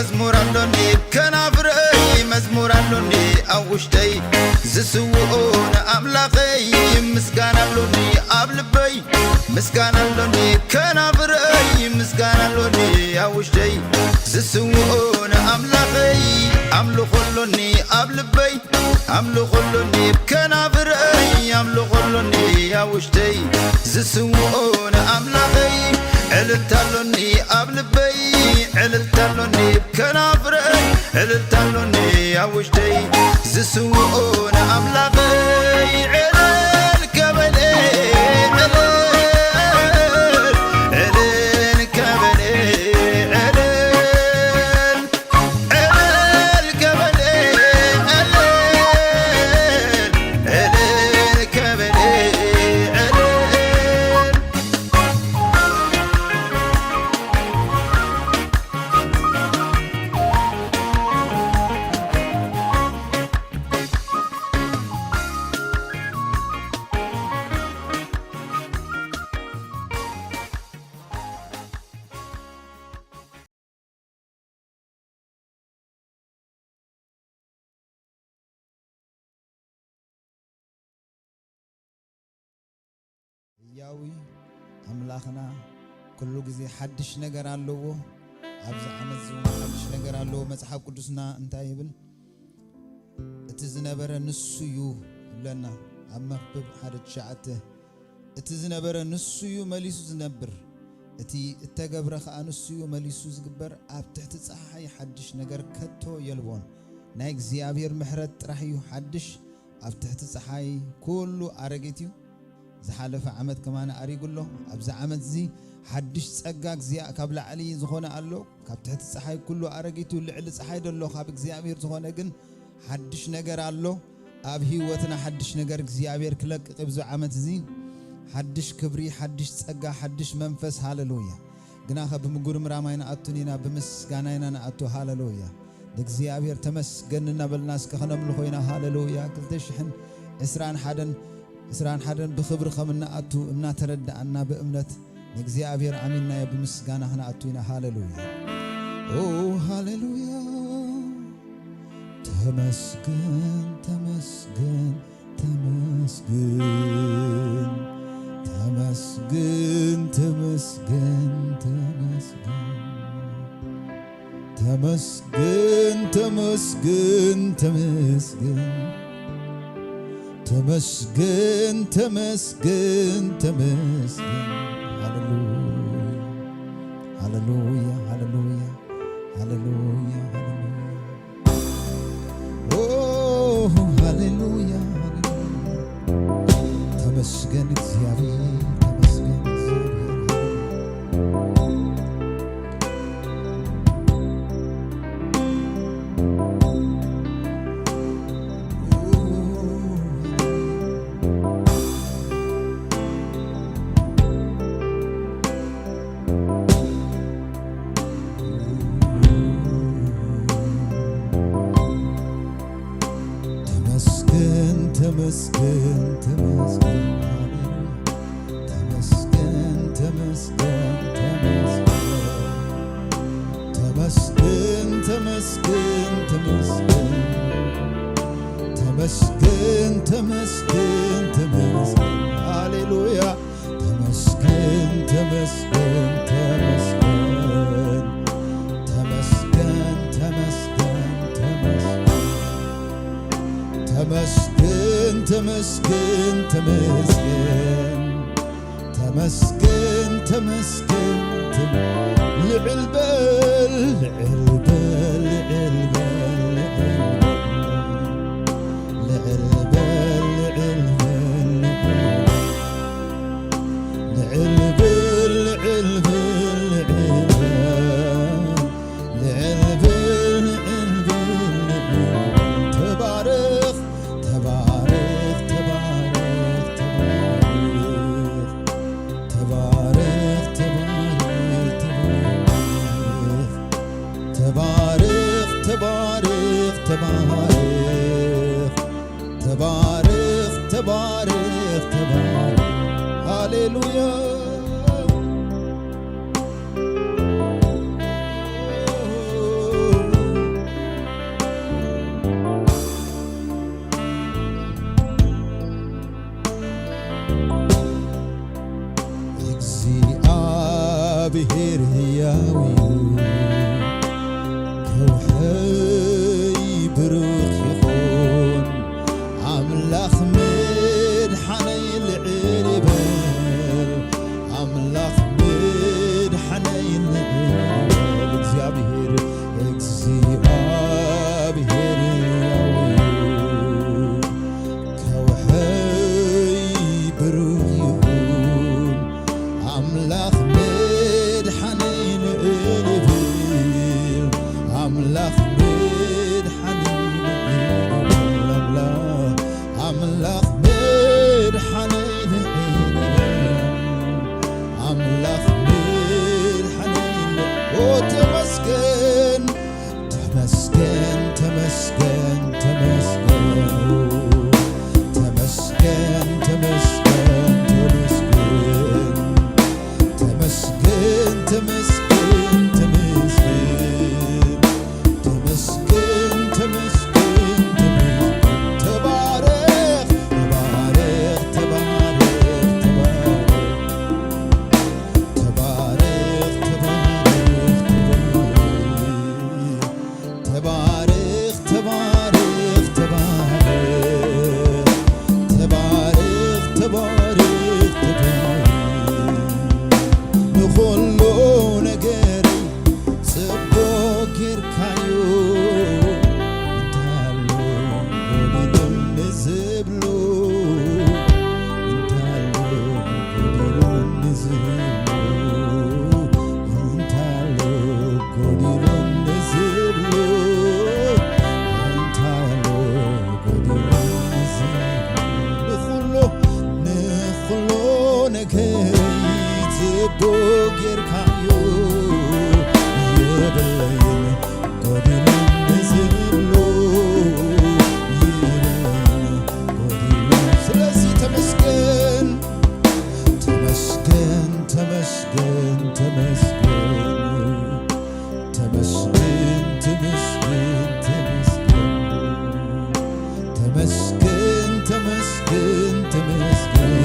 መዝሙር ኣሎኒ ከናፍረይ፣ መዝሙር ኣሎኒ ኣብ ውሽጠይ፣ ዝስውኦ ንኣምላኸይ። ምስጋና ኣሎኒ ኣብ ልበይ፣ ምስጋና ኣሎኒ ከናፍረይ፣ ምስጋና ኣሎኒ ኣብ ውሽጠይ፣ ዝስውኦ ንኣምላኸይ። ኣምልኾ ኣሎኒ ኣብ ልበይ፣ ኣምልኾ ኣሎኒ ከናፍረይ፣ ኣምልኾ ኣሎኒ ኣብ ውሽጠይ፣ ዝስውኦ ንኣምላኸይ። ዕልልታ ኣሎኒ ኣብ ልበይ፣ ዕልልታ ኣሎኒ ከናፍረይ፣ ዕልልታ ኣሎኒ ኣብ ውሽጠይ፣ ዝስውኦ ንኣምላኸይ። ዕልል ከበል፣ ዕልል፣ ዕልል ከበል፣ ዕልል። ዕልል ከበል፣ ዕልል፣ ዕልል ከበል፣ ዕልል። ህያዊ ኣምላኽና ኩሉ ግዜ ሓድሽ ነገር ኣለዎ። ኣብዚ ዓመት እዚ እውን ሓድሽ ነገር ኣለዎ። መጽሓፍ ቅዱስና እንታይ ይብል? እቲ ዝነበረ ንሱ እዩ ይብለና ኣብ መክብብ ሓደ ትሽዓተ። እቲ ዝነበረ ንሱ እዩ መሊሱ ዝነብር፣ እቲ እተገብረ ኸኣ ንሱ እዩ መሊሱ ዝግበር። ኣብ ትሕቲ ጸሓይ ሓድሽ ነገር ከቶ የልቦን። ናይ እግዚኣብሔር ምሕረት ጥራሕ እዩ ሓድሽ። ኣብ ትሕቲ ጸሓይ ኩሉ ኣረጊት እዩ። ዝሓለፈ ዓመት ከማን ኣሪጉ ኣሎ። ኣብዚ ዓመት እዚ ሓድሽ ጸጋ እግዚኣብ-፣ ካብ ላዕሊ ዝኾነ ኣሎ። ካብ ትሕቲ ጸሓይ ኩሉ ኣረጊቱ ልዕሊ ጸሓይ ደሎ ካብ እግዚኣብሔር ዝኾነ ግን ሓድሽ ነገር ኣሎ። ኣብ ህይወትና ሓድሽ ነገር እግዚኣብሔር ክለቅቕ እዩ። ኣብዚ ዓመት እዚ ሓድሽ ክብሪ፣ ሓድሽ ጸጋ፣ ሓድሽ መንፈስ። ሃሌሉያ። ግናኸ ብምጉርምራም ኣይንኣቱን ኢና፣ ብምስጋና ኢና ንኣቱ። ሃሌሉያ። ንእግዚኣብሔር ተመስገን እናበልና እስከ ኸነምልኾ ኢና። ሃሌሉያ። ክልተ ሽሕን ዕስራን ሓደን፣ ዕስራን ሓደን ብኽብሪ ከም እንኣቱ እናተረዳእና ብእምነት ንእግዚኣብሔር ኣሚንናዮ ብምስጋና ክንኣቱ ኢና። ሃሌሉያ። ኦ ሃሌሉያ። ተመስገን፣ ተመስገን፣ ተመስገን። ተመስገን፣ ተመስገን፣ ተመስገን። ተመስገን፣ ተመስገን፣ ተመስገን። ተመስገን፣ ተመስገን፣ ተመስገን። ሃሌሉያ፣ ሃሌሉያ፣ ሃሌሉያ፣ ሃሌሉያ፣ ሃሌሉያ። ኦ፣ ሃሌሉያ፣ ሃሌሉያ። ተመስገን እግዚኣብሔር፣ ተመስገን እግዚኣብሔር። ተመስገን፣ ተመስገን፣ ተመስገን፣ ሃሌሉያ። ተመስገን፣ ተመስገን፣ ተመስገን። ተመስገን፣ ተመስገን፣ ተመስገን። ተመስገን፣ ተመስገን፣ ተመስገን። ሃሌሉያ። ተመስገን፣ ተመስገን፣ ተመስገን። ተመስገን፣ ተመስገን፣ ተመስገን። ተመስገን፣ ተመስገን፣ ተመስገን። ተመስገን፣ ተመስገን፣ ተም-፣ ልዕል በል፣ ልዕል በል፣ ልዕል በል፣ ልዕል በል። ልዕል በል፣ ልዕል በል፣ ልዕል በል። ልዕል በል፣ ልዕል በል፣ ልዕል በል፣ ልዕል በል፣ ልዕል በል፣ ልዕል በል። ተባረኽ፣ ተባረኽ፣ ተባረኽ፣ ተባረኽ። ተባረኽ፣ ተባረኽ፣ ተባረኽ። ተባረኽ፣ ተባረኽ፣ ተባረኽ። ተባረኽ፣ ተባረኽ፣ ተባረኽ። ሃሌሉያ። ኣምላኽ መድሓኒነ ኣምላኽ ኣምላኽ መድሓኒነ ኣምላኽ መድሓኒነ ኦ ተመስገን ተመስገን ተመስገን ተመስገን ተመስገን ተመስገን ተመስገን ተመስገን ተመስገን ተመስገን ተመስገን ተመስገን ተመስገን ተባረኽ ተባረኽ ተባረኽ ተባረኽ ተባረኽ ተባረኽ ተባረኽ ተባረኽ ተባረኽ ተባረኽ ተባረኽ ተባረኽ ተባረኽ ንኹሉ ነገረይ ጽቡቕ ጌርካዮ እንታሎ ጎዲሉኒ ዝብሎ እንታሎ ጎዲሉኒ ዝብሎ እንታሎ ጎዲሉኒ ዝብሎ እንታሎ ጎዲሉኒ ዝብሎ ንኹሉ ንኹሉ ነገይ ጽቡቕ ጌርካዮ የብለይን ጎዲሉኒ ዝብሎ የብለይን ጎዲሉ ስለዚ ተመስገን ተመስገን ተመስገን ተመስገን ተመስገን ተመስገን ተመስገን ተመስገን ተመስገን ተመስገን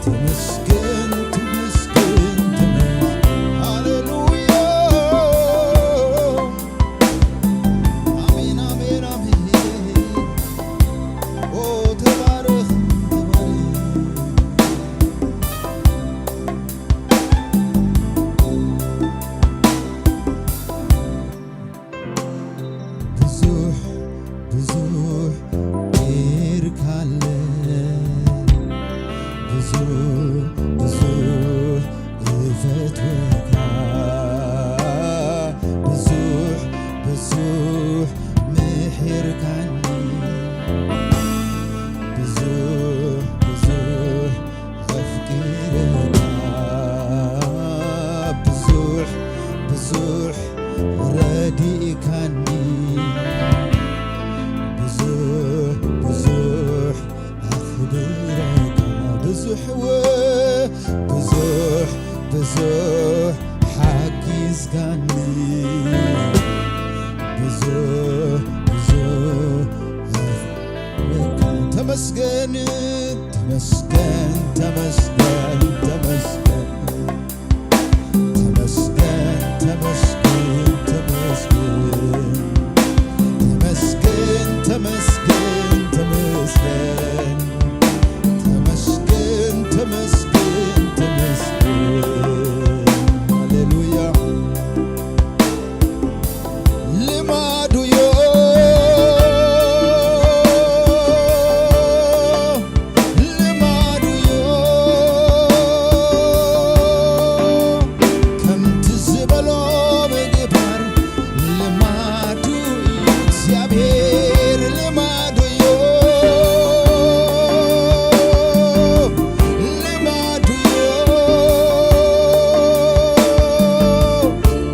ተመስገን ተመስገን ተመስገን ሃሌሉያ አሜን አሜን አሜን ኦ ተባረኽ ተባረኽ ብዙሕ ብዙሕ ጌርካለ ብዙሕ ብዙሕ እፈትወካ ብዙሕ ብዙሕ ምሒርካኒ ብዙሕ ብዙሕ ኣፍቂረካ ብዙሕ ብዙሕ ረዲእካኒ ብዙሕ ብዙሕ ኣኽብረካ ብዙሕ ወ ብዙሕ ብዙሕ ሓጊዝካኒ ብዙሕ ብዙሕ ተመስገን ተመስገን ተመስገን ተመስገን ተመስገን ተመስገን ተመስገን ተመስገን ተመስገን ተመስገን ተመስገን ተመስገን ሃሌሉያ ልማዱዮ ልማዱዮ ከምቲ ዝበሎ ምግባር ልማዱ እዩ እግዚኣብሔር ልማዱዮ ልማዱዮ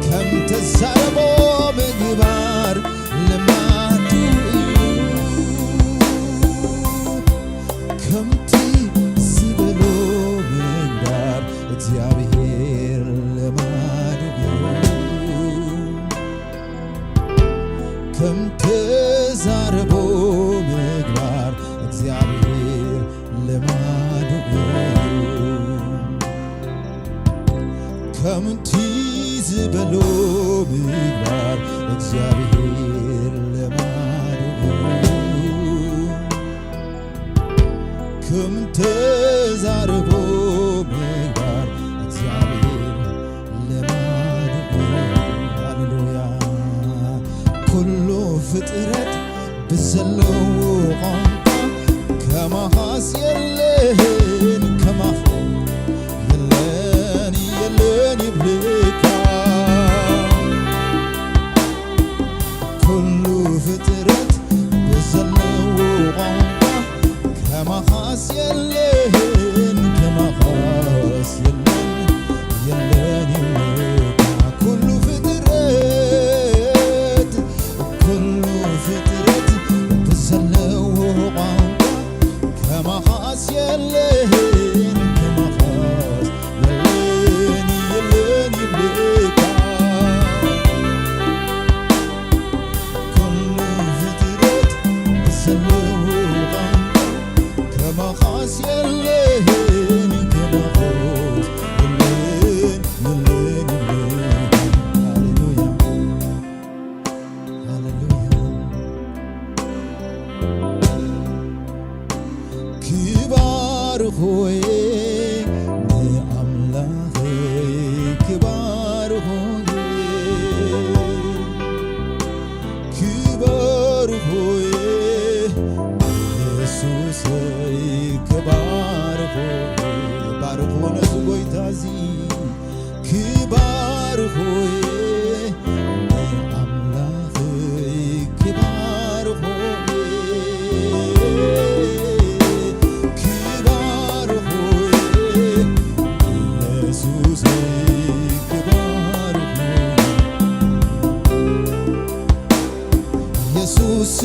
ከም ተዛረቦ ምግባር ልማዱ እዩ ከምቲ ዝበሎ ምግባር እግዚኣብሔር ልማዱ እዩ ከም ተዛረቦ ምግባር እግዚኣብሔር ልማዱ እዩ ከምቲ ዝበሎ ምግባር እግዚኣብሔር ልማዱ እዩ ከም ተዛረቦ ምግባር እግዚኣብሔር ልማዱ ሃሌሉያ ኩሉ ፍጥረት ብዘለዎ ቋንቋ ከማኻስ የለን ከማኻ የለን የለን ይብልካ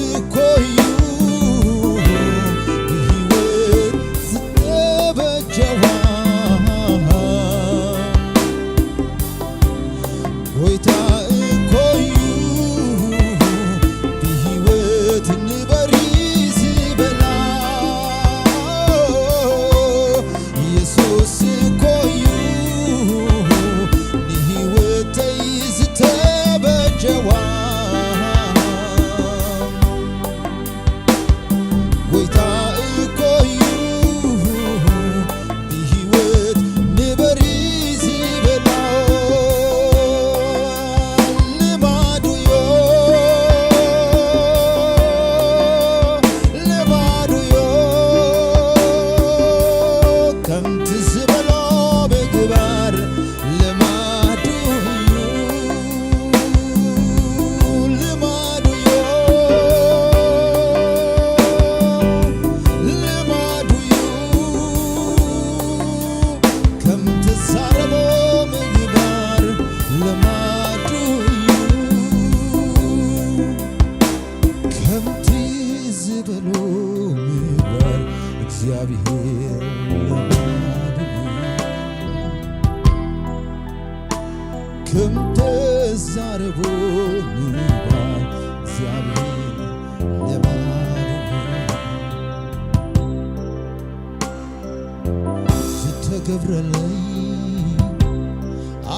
እኮ እዩ ብህይወት ዝተበጀዋ። ጎይታ እኮ እዩ ብህይወት ንበሪ ዝበላ። ኢየሱስ እኮ እዩ ንህይወተይ ዝተበጀዋ። ጎይታ እኮ እዩ ብህይወት ንበሪ ዝበላ። ልማዱ ዮ፣ ልማዱ ዮ፣ ከምቲ ዝበሎ ምግባር ልማዱ እዩ፣ ልማዱ እዩ፣ ልማዱ እዩ። ከም ተዛረቦ ምግባር ልማዱ እዩ። ከምቲ ዝበሎ ምግባር እግዚኣብሔር ልማዱ እዩ። ከም ተዛረቦ ምግባር እግዚኣብሔር ልማዱ እዩ። ዝተገብረለይ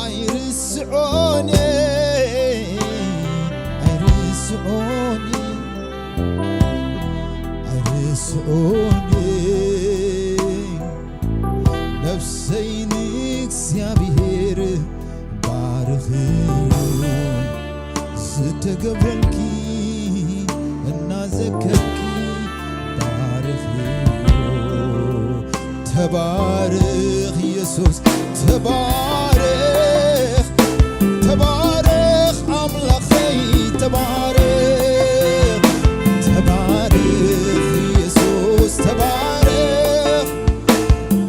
ኣይርስዖን፣ ኣይርስዖን፣ ኣይርስዖን። ነፍሰይ ንእግዚኣብሔር ባርኽዮ፣ ዝተገብረልኪ እናዘከርኪ ባርኽዮ። ተባረኽ ኢየሱስ፣ ተባረኽ፣ ተባረኽ ኣምላኸይ፣ ተባረኽ፣ ተባረኽ ኢየሱስ፣ ተባረኽ፣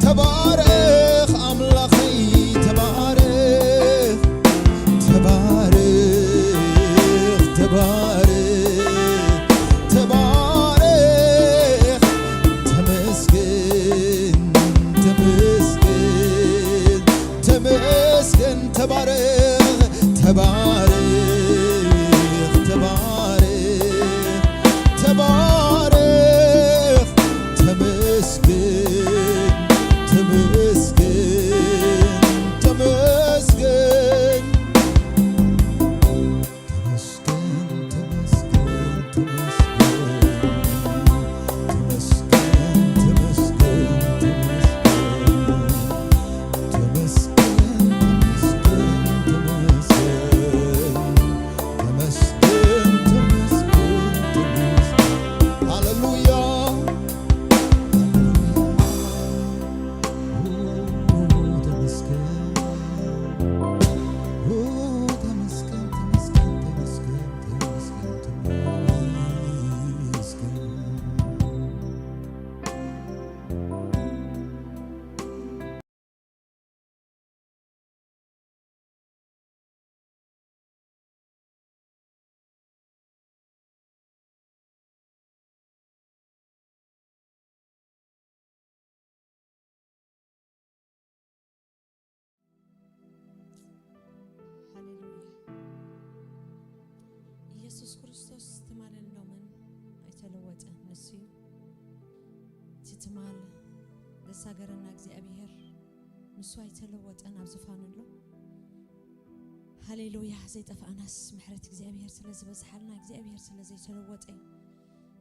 ተባረኽ ኣምላኸይ፣ ተባረኽ፣ ተባረኽ፣ ተባረኽ፣ ተባረኽ። ተመስገን፣ ተመስገን፣ ተመስገን። ተባረኽ፣ ተባረኽ፣ ተባረኽ፣ ተባረኽ። ተመስገን፣ ተመስገን፣ ተመስገን። ተመስገን፣ ተመስገን፣ ተመስገን። ተመስገን፣ ተመስገን፣ ተመስገን። ሃሌሉያ፣ ሃሌሉያ። ኦ፣ ተመስገን። ኦ፣ ተመስገን፣ ተመስገን፣ ተመስገን፣ ተመስገን፣ ተመስገን። ሃሌሉያ። ኢየሱስ ክርስቶስ ትማልን ሎምን ኣይተለወጠን። ንሱ እዩ እቲ ትማል ዘሳገረና እግዚኣብሔር። ንሱ ኣይተለወጠን፣ ኣብ ዝፋኑ ኣሎ። ሃሌሉያ። ዘይጠፋእናስ ምሕረት እግዚኣብሔር ስለ ዝበዝሓልና፣ እግዚኣብሔር ስለ ዘይተለወጠ እዩ።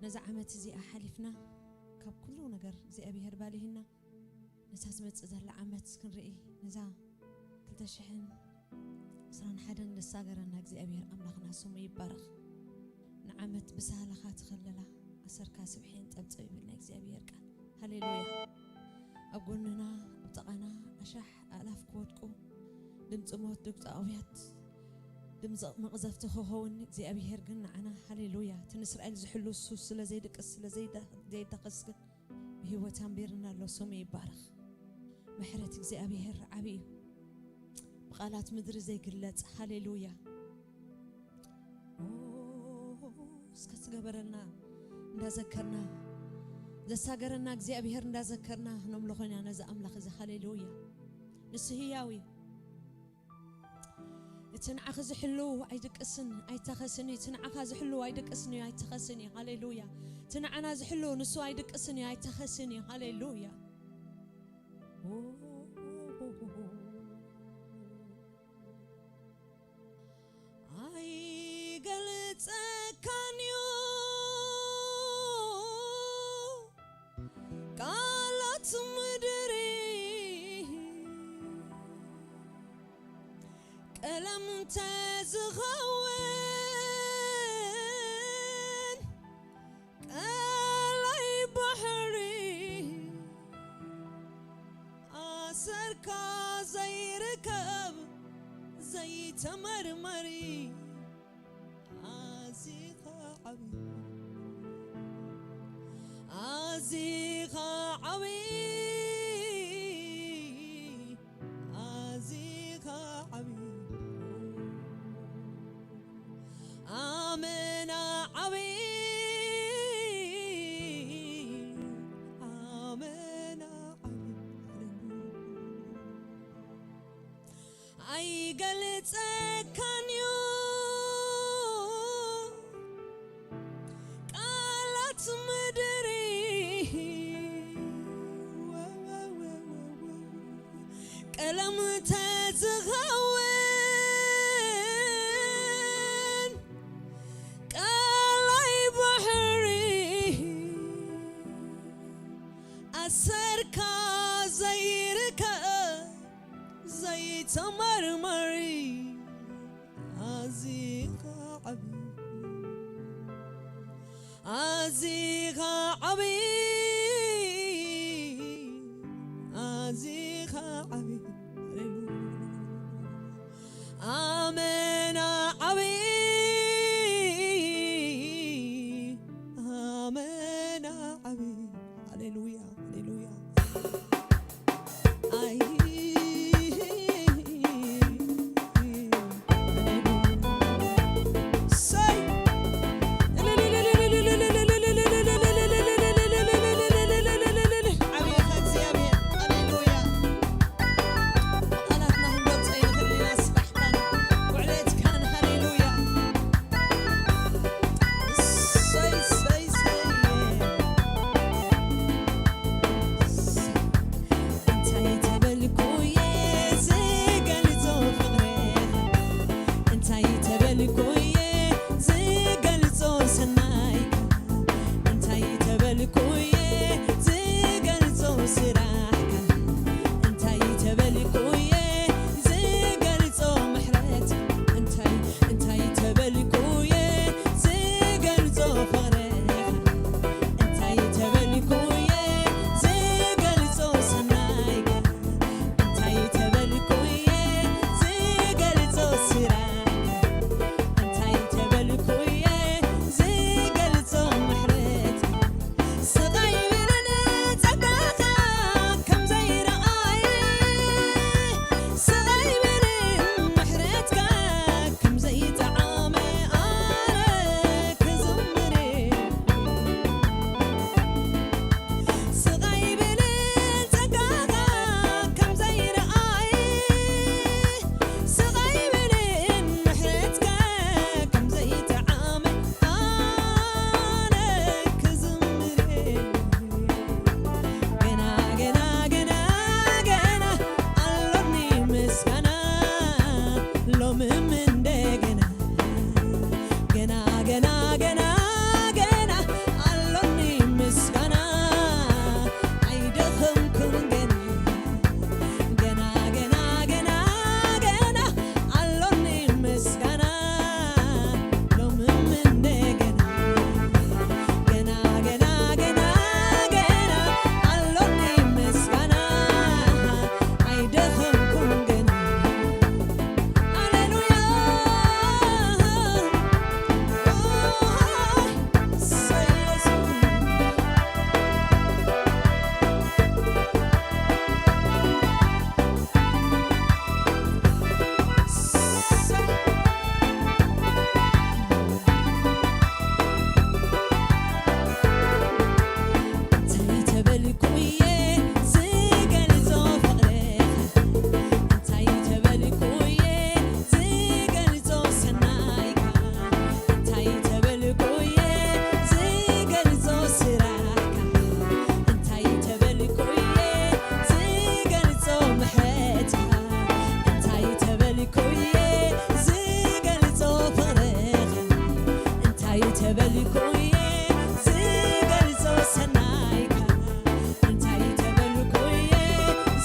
ነዛ ዓመት እዚኣ ሓሊፍና፣ ካብ ኩሉ ነገር እግዚኣብሔር ባሊህና፣ ነታ ትመጽእ ዘላ ዓመት ክንርኢ፣ ነዛ ክልተ ሽሕን ዕስራን ሓደን ዘሳገረና እግዚኣብሔር ኣምላኽና ስሙ ይባረኽ። ንዓመት ብሳህልኻ ትኸለላ፣ ኣሰርካ ስብሕን ጠብጠብ ይብል ናይ እግዚኣብሔር ቃል። ሃሌሉያ። ኣብ ጎንና፣ ኣብ ጥቓና ኣሻሕ ኣእላፍ ክወድቁ፣ ድምፂ ሞት፣ ድምፂ ኣውያት፣ ድምፂ መቕዘፍቲ ክኸውን፣ እግዚኣብሔር ግን ንዓና፣ ሃሌሉያ፣ እቲ ንእስራኤል ዝሕሉ እሱ ስለ ዘይድቅስ፣ ስለ ዘይዳ-፣ ዘይዳኸስ ግን ብህይወት ኣንቢርና ኣሎ። ስሙ ይባረኽ። ምሕረት እግዚኣብሔር ዓቢ እዩ፣ ብቓላት ምድሪ ዘይግለጽ። ሃሌሉያ። ኦ፣ እስከ ዝገበረልና እንዳዘከርና፣ ዘሳገረና እግዚኣብሔር እንዳዘከርና ነምልኾ ኢና ነዚ ኣምላኽ እዚ። ሃሌሉያ። ንሱ ህያው እዩ። እቲ ንዓኺ ዝሕሉ ኣይድቅስን ኣይተኸስን እዩ። እቲ ንዓኻ ዝሕሉ ኣይድቅስን እዩ ኣይተኸስን እዩ። ሃሌሉያ። እቲ ንዓና ዝሕሉ ንሱ ኣይድቅስን እዩ ኣይተኸስን እዩ። ሃሌሉያ። ኣይገልጸካን እዩ ቃላት ምድሪ ቀለም ተዝኸውን ቀላይ ባሕሪ ኣሰርካ ዘይርከብ ዘይተመርመሪ ኣዚኻ ዓቢ ኣዚኻ ዓቢ ኣዚኻ ዓቢ ኣመና ዓቢ ኣመና ዓቢ ኣይገልጸካን እዩ ቃላት ምድሪ ቀለም ተዝኸውን ቀላይ ባሕሪ ኣሰርካ ዘይርከብ ዘይተመርመሪ ኣዚኻ ዓቢ ኣዚኻ ዓቢ ኣዚኻ ዓቢ ሃሌሉያ ኣመና ዓቢ ኣመና ዓቢ ሃሌሉያ ሃሌሉያ ኣይ ሃሌሉያ ሰይ ተበልኩ እየ ዝገልጾ ሰናይካ፣ እንታይ ተበልኩ እየ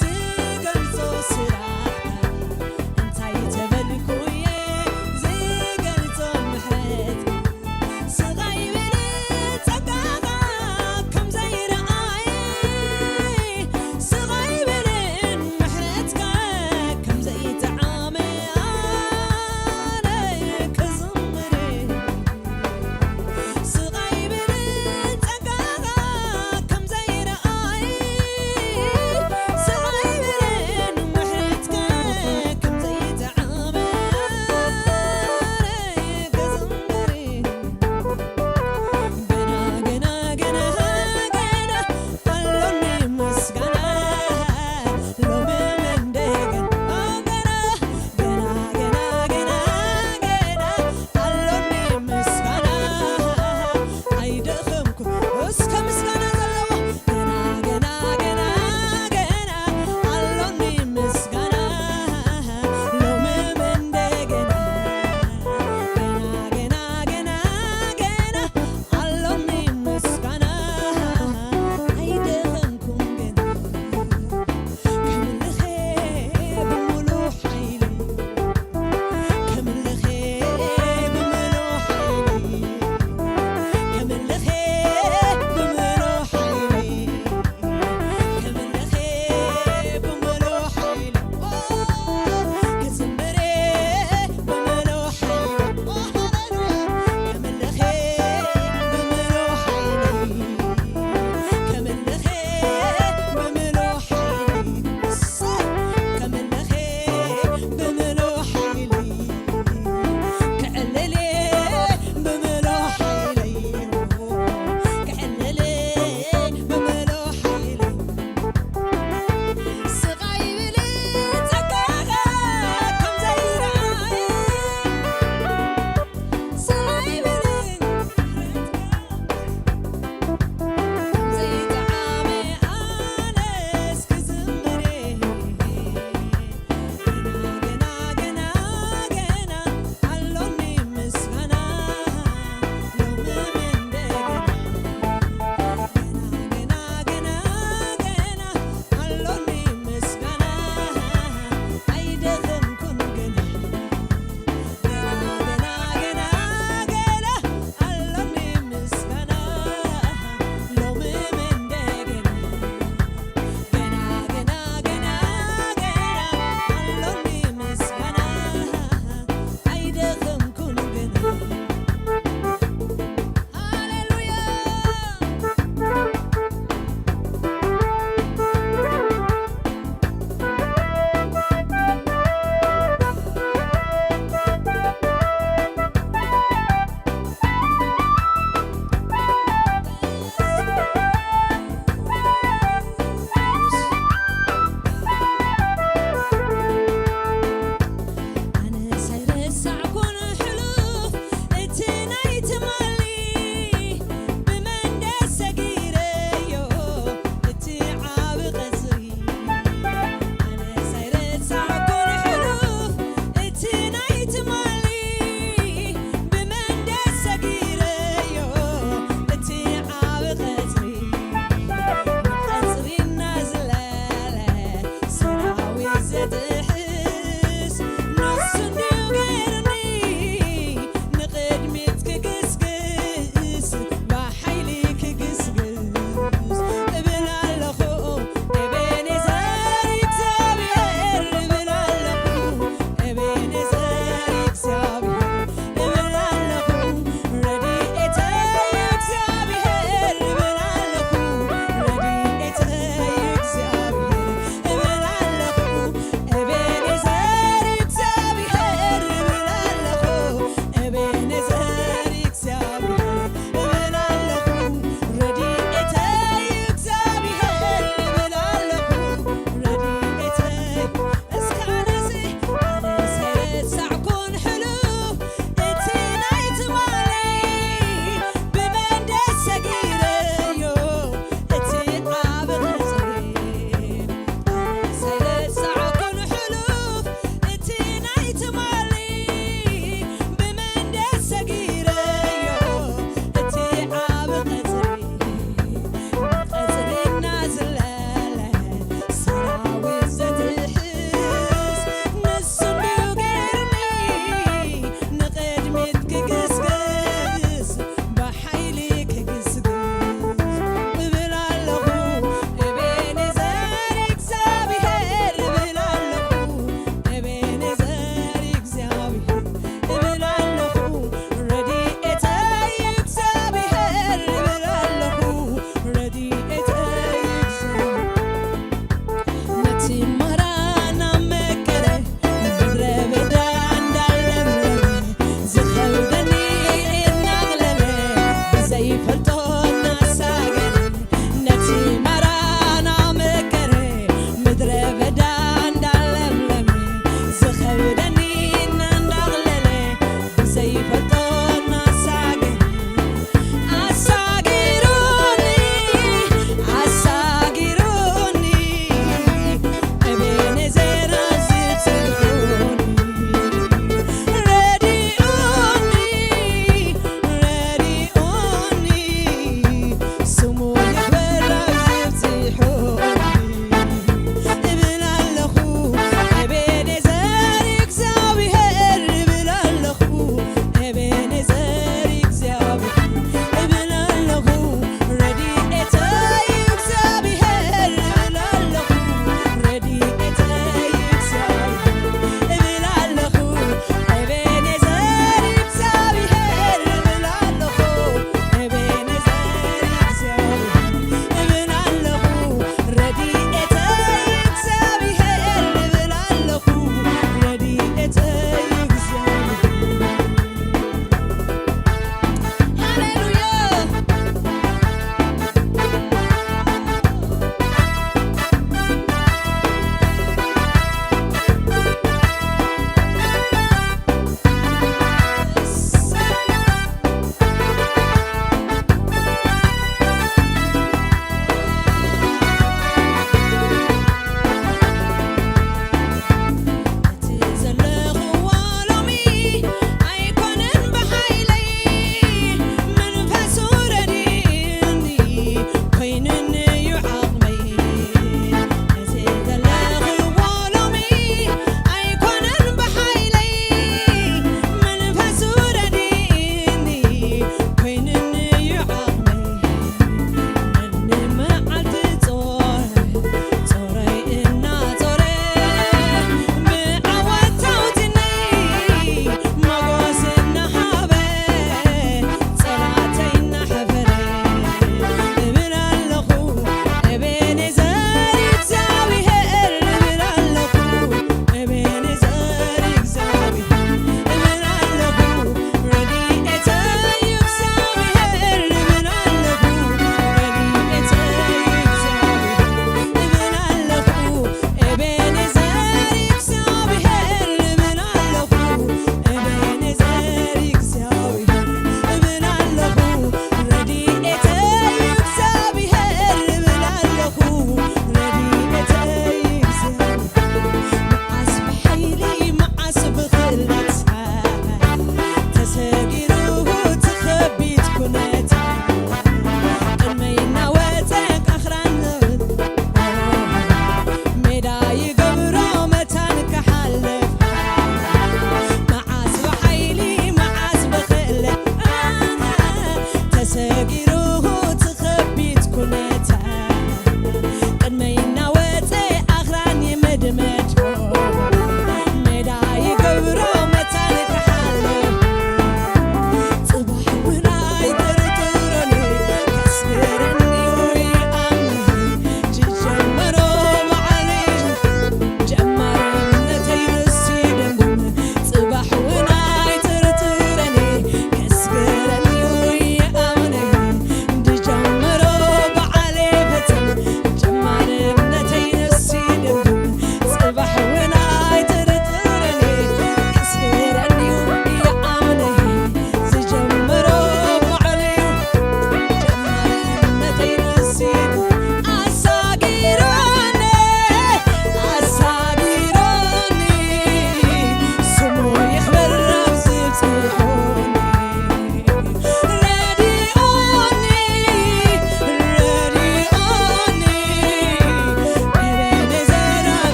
ዝገልጾ ስራሕካ፣ እንታይ ተበልኩ እየ ዝገልጾ ምሕረትካ፣ ስቓይ ብልጸጋኻ ከም ዘይረኣየ፣ ስቓይ ብልን ምሕረትካ ከም ዘይጠዓመ ኣነ ክዝምር። ስቕ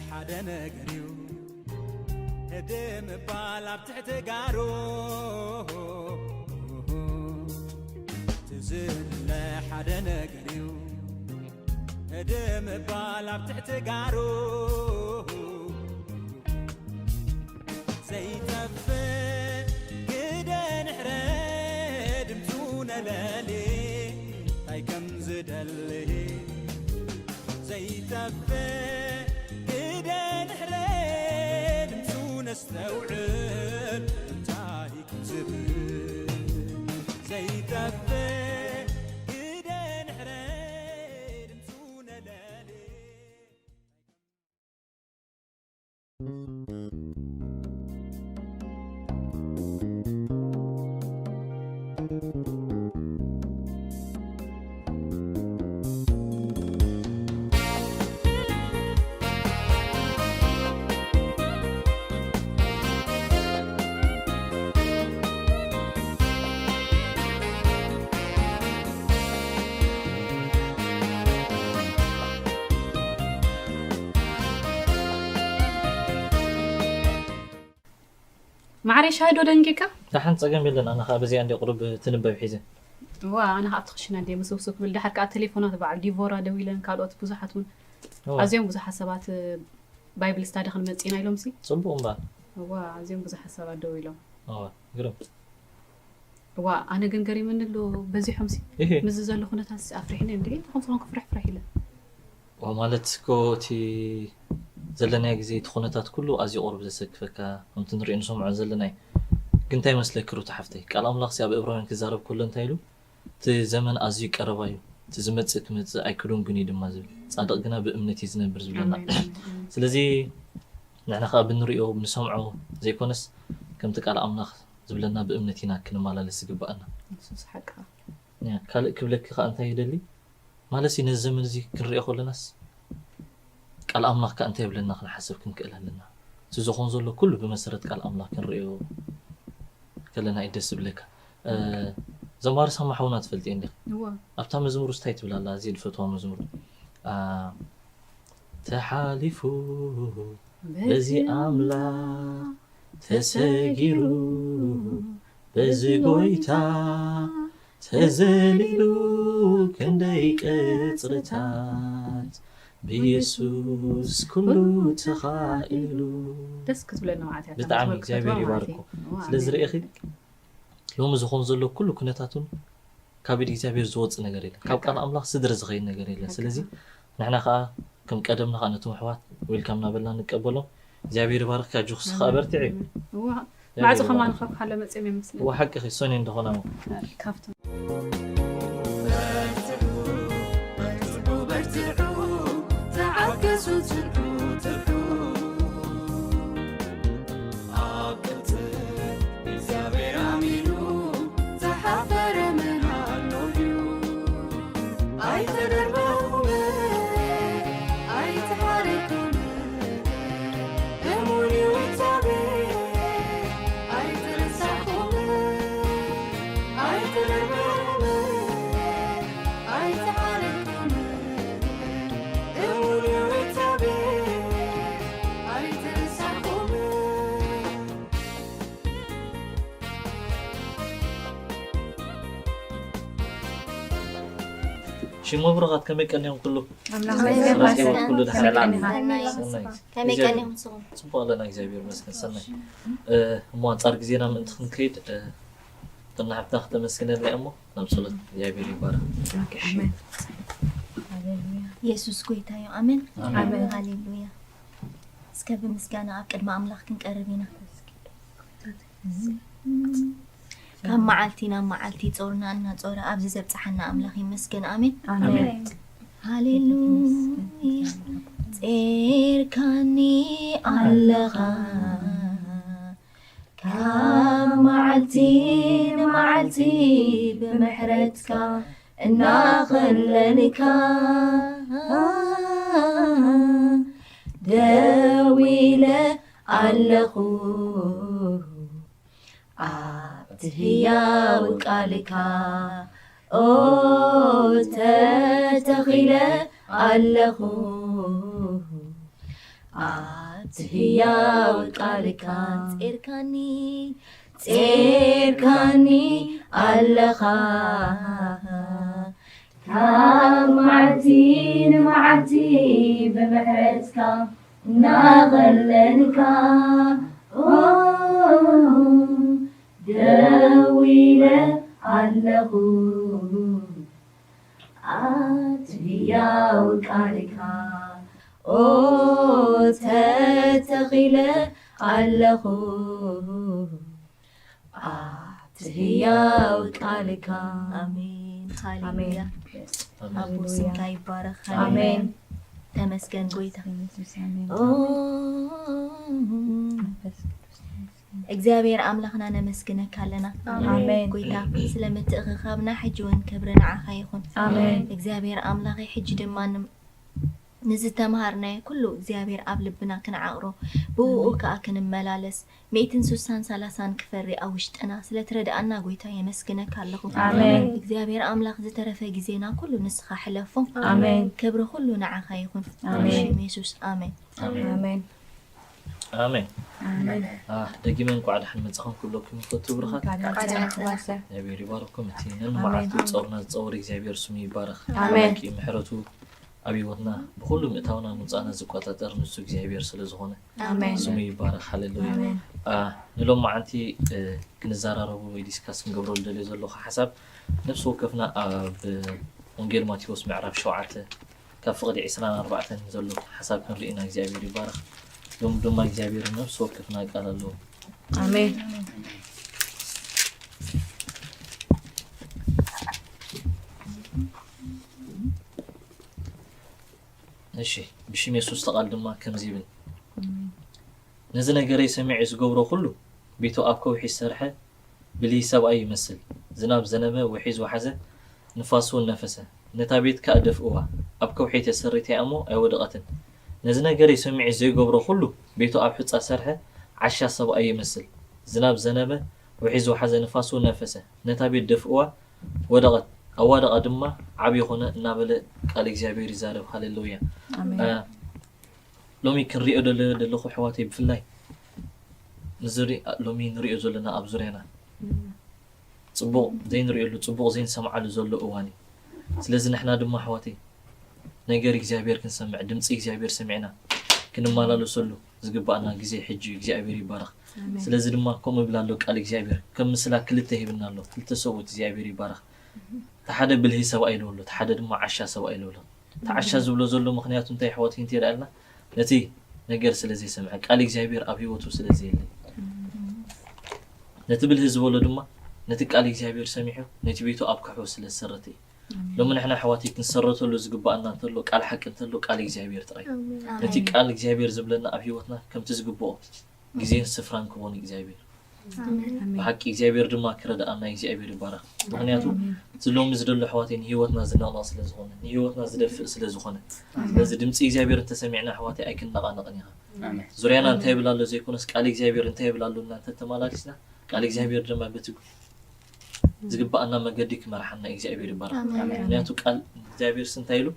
ሓደ ነገር እዩ፣ ህድእ ምባል ኣብ ትሕቲ ጋሩ። ትዝለ ሓደ ነገር እዩ፣ ህድእ ምባል ኣብ ትሕቲ ጋሩ። ዘይጠፍእ ግደ ንሕረ ድምፁ ነለሊ፣ እንታይ ከም ዝደሊ ዘይጠፍእ ግደ ንሕረ ድምፁ ነስተውዕል እንታይ ዝብል ዘይጠፍእ ግደ ንሕረ ድምፁ ነለሊ። ማዕረ ሻሂ ዶ ደንጊካ? ደሓን ጸገም የለን። ኣነ ኸኣ በዚኣ እንድየ ቁሩብ ትንበብ ሒዘ። እዋ ኣነ ኸኣ ኣብቲ ክሽነ እንድየ ምስውስው ክብል። ደሓር ከኣ ቴሌፎናት በዓል ዲቮራ ደዊለን ካልኦት ብዙሓት እውን ኣዝዮም ብዙሓት ሰባት ባይብል ስታዲ ክንመጽእ ኢና ኢሎምሲ። ጽቡቕ እምበኣር። እዋ ኣዝዮም ብዙሓት ሰባት ደዊሎም። እዋ ግርም። እዋ ኣነ ግን ገሪመኒ ኣሎ በዚሖምሲ። ምስዚ ዘሎ ኩነታትሲ ኣፍሪሕኒ እንድየ እንታይ ከም ዝኾንኩ ፍርሕፍርሕ ኢለ። ዋ ማለት እኮ እቲ ዘለናዮ ግዜ እቲ ኩነታት ኩሉ ኣዝዩ ቁሩብ ዘሰክፈካ ከምቲ ንሪኦ ንሰምዖ ዘለና እዩ። ግን እንታይ መስለኪ ሩታ ሓፍተይ ቃል ኣምላኽሲ ኣብ እብራውያን ክዛረብ ከሎ እንታይ ኢሉ እቲ ዘመን ኣዝዩ ቀረባ እዩ እቲ ዝመጽእ ክመጽእ ኣይክዱንጉን እዩ ድማ ዝብል ጻድቕ ግና ብእምነት እዩ ዝነብር ዝብለና። ስለዚ ንሕና ከኣ ብንሪኦ ብንሰምዖ ዘይኮነስ ከምቲ ቃል ኣምላኽ ዝብለና ብእምነት ኢና ክንመላለስ ዝግበኣና። ንሱስ ሓቅኻ። ካልእ ክብለኪ ከኣ እንታይ ይደሊ ማለትሲ ነዚ ዘመን እዚ ክንሪኦ ከለናስ ቃል ኣምላኽ ከኣ እንታይ ይብለና ክንሓስብ ክንክእል ኣለና። እቲ ዝኾን ዘሎ ኩሉ ብመሰረት ቃል ኣምላኽ ክንሪኦ ከለና እዩ ደስ ዝብለካ። ዘማሪ ሳማ ሓውና ትፈልጥዮ እንዲኺ? ኣብታ መዝሙር እንታይ ትብል ኣላ? ኣዝየ ዝፈትዋ መዝሙር ተሓሊፉ በዚ ኣምላኽ ተሰጊሩ በዚ ጎይታ ተዘሊሉ ክንደይ ቅጽርታት ብየሱስ ኩሉ ተኻኢሉ። ደስ ክትብለኒ መዓት እያ። ብጣዕሚ እግዚኣብሔር ይባርኮ። ስለዚ ርኢኺ ሎሚ ዝኾን ዘሎ ኩሉ ኩነታቱን ካብ ኢድ እግዚኣብሔር ዝወፅእ ነገር የለን። ካብ ቃል ኣምላኽ ስድሪ ዝኸይድ ነገር የለን። ስለዚ ንሕና ከዓ ከም ቀደምና ከዓ ነቶም ኣሕዋት ዌልካም እናበልና ንቀበሎም። እግዚኣብሔር ይባርኽካ። ጆክስ ከዓ በርትዒ። ማዕፆ ከማን ካብ ካለ መፅዮም ይመስለኒ። እዋ ሓቂ ኺ ሶኒ እንደኾና እሞ። ካብቶም በርትዑ በርትዑ ተዓገሱ ትርሑ ትርሑ እግዚኣብሔር ኣሚኑ ዝሓፈረ መን ኣሎ ድዩ? ኣይተደርበኹምን ኣይተሓረኩምን እሙን እዩ እግዚኣብሔር ኣይተረሳኹምን ኣይተደርበኹምን ኣይተሓረኩምን እሙን እዩ እግዚኣብሔር ኣይተረሳኹምን ሽሞ ብሩኻት ከመይ ቀኒኹም ኩሉ? ኣምላኽ ራስ ይመስገን። ህይወት ኩሉ ደሓን ሰናይ። ሰናይ። ከመይ እግዚኣብሔር- ቀኒኹም ንስኹም? ጽቡቕ ኣለና እግዚኣብሔር ይመስገን ሰናይ። እ፣ እሞ ኣንጻር ግዜና ምእንቲ ክንከይድ እ፣ ጥና ሓብትና ክተመስግነልና እሞ ናብ ጸሎት እግዚኣብሔር ይባረኽ። ኦኬ፣ ኣሜን። የሱስ ጎይታ እዩ። ኣሜን። ኣሜን። ሃሌሉያ። እስከ ብምስጋና ኣብ ቅድሚ ኣምላኽ ክንቀርብ ኢና። ካብ መዓልቲ ናብ መዓልቲ ጾርና እናጾረ ኣብዚ ዘብጽሓና ኣምላኽ ይመስገን። ኣሜን። ኣሜን። ሃሌሉያ። ጼርካኒ ኣለኻ ካብ መዓልቲ ንመዓልቲ ብምሕረትካ እናኸለልካ ደው ኢለ ኣለኹ ኣብቲ ህያው ቃልካ ኦ ተተኺለ ኣለኹ ኣብቲ ህያው ቃልካ ጼርካኒ፣ ጼርካኒ ኣለኻ። ካብ መዓልቲ ንመዓልቲ ብምሕረትካ እናቐለልካ፣ ኦ፣ ደው ኢለ ኣለኹ። ኣብቲ ህያው ቃልካ፣ ኦ፣ ተተኺለ ኣለኹ። ኣብቲ ህያው ቃልካ። ኣሜን። ሃሌሉያ። ኣሜን። ኣቦ፣ ስምካ ይባረኽ። ኣሜን። ሃሌሉያ። ተመስገን ጎይታ። ኢየሱስ፣ ኣሜን። ኦ፣ መንፈስ ቅዱስ፣ ተመስገን። እግዚኣብሔር ኣምላኽና ነመስግነካ ኣለና። ኣሜን። ጎይታ፣ ስለ ምትእኽኻብና ሕጂ እውን ክብሪ ንዓኻ ይኹን። ኣሜን። እግዚኣብሔር ኣምላኸይ፣ ሕጂ ድማ ን-፣ ንዝተምሃርናዮ ኩሉ እግዚኣብሔር ኣብ ልብና ክንዓቕሮ፣ ብእኡ ከኣ ክንመላለስ፣ ሚእትን ስሳን ሰላሳን ክፈሪ ኣብ ውሽጥና ስለ ትረድኣና ጎይታ የመስግነካ ኣለኹ። ኣሜን። እግዚኣብሔር ኣምላኽ፣ ዝተረፈ ግዜና ኩሉ ንስኻ ሕለፎ። ኣሜን። ክብሪ ኩሉ ንዓኻ ይኹን። ኣሜን። ብሽም የሱስ፣ ኣሜን። ኣሜን። ኣሜን። ኣሜን። ኣሜን። ኣ፣ ደጊመ እንኳዕ ደሓን መጻኹም ክብለኩም ይፈቱ ብሩኻት። እንኳዕ ደሓን መጻኹም። እግዚኣብሔር ይባርኩም። እቲ ነንመዓልቱ ኣሜን። ጸውርና ዝጸውር እግዚኣብሔር ስሙ ይባረኽ። ኣሜን። ኣምላኽ ምሕረቱ ኣብ ህይወትና ብኹሉ ምእታውና ምውጻእና ዝቆጻጸር ንሱ እግዚኣብሔር ስለ ዝኾነ ኣሜን። ስሙ ይባረኽ። ሃሌሉያ። ኣሜን። ኣ፣ ንሎማዓንቲ፣ እ፣ ክንዘራረቦ ወይ ዲስካስ ክንገብሮ ዝደልዮ ዘለኹ ሓሳብ ነፍሲ ወከፍና ኣብ ወንጌል ማቴዎስ ምዕራፍ ሸውዓተ ካብ ፍቕዲ ዕስራን ኣርባዕተን ዘሎ ሓሳብ ክንርኢ ኢና። እግዚኣብሔር ይባረኽ። ሎም ድማ እግዚኣብሔር ነፍሲ ወከፍና ቃል ኣለዎ። ኣሜን። እሺ፣ ብሽም የሱስ ተቓል ድማ ከምዚ ይብል፣ ነዚ ነገረይ ሰሚዑ ዝገብሮ ኩሉ ቤቱ ኣብ ከውሒ ዝሰርሐ ብልሂ ሰብኣይ ይመስል። ዝናብ ዘነበ፣ ውሒዝ ወሓዘ፣ ንፋስ እውን ነፈሰ፣ ነታ ቤት ከኣ ደፍእዋ። ኣብ ከውሒ ተሰሪታ እያ እሞ ኣይወደቐትን። ነዚ ነገረይ ሰሚዑ ዘይገብሮ ኩሉ ቤቱ ኣብ ሑጻ ዝሰርሐ ዓሻ ሰብኣይ ይመስል። ዝናብ ዘነበ፣ ውሒዝ ወሓዘ፣ ንፋስ እውን ነፈሰ፣ ነታ ቤት ደፍእዋ፣ ወደቐት። ኣዋደቓ ድማ ዓብዪ ኾነ እናበለ ቃል እግዚኣብሔር ይዛረብ። ሃሌሉያ። ኣሜን። እ፣ ሎሚ ክንሪኦ ደለ-፣ ደለኹ ኣሕዋተይ፣ ብፍላይ ንዝሪ-፣ ሎሚ ንሪኦ ዘለና ኣብ ዙርያና እም። ጽቡቕ ዘይንሪኦሉ፣ ጽቡቕ ዘይንሰምዓሉ ዘሎ እዋን እዩ። ስለዚ ንሕና ድማ ኣሕዋተይ ነገር እግዚኣብሔር ክንሰምዕ፣ ድምፂ እግዚኣብሔር ሰሚዕና ክንመላለሰሉ ዝግባኣና ግዜ ሕጂ እዩ። እግዚኣብሔር ይባረኽ። ኣሜን። ስለዚ ድማ ከምኡ ይብል ኣሎ ቃል እግዚኣብሔር፣ ከም ምስላ ክልተ ሂብና ኣሎ፣ ክልተ ሰብኡት። እግዚኣብሔር ይባረኽ። እቲ ሓደ ብልሂ ሰብኣይ ኢሉ ኣሎ፣ እቲ ሓደ ድማ ዓሻ ሰብኣይ ኢሉ ኣሎ። እቲ ዓሻ ዝብሎ ዘሎ ምኽንያቱ እንታይ ኣሕዋተይ እንተይረኣልና፣ ነቲ ነገር ስለ ዘይሰምዐ፣ ቃል እግዚኣብሔር ኣብ ህይወቱ ስለ ዘየለ፣ ነቲ ብልሂ ዝበሎ ድማ ነቲ ቃል እግዚኣብሔር ሰሚዑ ነቲ ቤቱ ኣብ ከውሒ ስለ ዝሰረተ እዩ። ኣሜን። ሎሚ ንሕና ኣሕዋተይ ክንሰረተሉ ዝግባኣና እንተሎ ቃል ሓቂ እንተሎ ቃል እግዚኣብሔር ጥራይ። ኣሜን። ነቲ ኣሜን። ቃል እግዚኣብሔር ዝብለና ኣብ ህይወትና ከምቲ ዝግብኦ ግዜን ስፍራን ክቦን እግዚኣብሔር። ኣሜን። ኣሜን። ብሓቂ እግዚኣብሔር ድማ ክረድኣና እግዚኣብሔር ይባረኽ። ምኽንያቱ ኣሜን። እዚ ሎሚ ዝደሎ ኣሕዋተይ ንህይወትና ዝነቕነቕ ስለ ዝኾነ፣ ንህይወትና ዝደፍእ ስለ ዝኾነ። ኣሜን። ስለዚ ድምፂ እግዚኣብሔር እንተሰሚዕና ኣሕዋተይ ኣይክንነቓነቕን ኢና። ኣሜን። ዙርያና እንታይ ይብል ኣሎ ዘይኮነስ ቃል እግዚኣብሔር እንታይ ይብል ኣሎ እናንተ ተመላሊስና ቃል እግዚኣብሔር ድማ በቲ ዝግባኣና መገዲ ክመርሓና እግዚኣብሔር ይባረኽ። ኣሜን። ምኽንያቱ ቃል እግዚኣብሔር እንታይ ኢሉ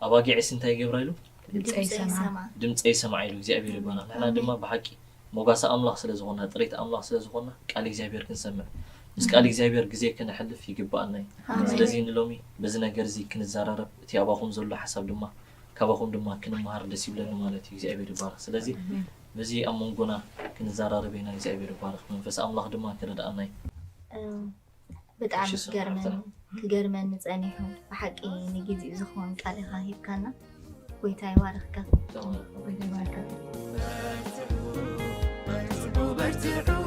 ኣባጊዕስ እንታይ ይገብራ ኢሉ ድምፀይ ይሰምዓ። ድምፀይ ይሰምዓ ኢሉ እግዚኣብሔር ይባረኽ። ንሕና ኣሜን። ድማ ብሓቂ ሞጋሲ ኣምላኽ ስለ ዝኾና፣ ጥሪት ኣምላኽ ስለ ዝኾና፣ ቃል እግዚኣብሔር ክንሰምዕ፣ ምስ ቃል እግዚኣብሔር ግዜ ክነሕልፍ ይግባኣና እዩ። ኣሜን። ስለዚ ንሎሚ በዚ ነገር እዚ ክንዘራረብ፣ እቲ ኣባኹም ዘሎ ሓሳብ ድማ ካባኹም ድማ ክንመሃር ደስ ይብለኒ ማለት እዩ። እግዚኣብሔር ይባረኽ። ስለዚ ኣሜን። በዚ ኣብ መንጎና ክንዘራረብ ኢና። እግዚኣብሔር ይባረኽ። መንፈስ ኣምላኽ ድማ ክረድኣና እዩ። እም፣ ብጣዕሚ እሺ፣ ስምዓታ። ክገርመኒ፣ ክገርመኒ ጸኒሑ። ብሓቂ ንግዜኡ ዝኸውን ቃል ኢኻ ሂብካና። ጎይታ ይባርኽካ። ጎይታ ይባርካ። በርትዑ፣ በርትዑ፣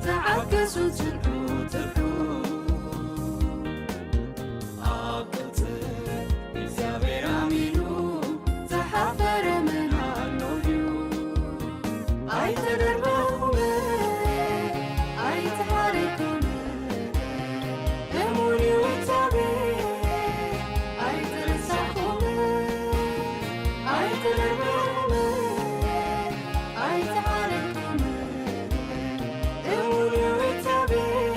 ተዓገሱ፣ ጽንዑ፣ ትርሑ። ኣብ ቅጽል እግዚኣብሔር ኣሚኑ ዝሓፈረ መን ኣሎ ድዩ? ኣይተደርበኹምን፣ ኣይተሓሪኩምን፣ እሙን እዩ እግዚኣብሔር። ኣይተረሳኹምን፣ ኣይተደርበኹምን፣ ኣይተሓሪኩምን፣ እሙን እዩ እግዚኣብሔር።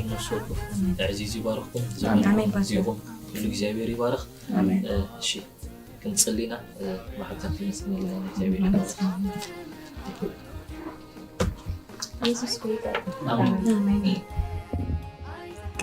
ነፍሲ ወከፍ ኣዕዚዙ ይባርኽኩም። ዘመንኩም ኣሜን። ጊዜኹም ኩሉ እግዚኣብሔር ይባርኽ። ኣሜን። እ፣ እሺ ክንጽሊ ኢና። እ፣ መሓዛት ይመስለኒ እግዚኣብሔር ይባርኽ። የሱስ ጎይታ እዩ። ኣሜን። ኣሜን።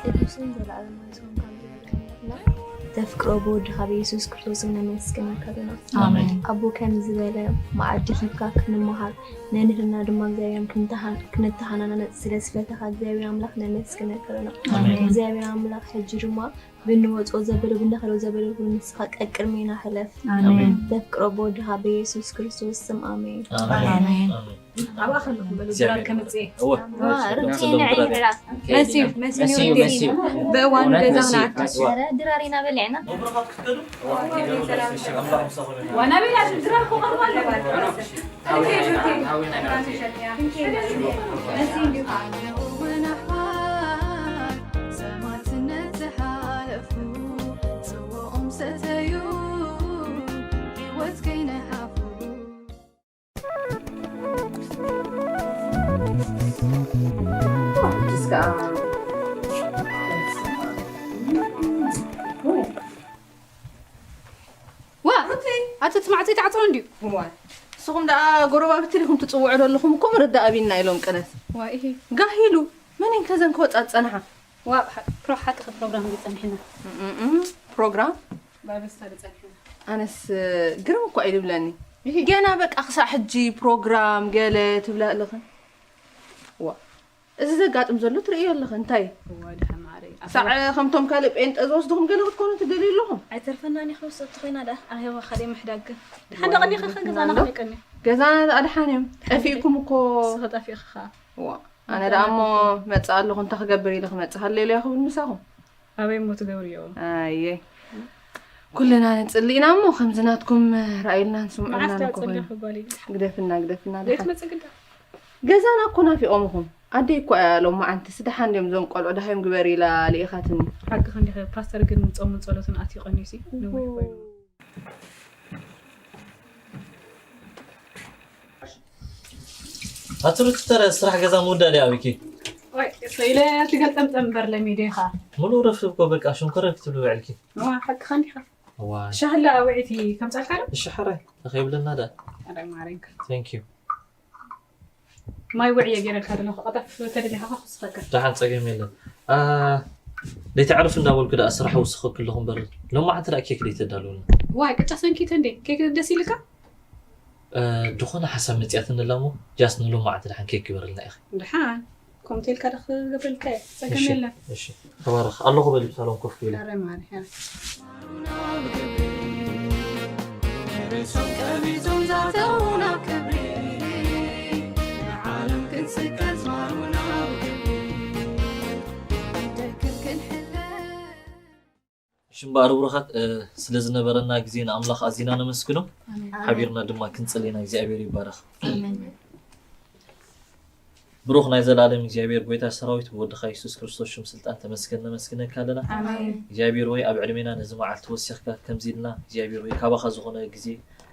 ቅዱስን ዘለኣለማዊ ስምካ ብዝበለ ኣምላኽና፣ ተፍቅሮ ብወድኻ ብየሱስ ክርስቶስ ስም ነመስግነካ ኣለና። ኣሜን። ኣቦ ከም ዝበለ መኣዲ ሂብካ ክንመሃር፣ ነንህርና ድማ እግዚኣብሔር ክንተሃ-፣ ክንተሃናነጽ ስለ ዝፈተኻ እግዚኣብሔር ኣምላኽ ነመስግነካ ኣለና። ኣሜን። እግዚኣብሔር ኣምላኽ ሕጂ ድማ ብንወጾ ዘበለ ብንኸዶ ዘበለ ኩሉ ንስኻ ቀቅድሜና ሕለፍ። ኣሜን። ተፍቅሮ ብወድኻ ብየሱስ ክርስቶስ ስም ኣሜን። ኣሜን። ኣሜን። ኣሜን። ኣብኣ ከለኹም በሉ፣ ድራር ከምጽእ እየ። እወ። ዋ፣ ርክኤ ንዕይ ድራር። መሲዩ፣ መሲዩ፣ መሲዩ፣ መሲዩ። ብእዋኑ እውነት ገዛ መሲዩ፣ ናት። መሲዩ። ኧረ፣ ድራር ኢና በሊዕና። ዋና ቤላ ድራር እኮ ቀርባ ኣለዋ። ሰማዕትነት ዝሓለፉ፣ ጽዋኦም ሰተዩ፣ ህይወት ከይነሓፉ። ዋ! ሩቲ! ኣቲ እቲ ማዕጾ ይተዓጽወ እንድዩ። እዋ። ንስኹም ደኣ ጎረባብቲ ዲኹም ትጽውዑ ዘለኹም እኮ ምርዳእ ኣቢልና ኢሎም ቅነት። ዋ፣ ኢሂ። ጋሂሉ፣ መን እየን ከዘን ክወጻ ዝጸንሓ? ዋ፣ ብሓ-፣ ፕሮ-፣ ሓቂ ፕሮግራም እዩ ጸኒሕና። እም፣ እም፣ ፕሮግራም? ባይብል ስታዲ ጸኒሕና። ኣነስ ግርም እኮ እዩ ዝብለኒ። ኢሂ። ገና በቃ ክሳዕ ሕጂ ፕሮግራም ገለ ትብላ ኣለኽን። ዋ። እዚ ዘጋጥም ዘሎ ትርእዮ ኣለኽን፣ እንታይ? እዋ፣ ደሓን ማዕረይ። ክሳዕ ከምቶም ካልእ ጴንጠ ዝወስድኹም ገለ ክትኮኑ ትደልዩ ኣለኹም? ኣይተርፈናን እዩ፣ ክወስድ ተኾይና ደኣ። ኣየዋ፣ ካልእ ምሕዳግ ግን። ደሓን ደቐኒኻ ኸ ገዛና ኣሎ? ኸነቀኒ? ገዛና ደኣ ደሓን እዮም። ጠፊእኩም እኮ። ንስኺ ጠፊእኺ ኸኣ። ዋ፣ ኣነ ደኣ እሞ መጽእ ኣለኹ፣ እንታይ ክገብር ኢለ ክመጽእ ሃለሉያ ክብል ምሳኹም? ኣበይ እሞ ትገብርዮ? ኣየ። ኩልና ንጽሊ ኢና እሞ ከምዚ ናትኩም ራእይልናን ስምዑልናን መዓስ እኮ ትጽሊ ኮይኑ። ክጓል ኢልካ? ግደፍና፣ ግደፍና፣ ለይት ደሓን። መጽእ ግዳ? ገዛና እኮ ናፊቖምኹም። ኣደይ እኮ እያ ሎማዓንትስ ደሓን ድዮም እዞም ቆልዑ ደሃዮም ግበሪ ኢላ ልኢኻትኒ። ሓቅኺ እንዲኺ፣ ፓስተር ግን ጾምን ጸሎትን ኣትዩ ቀንዩ ሲ፣ ነዊሕ ኮይኑ። ኣቲ ሩቲ፣ ተረ ስራሕ ገዛ ምውዳእ ድያ ኣቢኪ? ወይ፣ ሰኢለ ትገልጠምጠም እምበር ለሚደ ኢኻ። ሙሉእ ረፍቲ እኮ በቃ ሽንኮረ ክትብሊ ውዕልኪ። እዋ፣ ሓቅኻ እንዲኻ። እዋ። ሻሂ ኣላ ውዒቲ ከምጻልካ ዶ? እሺ፣ ሓራይ፣ ተኸይብለና ዳ። ኣረ ማረንካ። Thank you። ማይ ውዕየ ገይረልካ ዘለኹ፣ ቀጠፍ ተደሊኻ ኸ ክውስኸካ። ደሓን፣ ጸገም የለን። ኣ፣ ለይቲ ዕርፍ እንዳበልኩ ደኣ ስራሕ ውስኸኩ ኣለኹ እምበር፣ ሎማዓንቲ ደኣ ኬክ ደይተዳልውልና? ዋይ፣ ቅጫ ሰንኪተ እንዴ? ኬክ ደስ ኢልካ? እ፣ ዝኾነ ሓሳብ መጺኣትኒ ኣላ እሞ፣ ጃስት ንሎማዓንቲ ደሓን ኬክ ግበርልና ኢኺ። ደሓን፣ ከምኡ ኢልካ ዶ ክገብረልካ እየ? ጸገም እሺ፣ የለን። እሺ። ተባረኽ። ኣለኹ በሊ ብሳሎም ኮፍ ኢለ። ኣረ ማሪ፣ ኣረ። ርእሶም ቀቢጾም ዛተው ናብ ክብሪ፣ ንዓለም ክንስቀል ዝማሩ ናብ ክብሪ፣ ክንደክም ክንሕለል። እሺ እምበኣር ብሩኻት፣ እ፣ ስለ ዝነበረና ግዜ ንኣምላኽ ኣዚና ነመስግኖ። ኣሜን። ሓቢርና ድማ ክንጽሊ ኢና። እግዚኣብሔር ይባረኽ። ኣሜን። ብሩኽ ናይ ዘላለም እግዚኣብሔር፣ ጎይታ ሰራዊት፣ ብወድኻ የሱስ ክርስቶስ ሽም ስልጣን ተመስገን፣ ነመስግነካ ኣለና። ኣሜን። እግዚኣብሔር ወይ ኣብ ዕድሜና ነዚ መዓልቲ ወሲኽካ ከምዚ ኢልና እግዚኣብሔር ወይ ካባኻ ዝኾነ ግዜ፣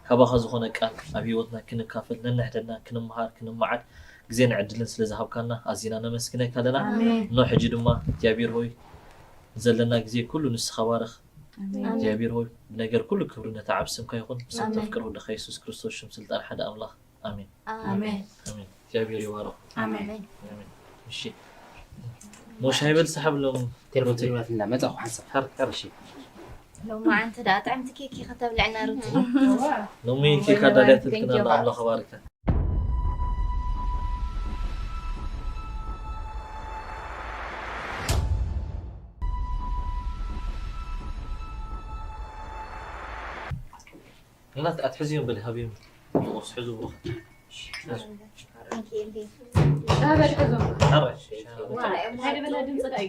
ካባኻ ዝኾነ ቃል ኣብ ህይወትና ክንካፈል፣ ነንሕድሕድና ክንመሃር፣ ክንመዓድ ግዜን ዕድልን ስለ ዝሃብካና ኣዚና ነመስግነካ ኣለና። ኣሜን። እኖ ሕጂ ድማ እግዚኣብሔር ሆይ ዘለና ግዜ ኩሉ ንስኻ ባርኽ። ኣሜን። እግዚኣብሔር ሆይ ብነገር ኩሉ ክብሪ ነታ ዓብ ስምካ ይኹን። ብስም ኣሜን። ተፍቅር ወድኻ የሱስ ክርስቶስ ሽም ስልጣን ሓደ ኣምላኽ። ኣሜን። ኣሜን። ኣሜን። እግዚኣብሔር ይባርኽ። ኣሜን። ኣሜን። እሺ። ሞሻ ይበል ሰሓብ ሎም ቴሌፎን ሮቴ። ትሪባት እንዳ መጻኹ ሓንሳብ። ሓር፣ ሓር። እሺ። ሎማዓንቲ ደኣ ጥዕምቲ ኬክ ኢኻ ተብልዕና ሩቲ። ሎሚ ኬክ ኣዳልያትልክና ኣላ፣ ኣምላኽ ባርካ። እናት ኣትሕዝዮም በል፣ ሃብዮም። ቁርስ ሕዙ ብሩኽ። ሻበል ሕዞ። ሓራይ። ሃይደ በላ ድምፂ ዳይ።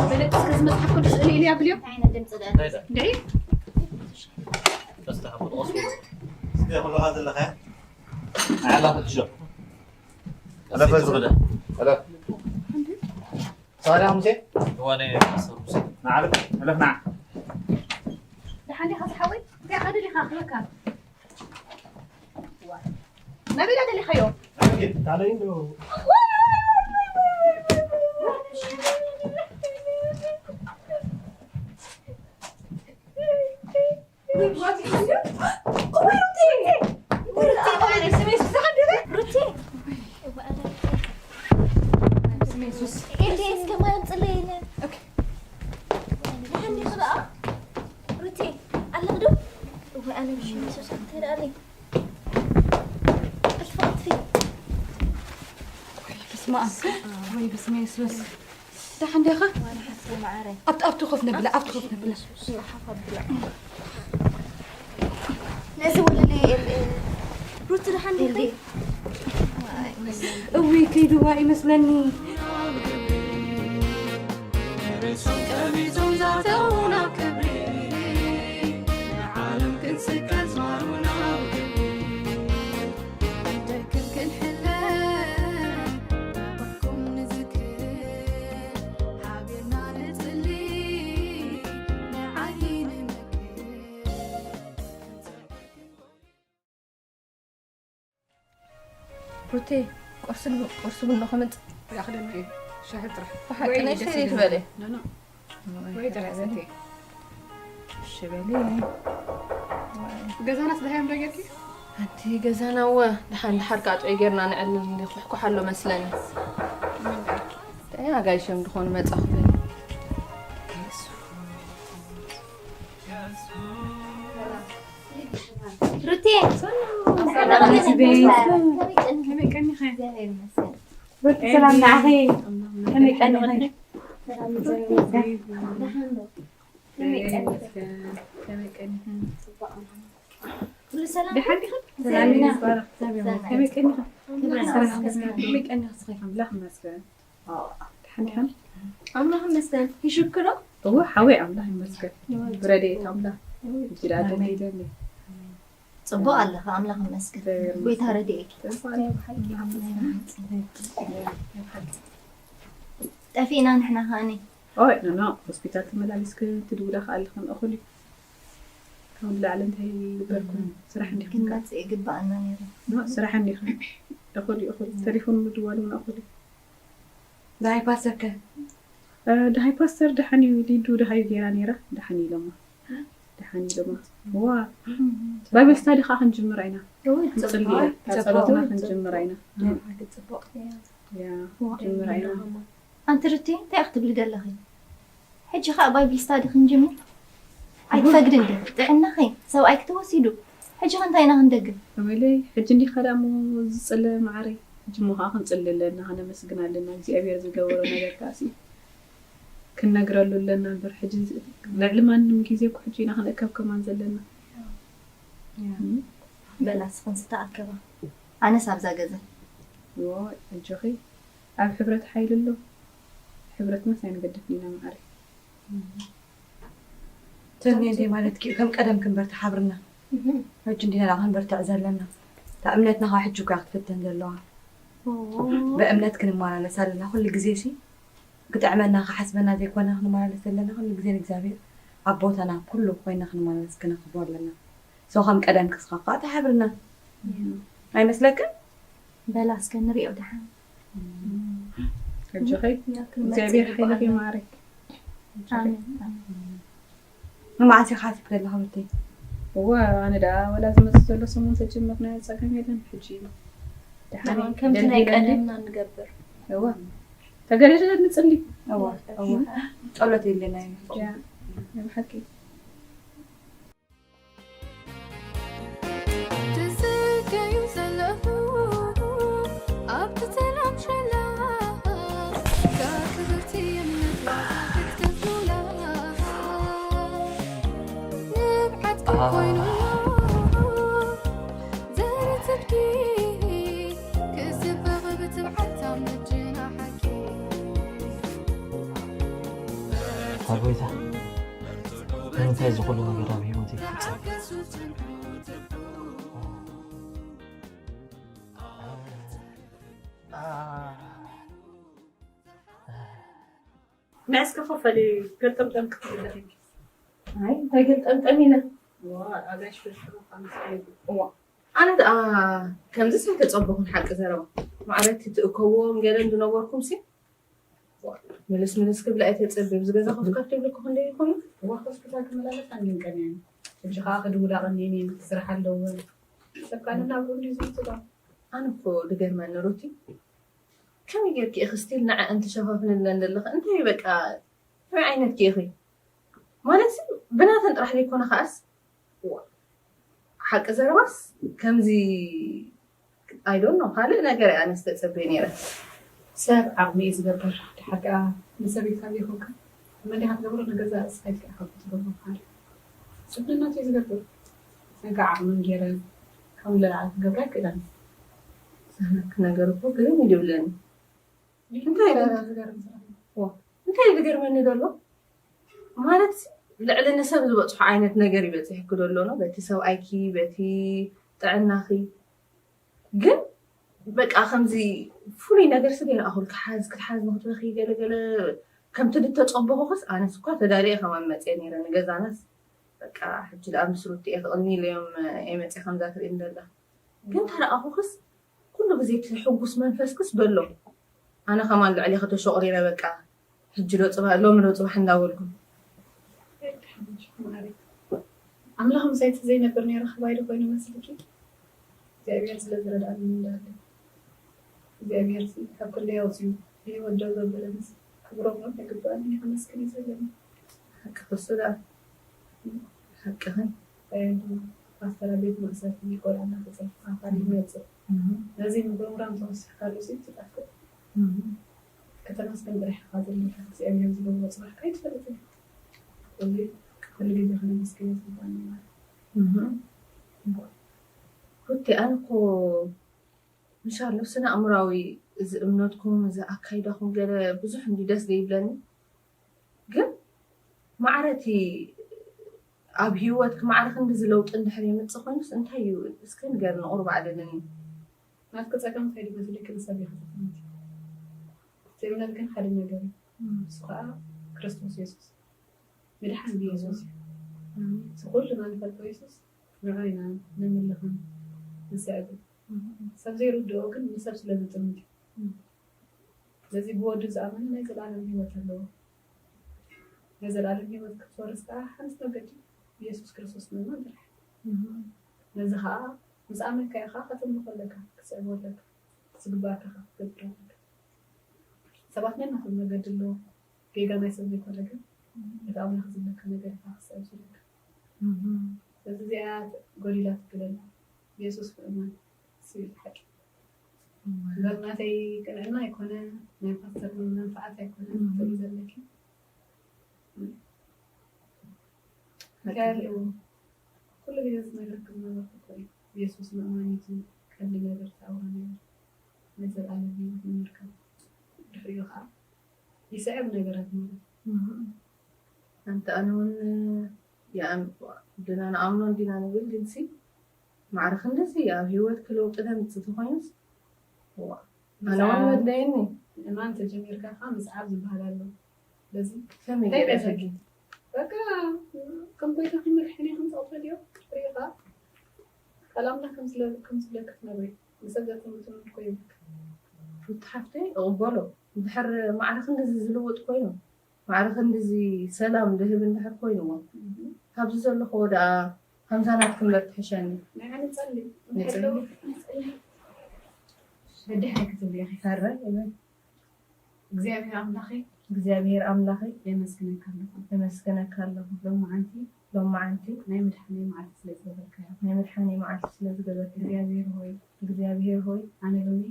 በለ እስከ እዚ መፅሓፍ ቅዱስ እልይ ኢልያ ብልዮ። እንታይ ዓይነት ድምፂ ዳይ? እንታይ ዳ? እንድዒ? ተስተሓፈል፣ ቁርስ ብሩኽ። እስከ ኩልኻ ዘለኻ። ኣላ ክትሾ። ኣለፈ ዝኽደ። ኣለፈ። ሳላ ሙሴ? እዋነ ፓስተር ሙሴ። ንዓለም፣ እለፍ ንዓ። ደሓን ዲኻ ዝሓወይ? እንታይ ኢኻ ደሊኻ ክብለካ? ናበይ ደሊኻዮ? ኣቤት፣ ታለይ እንዶ። የሱስ። ኤልዲ፣ እስከ ማርያም ጽለየኒ። ኦኬ። ደሓን ዲኺ ደኣ? ሩቴ፣ ኣለኺ ዶ? እዋይ፣ ኣነ ብሽም የሱስ፣ እንታይ ደኣ ኣለይ? ቀልጥፊ፣ ቀልጥፊ። ወይ በስመ ኣብ። ወይ በስመ የሱስ። ደሓን ዲኻ? ማርያም ሓፍተይ መዓረይ። ኣብቲ፣ ኣብቲ ኮፍ ነብላ፣ ኣብቲ ኮፍ ነብላ። ሓፍ ኣብላ። ነዚ ወለለይ፣ ኤል-፣ ኤል-፣ ሩቲ ደሓን ዲኺ? እውይ፣ ከይድዋ ይመስለኒ። ርእሶም ቀሚጦም ዛተው ናብ ክብሪ፣ ንዓለም ክንስቀል ዝማሩ ናብ ክብሪ። ክንደክም ክንሕለ፣ ንኹሕኩም ንዝክር፣ ሓቢርና ንጽሊ፣ ንዓሊ ንመክር። ሩቴ፣ ቁርሲ ን-፣ ቁርሲ ቡን ዶ ከምጽእ? ይኣኽለኒ እዩ። ሻሂ ጥራሕ። ብሓቂ ወይ ናይ ደስ ሻሂ ይለኒ። ትበሊ? ኖ፣ ኖ። ወይ ወይ ጥራሕ ጥራሕ ሰትየ። እሺ በሊ። ገዛናስ ደሃዮም ዶ ጌርኪ? ኣንቲ ገዛና እወ፣ ደሓን ደሓር ከዓ ጥዑይ ጌርና ነዕልል እንዲ ኩሕኩሕ ኣሎ መስለኒ። እንታይ ኣጋይሾም ድኾኑ መጻኹ በሊ። ሩቴ፣ ሰላም፣ ሰላም፣ ሰላም። ከመይ ቀኒኺ? ሩቲ፣ ሰላም ንዓኺ። ከመይ ቀኒኺ? ሰላም፣ ሰላም። ደሓን ዶ? ከመይ ቀኒኺ? ከመይ ቀኒኺ? ኩሉ ሰላም? ደሓን ዲኺ? ሰላም ኢና። ሰላም። ከመይ ቀኒኺ? ክብሪ ስራሕ ይመስገን። ከመይ ቀኒኺ? ኣምላኽ ይመስገን። ኣዎ፣ ደሓን ዲኻ? ኣምላኽ ይመስገን። ይሽክሮ? እወ፣ ሓወይ ኣምላኽ ይመስገን። እወ። ብረድኤት ኣምላኽ። እወ። እጅ ደኣ ኣሜን። ደሊለኒ። ጽቡቕ ኣለኻ፣ ኣምላኽ ይመስገን። እግዚኣብሔር ይመስገን። ጎይታ ረድኤት። ጽቡቕ ኣለኻ፣ ኣምላኽ ይመስገን። ጠፊእና ንሕና ከኣኒ። ኦይ፣ ኖ፣ ኖ፣ ሆስፒታል ተመላሊስክን ትድውላ ከኣ ኣለኽን እኹል እዩ። ካብ ላዕሊ እንታይ ይግበርኩም? ስራሕ እንዲኹም ከኣ። ክንመጽእ ይግባኣና ነይሩ። ኖ፣ ስራሕ እንዲኹም። እኹል እዩ፣ እኹል። ተሌፎን ምድዋል እውን እኹል እዩ። ደሃይ ፓስተር ከ? እ፣ ደሃይ ፓስተር ደሓን እዩ፣ ሊዱ ደሃዩ ገይራ ነይራ፣ ደሓን እዩ ኢሎማ። ደሓን እዩ ኢሎማ። ዋ፣ ባይብል ስታዲ ከኣ ክንጅምራ ኢና። እወ፣ ክንጽሊ ጽቡቕ፣ ኢና። ካብ ጽቡቕ፣ ጸሎትና ጽቡቕ። ክንጅምራ ኢና። ንዓኪ ጽቡቕ። ያ፣ ዋ፣ ክንጅምራ ኢና። ኣንቲ ሩቲ፣ እንታይ ክትብሊ ደለኺ? ሕጂ ኸኣ ባይብል ስታዲ ክንጅምር? ኣይትፈቅድን ዲኺ? ጥዕናኺ፣ ሰብኣይኪ ተወሲዱ። ሕጂ ኸ እንታይ ኢና ክንደግም? እመለይ፣ ሕጂ እንዲኻ ደኣ እሞ ዝጽለ መዓረይ። ሕጂ እሞ ኸኣ ክንጽሊ ኣለና፣ ከነመስግን ኣለና። እግዚኣብሔር ዝገበሮ ነገር ከኣ ሲ ክንነግረሉ ኣለና እምበር፣ ሕጂ ልዕሊ ማንም ግዜ እኮ ሕጂ ኢና ክንእከብ ከማን ዘለና። ያ። እም። በላ፣ ስኽንስ ተኣከባ። ኣነስ ኣብዛ ገዛ። ዎ፣ ኣጆኺ። ኣብ ሕብረት ሓይሊ ኣሎ። ሕብረትናስ ኣይንገድፍን ኢና መዓረይ። ተኒ እንዴ ማለትኪ እዩ፣ ከም ቀደም ክንበር ተሓብርና። እህ። ሕጂ እንዲና ደኣ ክንበርትዕ ዘለና። እታ እምነትና ኸዓ ሕጂ እኮ እያ ክትፍተን ዘለዋ። ኦ። ብእምነት ክንመላለስ ኣለና ኩሉ ግዜ ሲ። ክጥዕመና ክሓስበና ዘይኮነ ክንመላለስ ዘለና ኩሉ ግዜ ንእግዚኣብሔር ኣብ ቦታና ኩሉ ኮይና ክንመላለስ ክነኽብሮ ኣለና። ሶ ከም ቀደም ክስኻ ኸዓ ተሓብርና። እህ። ኣይመስለክን? በላ እስከ ንሪኦ ደሓን። ኣጆኺ፣ ያ ክንመጽእ እግዚኣብሔር ይግባኣና። ሓይልኺ ይማረክ። ኣሜን፣ ኣሜን። ንመዓስ ኢኻ ሓሲብኪ ዘለኻ ወደይ? እወ፣ ኣነ ደኣ ወላ ዝመጽእ ዘሎ ሰሙን ተጀመርናዮ ጸገም የለን። ሕጂ ደሓን ደሓን ከምቲ ናይ ደልድለኒ። ቀደምና ንገብር። እወ፣ ተገደደ ንጽሊ። እወ፣ እወ። ጸሎት የለና እዩ። ያ፣ ናይ ብሓቂ። ትዝከዩ ዘለኹ ኣብቲ ሰላም ሸላ እታ ክብርቲ እምነት ዋጋ ክትከፍሉላ ንብዓት ኣሃ። ኮይኑ ዘርኢ ጽድቂ ክስበኽ ብትብዓት ኣብ ምጅና ሓቂ ኣታ ጎይታ። ንምንታይ እዚ ኩሉ ነገር ኣብ ህይወት ይፈጸም? ንዕስኪ ክፈሊ ገልጠምጠም ክትብሊ ኣለኪ። ኣይ፣ እንታይ ገልጠምጠም ኢለ? ዋ፣ ኣጋሽ ፍርፍሩ ከምዚ። ዋ፣ ኣነ ደኣ ከምዚስ ኣይተጸበኹን ሓቂ ዘረባ። ማዕረ እቲ ትእከብዎም ገለ እንድነበርኩምሲ፣ ምልስ ምልስ ክብላ እየ ተጸብብ። እዚ ገዛ ኮፍ ካብ ትብሊ እኮ ክንደይ ይኾኑ? እዋ፣ ሆስፒታል ክመላለስ ኣይንንቀን እየ። ሕጂ ኸኣ ክድውላ ቀኒየን እየን፣ ስራሕ ኣለወን። ሰብ ካነ ናብርኡ እንድዩ ዝውስዳ። ኣነ እኮ ዝገርመኒ ሩቲ፣ ከመይ ጌርኪ ኢኺ ስቲል ንዐ እንትሸፋፍንለን ዘለኺ? እንታይ በቃ ከመይ ዓይነት ጌርኪ ማለት ብናተን ጥራሕ ዘይኮነ ከኣስ ሓቂ ዘረባስ ከምዚ ኣይዶን ነው ካልእ ነገር ኣነ ዝተጸበየ ነይረ። ሰብ ዓቕሚ እዩ ዝገብር። ሓቂ ንሰብ ኢልካ ዘይኮንካ መን ዲኻ ትገብሮ ንገዛ እስኻ ኢልካ ኢኻ ትገብሮ። ሓደ ሰብ ነናቱ እዩ ዝገብር። ነጋ ዓቕምን ገይረ ካብ ንላዕሊ ክገብራ ኣይክእለን። ነገር እኮ ግርም ይብለኒ። እንታይ ዝገርም ስራሕ እንታይ ዝገርመኒ ዘሎ ማለት ልዕሊ ንሰብ ዝበፅሖ ዓይነት ነገር ይበፅሕኪ ዘሎ ነው በቲ ሰብኣይኪ በቲ ጥዕናኺ ግን በቃ ከምዚ ፍሉይ ነገር ስ ገይረ ኣኹል ክሓዝ ክትሓዝ ንክትበኺ ገለገለ ከምቲ ድተፀበኹክስ ኣነስ እኳ ተዳልየ ከማን መፅየ ነይረ ንገዛናስ በቃ ሕጂ ደኣ ምስ ሩቲ እየ ክቕኒ ኢለዮም እየ መፅየ ከምዛ ትርኢ እንደላ ግን ተረኣኹክስ ኩሉ ግዜ እቲ ሕጉስ መንፈስክስ በሎ ኣነ ከማን ልዕሊ ከተሸቑሪረ በቃ ሕጂ ዶ ፅባሕ ሎሚ ዶ ፅባሕ እንዳበልኩም ኣምላኽ ምሳይ ዘይነብር ነይረ ክባይ ዶ ኮይኑ መስልኪ እግዚኣብሔር ስለ ዝረድኣኒ እንዳለ እግዚኣብሔር ካብ ክንደይ ኣውፅዩ ብህይወት ደው ዘበለንስ ክብሮም ነው ይግባኣኒ ከመስግን ይዘለኒ ሓቂ ክሱ ደኣ ሓቅኽን ፓስተራ ቤት ማእሰርቲ ቆልዓ እናተፀርፋ ካል ይመፅእ ነዚ ምጉርምራም ተወሲኽካሉ ሲ ትጠፍእ ከተመስገን ጥራሕ ኢኻ ዘለካ እግዚኣብሔር ዝገብሮ ፅባሕካ ኣይትፈልጥን እዚ ኩሉ ግዜ ከነመስግን ዝግባኒ ማለት ሩቲ ኣነ እኮ ምሻሎ ስነ ኣእምራዊ እዚ እምነትኩም እዚ ኣካይዳኹም ገለ ብዙሕ እንዲ ደስ ዘይብለኒ ግን ማዕረ እቲ ኣብ ሂወትኪ ማዕረ ክንድዚ ለውጢ እንድሕር የምፅእ ኮይኑስ እንታይ እዩ እስኪ ንገርኒ ቁሩብ ኣዕልልኒ። ናትኪ ፀገም እንታይ ድዩ መሲልኪ ንሰብ ኢኺ ዘፍርምቲ። እቲ እምነት ግን ሓደ ነገር እዩ። እሱ ከዓ ክርስቶስ የሱስ ምድሓን ብየሱስ እዩ። እቲ ኩልና ንፈልጦ የሱስ ንዑ ኢና ነምልኽን ንስዕብን። ሰብ ዘይርድኦ ግን ንሰብ ስለ ዝጥምት እዩ። ስለዚ ብወዱ ዝኣመነ ናይ ዘለኣለም ህይወት ኣለዎ። ናይ ዘለኣለም ህይወት ክትወርስ ከዓ ሓንቲ መገዲ ብየሱስ ክርስቶስ ምእማን ጥራሕ። ነዚ ከዓ ምስ ኣመንካ ኢኻ ከተምልኾ ኣለካ፣ ክትስዕቦ ኣለካ፣ ዝግባኣካ ከዓ ክትገብር ኣለካ። ሰባት ነናቶም መገዲ ኣለዎም። ጌጋ ናይ ሰብ ዘይኮነ ግን እቲ ኣምላኽ ዝብለካ ነገር ኢኻ ክትስዕብ ዘለካ። ስለዚ እዚኣ ጎዲላ ትብል ኣላ። ብየሱስ ምእማን እሱ እዩ ሓቂ። እምበር ናተይ ቅንዕና ኣይኮነ ናይ ፓስተር መንፈዓት ኣይኮነ ትርኢ ዘለኪ ካልእ ኩሉ ግዜ ዝነግረኪ ዝነበርኩ እኮ እዩ የሱስ ምእማን እዩ እቲ ቀንዲ ነገር እቲ ኣውራ ነገር ናይ ዘለኣለም ሂወት ንምርካብ ድሕሪኡ ከዓ ይስዕብ ነገራት ማለት እዩ ኣንቲ ኣነ እውን ድና ንኣምኖ እንዲና ንብል ግንሲ ማዕረ ክንድዚ ኣብ ሂወትኪ ለውጢ ደምፅእ ተኮይኑስ ዋእ ኣነ እውን መድለየኒ። ምእማን ተጀሚርካ ከዓ ምስዓብ ዝበሃል ኣሎ። በዚ ከመይ እንታይ ገይረ ገዛ ሕጂ? በቃ ከም ጎይታ ክመርሕን እየ ከም ዝቕበል እዮ ሪኢኻ ቃል ኣምላኽ ከም ዝለ- ከም ዝብለካ ትነግሪ ንሰብ ዘተምትኑ እኮ ይብልክ ሩቲ ሓፍተይ እቕበሎ። እንድሕር ማዕረ ክንድዚ ዝልውጥ ኮይኑ ማዕረ ክንድዚ ሰላም ዝህብ እንድሕር ኮይንዎ ካብዚ ዘለኽዎ ደኣ ከምዛ ናትኪ እምበር ትሕሸኒ። ናይ ኣነ ጸሊ ንጸሊ። ንጸሊ። በድሕሪ ክትብሊ ኢኺ። ፈረ ይበል። እግዚኣብሔር ኣምላኸይ እግዚኣብሔር ኣምላኸይ የመስግነካ ኣለኹ። የመስግነካ ኣለኹ። ሎማዓንቲ ሎማዓንቲ ናይ ምድሓነይ መዓልቲ ስለ ዝገበርካዮ። ናይ ምድሓነይ መዓልቲ ስለ ዝገበርካዮ። እግዚኣብሔር ሆይ እግዚኣብሔር ሆይ ኣነ ሎሚ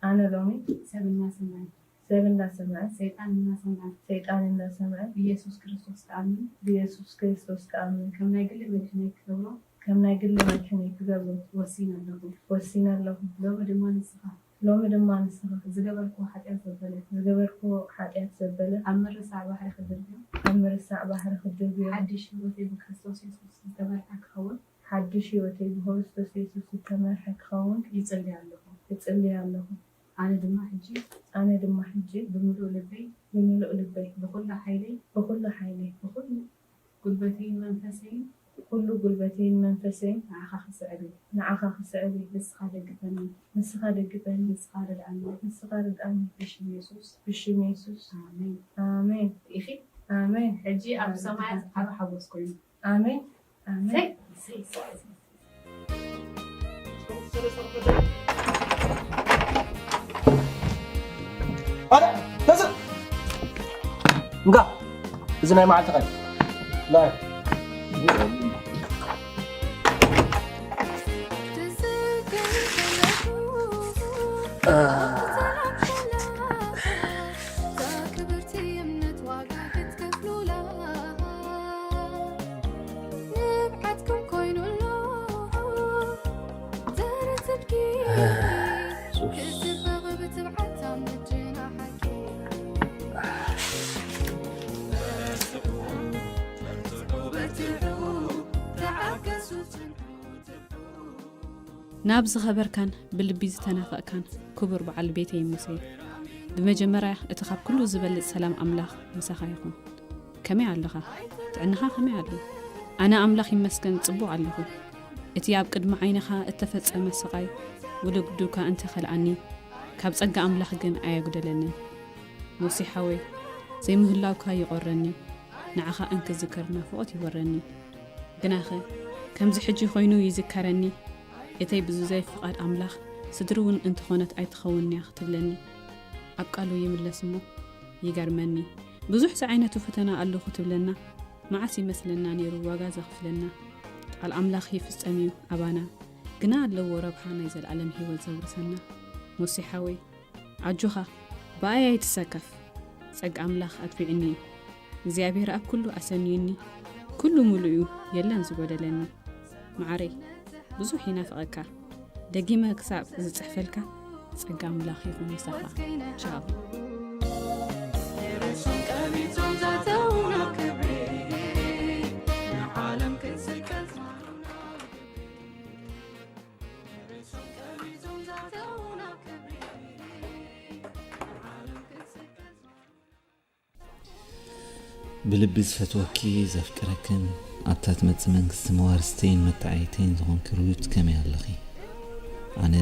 ኣነ ሎሚ ሰብ እናሰምዐ ሰብ እንዳሰምዐ ሰይጣን እናሰምዐ ሰይጣን እንዳሰምዐ ብኢየሱስ ክርስቶስ ክኣምን ብኢየሱስ ክርስቶስ ክኣምን ከም ናይ ግሊ መድሕነይ ክገብሮ ከም ናይ ግሊ መድሕነይ ክገብሮ ወሲነ ኣለኹ። ወሲነ ኣለኹ። ሎሚ ድማ ንስኻ ሎሚ ድማ ንስኻ ዝገበርክዎ ሓጢኣት ዘበለ ዝገበርክዎ ሓጢኣት ዘበለ ኣብ ምርሳዕ ባሕሪ ክድርብዮ ኣብ ምርሳዕ ባሕሪ ክድርብዮ ሓድሽ ህይወተይ ብክርስቶስ የሱስ ዝተመርሐ ክኸውን ሓድሽ ህይወተይ ብክርስቶስ የሱስ ዝተመርሐ ክኸውን ይጽሊ ኣለኹ። ይጽሊ ኣለኹ። ኣነ ድማ ሕጂ ኣነ ድማ ሕጂ ብምሉእ ልበይ ብምሉእ ልበይ ብኹሉ ሓይለይ ብኹሉ ሓይለይ ብኹሉ ጉልበተይን መንፈሰይን ኩሉ ጉልበተይን መንፈሰይን ንዓኻ ክስዕብ እየ። ንዓኻ ክስዕብ እየ። ንስኻ ደግፈኒ። ንስኻ ደግፈኒ። ንስኻ ርድኣኒ። ንስኻ ርድኣኒ። ብሽም የሱስ። ብሽም የሱስ። ኣሜን። ኣሜን። ኢኺ ኣሜን። ሕጂ ኣብ ሰማያት ዓቢ ሓጎስ ኮይኑ። ኣሜን ኣሜን። ሰይ ሰይ ሰይ ሰይ። ኣረ፣ ተስእ! እንካ፣ እዚ ናይ መዓልቲ ኸል። ናይ። ናብ ዝኸበርካን ብልቢ ዝተናፈቕካን ክቡር በዓል ቤተይ ሙሴ፣ ብመጀመርያ እቲ ካብ ኩሉ ዝበልጽ ሰላም ኣምላኽ ምሳኻ ይኹን። ከመይ ኣለኻ? ጥዕናኻ ከመይ ኣሎ? ኣነ ኣምላኽ ይመስገን ጽቡቕ ኣለኹ። እቲ ኣብ ቅድሚ ዓይንኻ እተፈጸመ ስቓይ ውልግዱካ እንተኸልኣኒ፣ ካብ ጸጋ ኣምላኽ ግን ኣየጉደለንን። ሙሴ ሓወይ፣ ዘይምህላውካ ይቖረኒ፣ ንዓኻ እንክዝክር ናፍቖት ይወረኒ። ግናኸ ከምዚ ሕጂ ኮይኑ ይዝከረኒ፣ እተይ ብዝዘይ ፍቓድ ኣምላኽ ስድሪ እውን እንተኾነት ኣይትኸውንያ ክትብለኒ፣ ኣብ ቃሉ ይምለስ እሞ ይገርመኒ። ብዙሕ ዝዓይነቱ ፈተና ኣለኹ ትብለና፣ መዓስ ይመስለና ነይሩ ዋጋ ዘኽፍለና። ቃል ኣምላኽ ይፍጸም እዩ ኣባና፣ ግና ኣለዎ ረብሓ ናይ ዘለኣለም ህይወት ዘውርሰና። ሙሴ ሓወይ ኣጆኻ፣ ብኣይ ኣይትሰከፍ፣ ጸጋ ኣምላኽ ኣድፊዕኒ እዩ። እግዚኣብሔር ኣብ ኩሉ ኣሰንዩኒ፣ ኩሉ ምሉእ እዩ፣ የለን ዝጎደለኒ። መዓረይ፣ ብዙሕ ይናፍቐካ፣ ደጊመ ክሳብ ዝጽሕፈልካ፣ ጸጋ ኣምላኽ ይኹን ምሳኻ። ቻው። ብልቢ ዝፈትወኪ ዘፍቅረክን ኣብታ ትመጽእ መንግስቲ መዋርስተይን መተዓይተይን ዝኾንኪ ሩት ከመይ ኣለኺ? ኣነ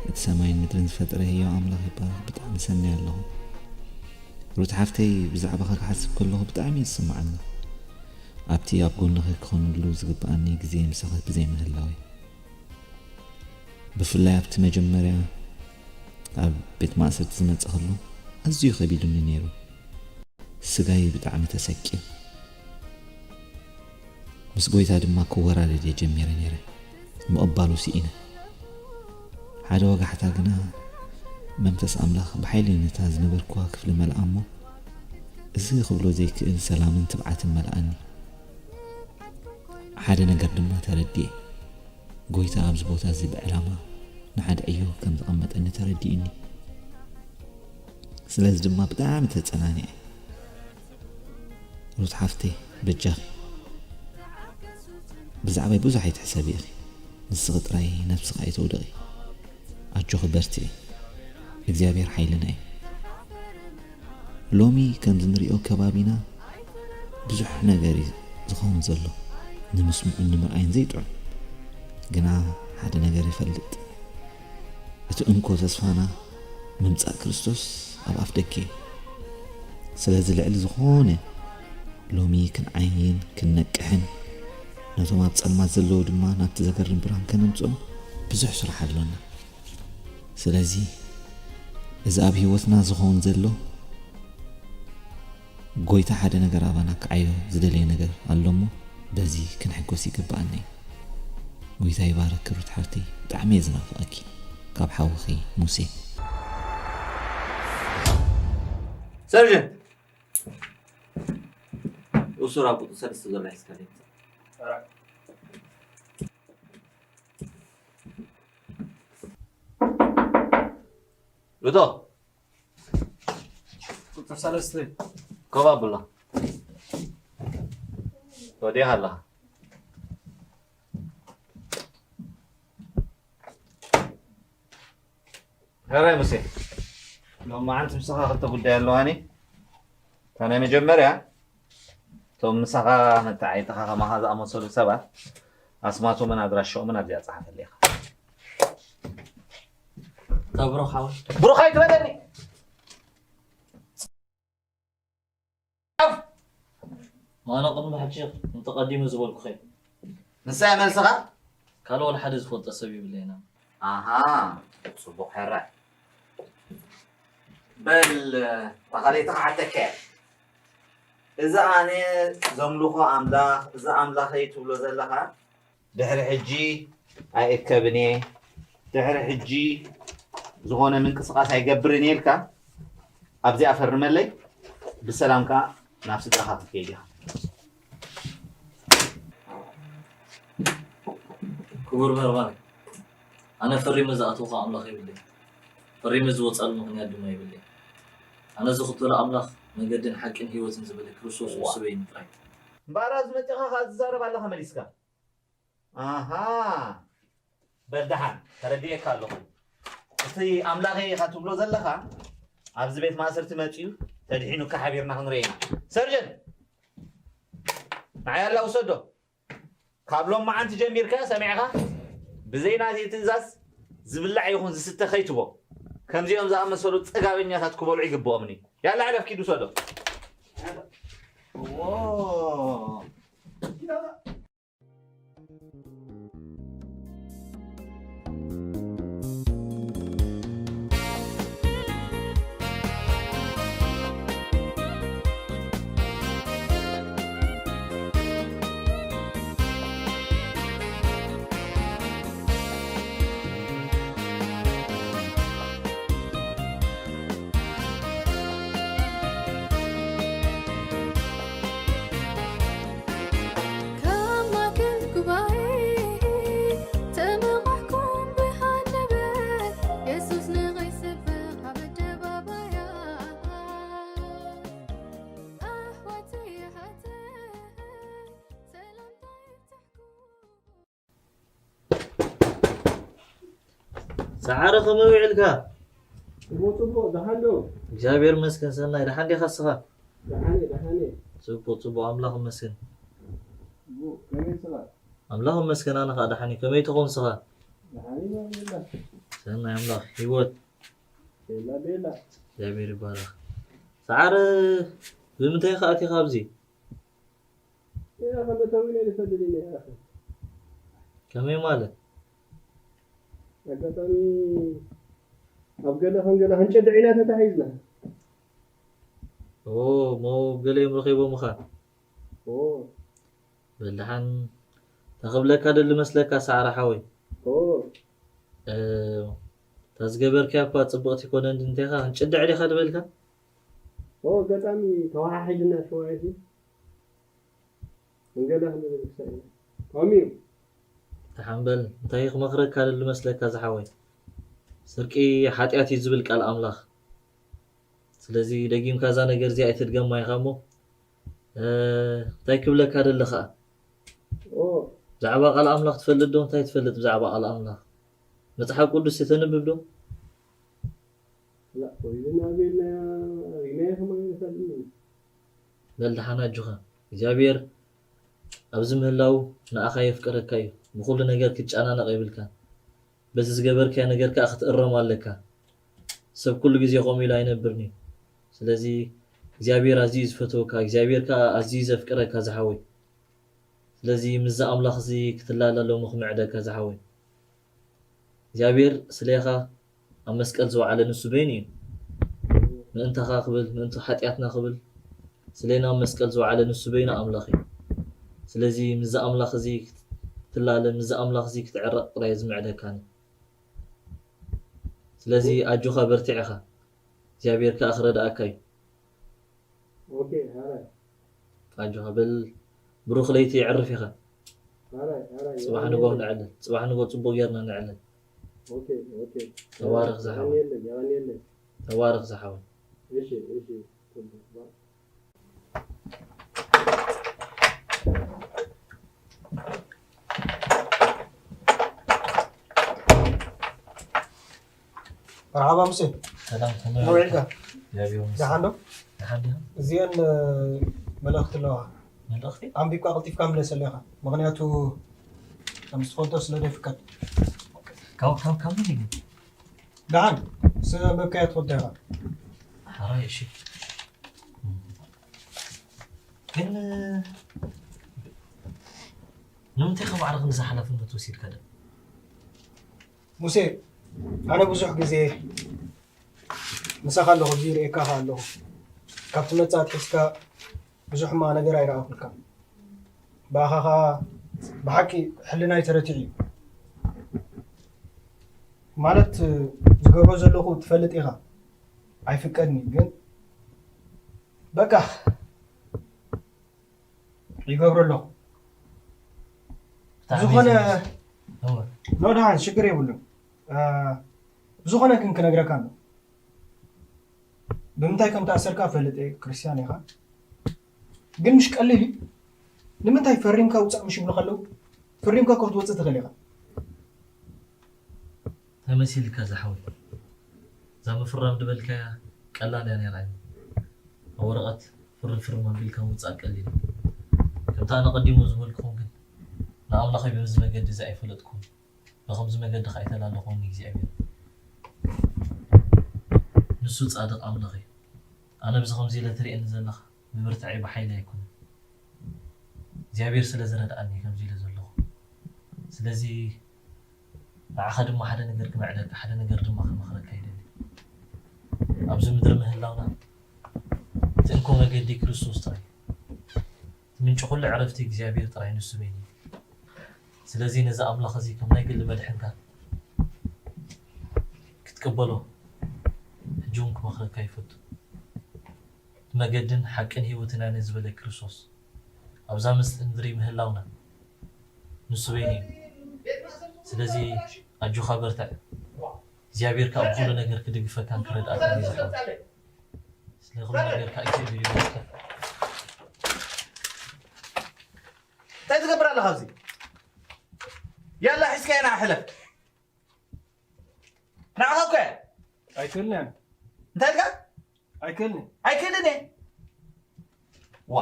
እቲ ሰማይን ምድርን ዝፈጠረ ህያው ኣምላኽ ይባረኽ ብጣዕሚ ሰኒ ኣለኹ። ሩት ሓፍተይ ብዛዕባኻ ክሓስብ ከለኹ ብጣዕሚ እዩ ዝስምዓኒ። ኣብቲ ኣብ ጎንኺ ክኾነሉ ዝግብኣኒ ግዜ ምሳኺ ብዘይምህላወይ። ብፍላይ ኣብቲ መጀመርያ ኣብ ቤት ማእሰርቲ ዝመጸ ከሎ ኣዝዩ ከቢዱኒ ነይሩ። ስጋይ ብጣዕሚ ተሰቂዩ። ምስ ጎይታ ድማ ክወራረድ እየ ጀሚረ ነይረ። ምቕባሉ ስኢነ። ሓደ ወጋሕታ ግና መንፈስ ኣምላኽ ብሓይሊ ነታ ዝነበርኩዋ ክፍሊ መልኣ እሞ፣ እዚ ክብሎ ዘይክእል ሰላምን ትብዓትን መልኣኒ። ሓደ ነገር ድማ ተረዲኤ። ጎይታ ኣብዚ ቦታ እዚ ብዕላማ ንሓደ ዕዮ ከም ዘቐመጠኒ ተረዲኡኒ። ስለዚ ድማ ብጣዕሚ ተጸናኒዐ። ሩት ሓፍተይ፣ በጃኺ ብዛዕባይ ብዙሕ ኣይትሕሰቢ ኢኺ። ንስኺ ጥራይ ነብስኺ ኣይተውድቒ። ኣጆኺ በርትዒ። እግዚኣብሔር ሓይልና እዩ። ሎሚ ከምዚ ንሪኦ ከባቢና ብዙሕ ነገር እዩ ዝኸውን ዘሎ። ንምስምዑን ንምርኣይን ዘይጥዑም። ግና ሓደ ነገር ይፈልጥ። እቲ እንኮ ተስፋና ምምጻእ ክርስቶስ ኣብ ኣፍ ደገ እዩ። ስለዚ ልዕሊ ዝኾነ ሎሚ ክንዓይን ክንነቅሕን ነቶም ኣብ ጸልማት ዘለዉ ድማ ናብቲ ዘገርም ብርሃን ከነምጽኦም ብዙሕ ስራሕ ኣሎና። ስለዚ እዚ ኣብ ህይወትና ዝኸውን ዘሎ ጎይታ ሓደ ነገር ኣባና ክዓዮ ዝደለየ ነገር ኣሎ እሞ በዚ ክንሕጎስ ይግብኣና እዩ። ጎይታ ይባርክ ክብርቲ ሓፍተይ፣ ብጣዕሚ እየ ዝናፍቐኪ። ካብ ሓውኺ ሙሴ። ሰርጀንት! እሱር ኣብ ቁጥር ሰለስተ ዘሎ ሒዝካለይ ምጻእ። ርቶ! ቁጥር ሰለስተ። ኮባ ብላ። ወዲኻ ኣለኻ። ሕራይ ሙሴ፣ ሎማዓንቲ ምሳኻ ክልተ ጉዳይ ኣለዋኒ። እታ ናይ መጀመርያ፣ እቶም ምሳኻ መተዓይትኻ ከማኻ ዝኣመሰሉ ሰባት ኣስማቶምን ኣድራሻኦምን ኣብዚኣ ጸሓፈለይ ኢኻ። እታ ብሩኽ ሓወይ። ብሩኽ ኣይትበለኒ! ጻፍ! ኣነ ቅድሚ ሕጂ እንተቐዲሙ ዝበልኩኺ። ንሳ እያ መልስኻ? ካልእ ወላ ሓደ ዝፈልጦ ሰብ የብለይን። ኣሃ፣ ጽቡቕ ሕራይ። በል፣ ተኻለይቲ ክሓተካ እየ። እዚ ኣነ ዘምልኾ ኣምላኽ፣ እዚ ኣምላኸይ ትብሎ ዘለኻ፣ ድሕሪ ሕጂ ኣይእከብን እየ፣ ድሕሪ ሕጂ ዝኾነ ምንቅስቓስ ኣይገብርን እየ ኢልካ ኣብዚኣ ፈርመለይ፣ ብሰላም ከኣ ናብ ስድራኻ ክትከይድ ኢኻ። ክቡር መርማሪ፣ ኣነ ፈሪመ ዝኣተውኩ ኣምላኽ የብለይ፣ ፈሪመ ዝወጻሉ ምኽንያት ድማ የብለይ። ኣነ ዝኽተሎ ኣምላኽ መገድን ሓቅን ህይወትን ዝበለ ክርስቶስ እዋ። ንሱ በይኑ ጥራይ። እምበኣር ኣብዚ መጺኻ ከኣ ትዛረብ ኣለኻ መሊስካ። ኣሃ፣ በል ደሓን ተረዲኤካ ኣለኹ። እቲ ኣምላኸይ ኢኻ ትብሎ ዘለኻ ኣብዚ ቤት ማእሰርቲ መጺኡ ተድሒኑካ ሓቢርና ክንርኢ ኢና። ሰርጀን፣ ንዓይ ኣላ ውሰዶ። ካብ ሎማዓንቲ ጀሚርካ ሰሚዕኻ ብዘይ ናተይ ትእዛዝ ዝብላዕ ይኹን ዝስተ ከይትቦ። ከምዚኦም ዝኣመሰሉ ጽጋበኛታት ክበልዑ ይግብኦምን እዩ። ያላ ሕለፍ ኪድ ውሰዶ። ዎ። ካብ ማእከል ጉባኤ ተመቓሕኩም ብሃንደበት፣ የሱስ ንኸይስበኽ ኣብ ኣደባባያት። ኣሕዋተይ ኣሓተይ፣ ሰላምታ ይብዛሕኩም። ሰዓረ ከመይ ውዒልካ? ጽቡቕ፣ ጽቡቕ፣ ደሓን ዶ? እግዚኣብሔር ይመስገን ሰናይ፣ ደሓን ዲኻ እስኻ? ደሓን እየ፣ ደሓን እየ። ጽቡቕ፣ ጽቡቕ፣ ኣምላኽ ይመስገን። ጽቡቕ፣ ከመይ እስኻ? ኣምላኽ ይመስገን ኣነ ኸኣ ደሓን እየ። ከመይ ትኾን እስኻ? ደሓን እየ፣ ኣልሓምዱሊላህ። ሰናይ ኣምላኽ፣ ህይወት? ቤላ፣ ቤላ። እግዚኣብሔር ይባረኽ። ሰዓረ ብምንታይ ኢኻ ኣቲኻ ኣብዚ? ያ፣ ከም እተዊነ ንፈልጥ ኢና፣ ያ። ከመይ ማለት? ኣጋጣሚ ኣብ ገለ ከም ገለ ክንጭድዕ ኢና ተታሒዝና። ኦ፣ እሞ ገለ እዮም ረኺቦምኻ? ኦ። በል ደሓን፣ እንታይ ክብለካ ደሊ መስለካ፣ ሰዓረ ሓወይ? ኦ። እ፣ እታ ዝገበርካያ እኳ ጽብቕቲ ኮነ እንዲ፣ እንታይ ኢኻ ክንጭድዕ ዲኻ ዝበልካ? ኦ፣ ኣጋጣሚ ተወሓሒድና ሽዋየት እዩ። ወንጌላ ክንብል ክሳብ ኢና። ከምኡ እዩ። ደሓን በል፣ እንታይ ክመኽረካ ደሊ መስለካ ዝሓወይ? ስርቂ ሓጢኣት እዩ ዝብል ቃል ኣምላኽ። ስለዚ ደጊምካ እዛ ነገር እዚኣ ኣይትድገማ ኢኻ እሞ፣ እ፣ እንታይ ክብለካ ደሊ ኸኣ? ኦ። ብዛዕባ ቃል ኣምላኽ ትፈልጥ ዶ? እንታይ ትፈልጥ ብዛዕባ ቃል ኣምላኽ? መጽሓፍ ቅዱስ ተንብብ ዶ? ላ፣ ኮይንና ኣቤልና ሪናዮ ከማን ይፈልጥኒ። በል ደሓን ኣጆኻ። እግዚኣብሔር ኣብዚ ምህላው ንኣኻ የፍቅረካ እዩ። ብኹሉ ነገር ክትጨናነቕ የብልካን። በዚ ዝገበርካዮ ነገር ከኣ ክትእረም ኣለካ። ሰብ ኩሉ ግዜ ከምኡ ኢሉ ኣይነብርን እዩ። ስለዚ እግዚኣብሔር ኣዝዩ እዩ ዝፈትወካ፣ እግዚኣብሔር ከኣ ኣዝዩ እዩ ዘፍቅረካ ዝሓወይ። ስለዚ ምስዚ ኣምላኽ እዚ ክትላለ ሎሚ ክምዕደካ ዝሓወይ። እግዚኣብሔር ስሌኻ ኣብ መስቀል ዝወዓለ ንሱ በይኑ እዩ። ምእንታኻ ክብል፣ ምእንቲ ሓጢኣትና ክብል፣ ስሌና ኣብ መስቀል ዝወዓለ ንሱ በይኑ ኣምላኽ እዩ። ስለዚ ምስዚ ኣምላኽ እዚ ክትላለ፣ ምስዚ ኣምላኽ እዚ ክትዕረቕ ጥራይ እዩ ዝምዕደካኒ። ስለዚ ኣጆኻ በርትዕ ኢኻ። እግዚኣብሔር ከኣ ክረድኣካ እዩ። ኦኬ፣ ሓራይ። ኣጆኻ በል፣ ብሩኽ ለይቲ የዕርፍ ኢኻ። ሓራይ፣ ሓራይ፣ ጽባሕ የቐንየለይ። ንግሆ ንዕልል፣ ጽባሕ ንግሆ ጽቡቕ ጌርና ንዕልል። ኦኬ፣ ኦኬ። ተባረኽ ዝሓወይ። የቐንየለይ፣ የቐንየለይ። ተባረኽ ዝሓወይ። እሺ፣ እሺ፣ ጽቡቕ። መርሓባ ሙሴ። ሰላም፣ ከመይ ከመይ ውዒልካ? ውዒልካ? እግዚኣብሔር ይመስገን። ደሓን ዶ? ደሓን ዲኻ? እዚአን፣ እ፣ መልእኽቲ ኣለዋ። መልእኽቲ? ኣንቢብካ ቀልጢፍካ ምለሰለኻ። ምኽንያቱ፣ ከም ዝትፈልጦ ስለ ዘይፍቀድ። ካብ፣ ካብ፣ ካብ መን እዩ ግን? ደሓን፣ ስለ ኣንበብካዮ ትፈልጦ ኢኻ። ሓራይ፣ እሺ። ግን፣ እ፣ ንምንታይ ከማዕረ ክንዲ ሓላፍነት ወሲድካ ደ? ሙሴ፣ ኣነ ብዙሕ ግዜ ምሳኻ ኣለኹ፣ ኣብዚ ይርእየካ ከኣ ኣለኹ። ካብ ትመጽእ ኣትሒዝካ ብዙሕ ሕማቕ ነገር ኣይረኣኹልካን። ብኣኻ ኸኣ ብሓቂ ሕልናይ ተረቲዑ እዩ። ማለት ዝገብሮ ዘለኹ ትፈልጥ ኢኻ። ኣይፍቀድን እዩ፣ ግን በቃ ይገብሮ ኣለኹ። ብጣዕሚ ዝኾነ ዘመስ-፣ እወ። ኖ፣ ደሓን፣ ሽግር የብሉን። እ፣ ብዝኾነ ግን ክነግረካ ኣሎ። ብምንታይ ከም ተኣሰርካ እፈልጥ እየ፣ ክርስትያን ኢኻ። ግን ምሽ ቀሊል እዩ። ንምንታይ ፈሪምካ ውጻእ ምሽ ይብሉኻ ኣለዉ? ፈሪምካ እኮ ክትወጽእ ትኽእል ኢኻ። ተመሲልካ ዝሓወይ። እዛ ምፍራም ዝበልካያ ቀላል እያ ነይራ። ኣብ ወረቐት ፍርም ፍርም ኣቢልካ ምውጻእ ቀሊል እዩ። ከምቲ ኣነ ቀዲሙ ዝበልኩኹም ግን ንኣምላኸይ በዚ መገዲ እዚ ኣይፈለጥኩን። ብኸምዚ መገዲ ከኣ ኣይተላለኹን ንእግዚኣብሔር። ንሱ ጻድቕ ኣምላኽ እዩ። ኣነ ብዚ ከምዚ ኢለ ትርእየኒ ዘለኻ ብብርትዐይ ብሓይሊ ኣይኮነን። እግዚኣብሔር ስለ ዝረድኣኒ ከምዚ ኢለ ዘለኹ። ስለዚ ንዓኻ ድማ ሓደ ነገር ክምዕደካ፣ ሓደ ነገር ድማ ክመኽረካ ይደሊ። ኣብዚ ምድሪ ምህላውና እቲ እንኮ መገዲ ክርስቶስ ጥራይ እዩ። እቲ ምንጪ ኩሉ ዕረፍቲ እግዚኣብሔር ጥራይ ንሱ በይኑ እዩ። ስለዚ ነዚ ኣምላኽ እዚ ከም ናይ ግሊ መድሕንካ ክትቅበሎ ሕጂ እውን ክመኽረካ ይፈቱ። እቲ መገድን ሓቅን ህይወትን ኣነ ዝበለ ክርስቶስ ኣብዛ ምስጢ ምድሪ ምህላውና ንሱ በይኑ እዩ። ስለዚ ኣጆኻ በርትዕ። እግዚኣብሔር ከኣ ብኹሉ ነገር ክድግፈካን ክረድኣካን እዩ ዝሓወይ። ስለ ኩሉ ነገር ከኣ እግዚኣብሔር ይባርካ። እንታይ ትገብር ኣለኻ ኣብዚ? ያላ ሒዝካዮ ንዓ ሕለፍ። ንዓኻ እኮ እየ። ኣይክእልን እየ። እንታይ ኢልካ? ኣይክእልን እየ። ኣይክእልን እየ። ዋ።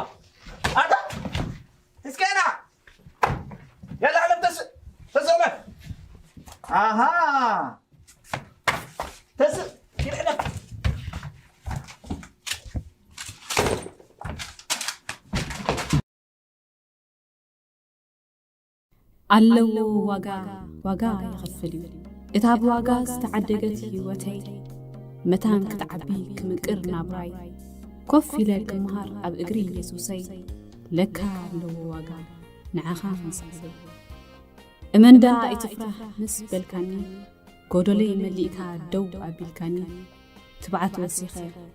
ኣታ ሒዝካዮ ንዓ። ያላ ሕለፍ ተስ-፣ ተስእ ሕለፍ። ኣሃ። ተስእ፣ ኪድ ሕለፍ። ኣለዎ ዋጋ፣ ዋጋ ይኸፍል እዩ። እታ ብዋጋ ዝተዓደገት ህይወተይ መታን ክትዓቢ ክምቅር ናብራይ፣ ኮፍ ኢለ ክምሃር ኣብ እግሪ የሱሰይ፣ ለካ ኣለዎ ዋጋ ንዓኻ ምጽዓደይ። እመን ደኣ ኣይትፍራህ ምስ በልካኒ፣ ጎደሎይ መሊእካ ደው ኣቢልካኒ፣ ትብዓት ወሲኸ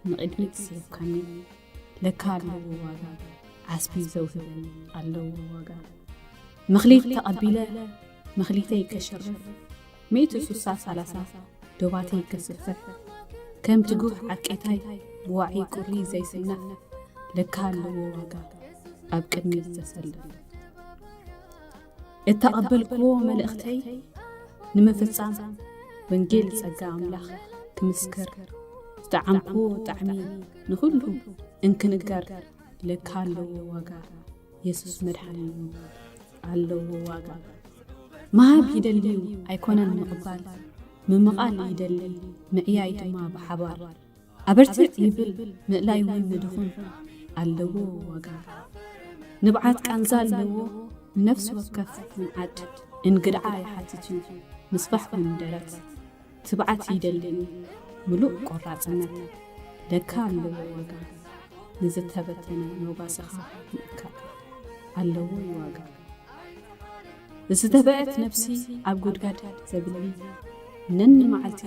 ንቕድሚት ስሒብካኒ፣ ለካ ኣለዎ ዋጋ ዓስቢ ዘውህበኒ ኣለዎ ዋጋ። መኽሊት ተቐቢለ መኽሊተይ ከሽርፍ፣ ሚእቲ ሱሳ ሰላሳ ዶባተይ ከስፍሕ፣ ከም ትጉህ ዓቄታይ ብዋዒ ቁሪ ዘይስነፍ፣ ለካ ኣለዎ ዋጋ ኣብ ቅድሚት ዘሰልፍ። እተቐበልክዎ መልእኽተይ ንምፍጻም፣ ወንጌል ጸጋ ኣምላኽ ክምስክር፣ ዝጠዓምክዎ ጣዕሚ ንኹሉ እንክንገር፣ ለካ ኣለዎ ዋጋ፣ የሱስ መድሓኒኑ ኣለዎ ዋጋ። ምሃብ ይደሊ እዩ ኣይኮነን ምቕባል፣ ምምቓል ይደሊ ምዕያይ ድማ ብሓባር። ኣበርቲዕ ይብል ምእላይ እውን ንድኹም ኣለዎ ዋጋ። ንብዓት ቃንዛ ኣለዎ ንነፍሲ ወከፍ ምንዓድ፣ እንግድዓ ይሓትት እዩ ምስፋሕ እውን ደረት። ትብዓት ይደሊ እዩ ምሉእ ቆራጽነት፣ ለካ ኣለዎ ዋጋ ንዝተበተነ መጓሰኻ ምእካብ ኣለዎ ዋጋ። ዝተበዐት ነፍሲ ኣብ ጉድጋድ ዘብሊ፣ ነኒ መዓልቲ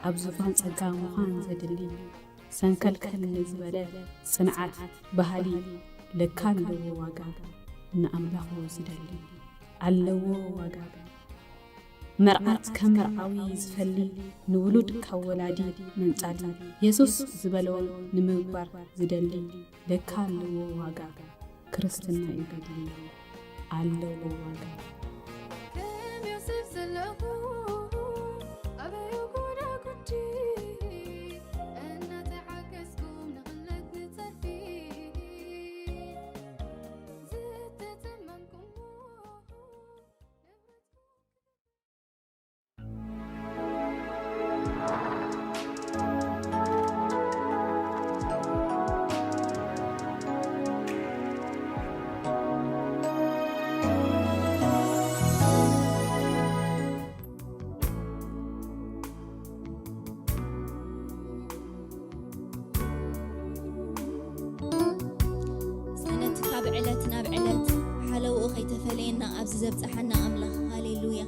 ኣብ ዙፋን ጸጋ ምዃን ዘድሊ፣ ሰንከልከል ንዝበለ ጽንዓት ባህሊ፣ ለካ ኣለዎ ዋጋ ንኣምላኹ ዝደሊ ኣለዎ ዋጋ። መርዓት ከም መርዓዊ ዝፈሊ፣ ንውሉድ ካብ ወላዲ መንጻሊ፣ የሱስ ዝበሎ ንምግባር ዝደሊ፣ ለካ ኣለዎ ዋጋ ክርስትና እዩ ገድሊ ኣለዎ ዋጋ። ከም ዮሴፍ ዘለኹ ኣበዩ ጎዳጉዲ እናተሓገዝኩም ንኽለት ንጸርፊ ዝተተመምኩሞ ዘብጽሓና ኣምላኽ። ሃሌሉያ።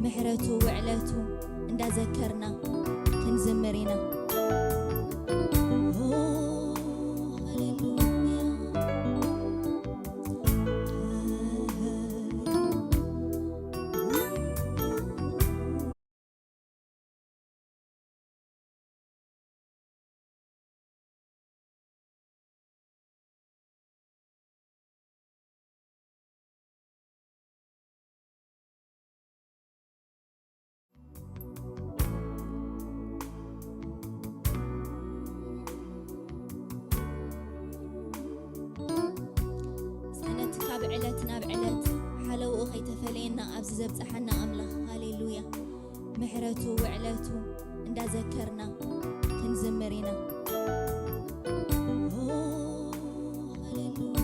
ምሕረቱ ውዕለቱ እንዳዘከርና ክንዝምር ኢና። ኦ፣ ሃሌሉያ። ሰነድ ካብ ዕለት ናብ ዕለት ሓለውኡ ከይተፈለየና ኣብዚ ዘብጽሓና ኣምላኽ፣ ሃሌሉያ፣ ምሕረቱ ውዕለቱ እንዳዘከርና ክንዝምር ኢና። ኦ፣ ሃሌሉያ።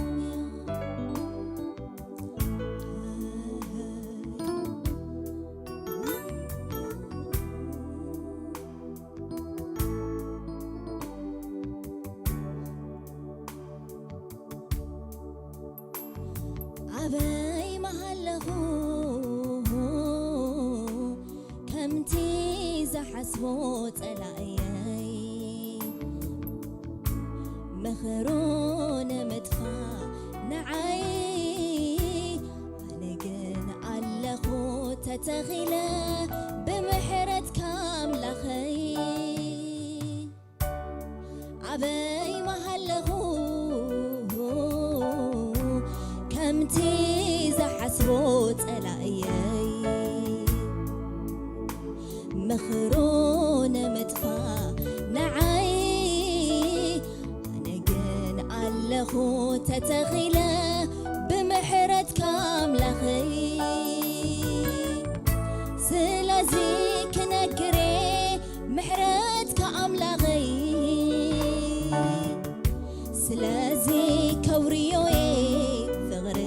ኣበይ መሃለኹ ከምቲ ዝሓስቦ ጸላእየይ፣ ምኽሩ ንምጥፋእ ንዓይ፣ ኣነ ግን ኣለኹ ተተኺለ ብምሕረትካ ኣምላኸይ። ኣበይ መሃለኹ ከምቲ ዝሓስቦ ጸላእየይ፣ ምኽሩ ንምጥፋእ ንዓይ፣ ኣነ ግን ኣለኹ ተተኺለ ብምሕረትካ ኣምላኸይ። ስለዚ ክነግሬ ምሕረትካ ኣምላኸይ፣ ስለዚ ከውርዮየ ፍቕርኻ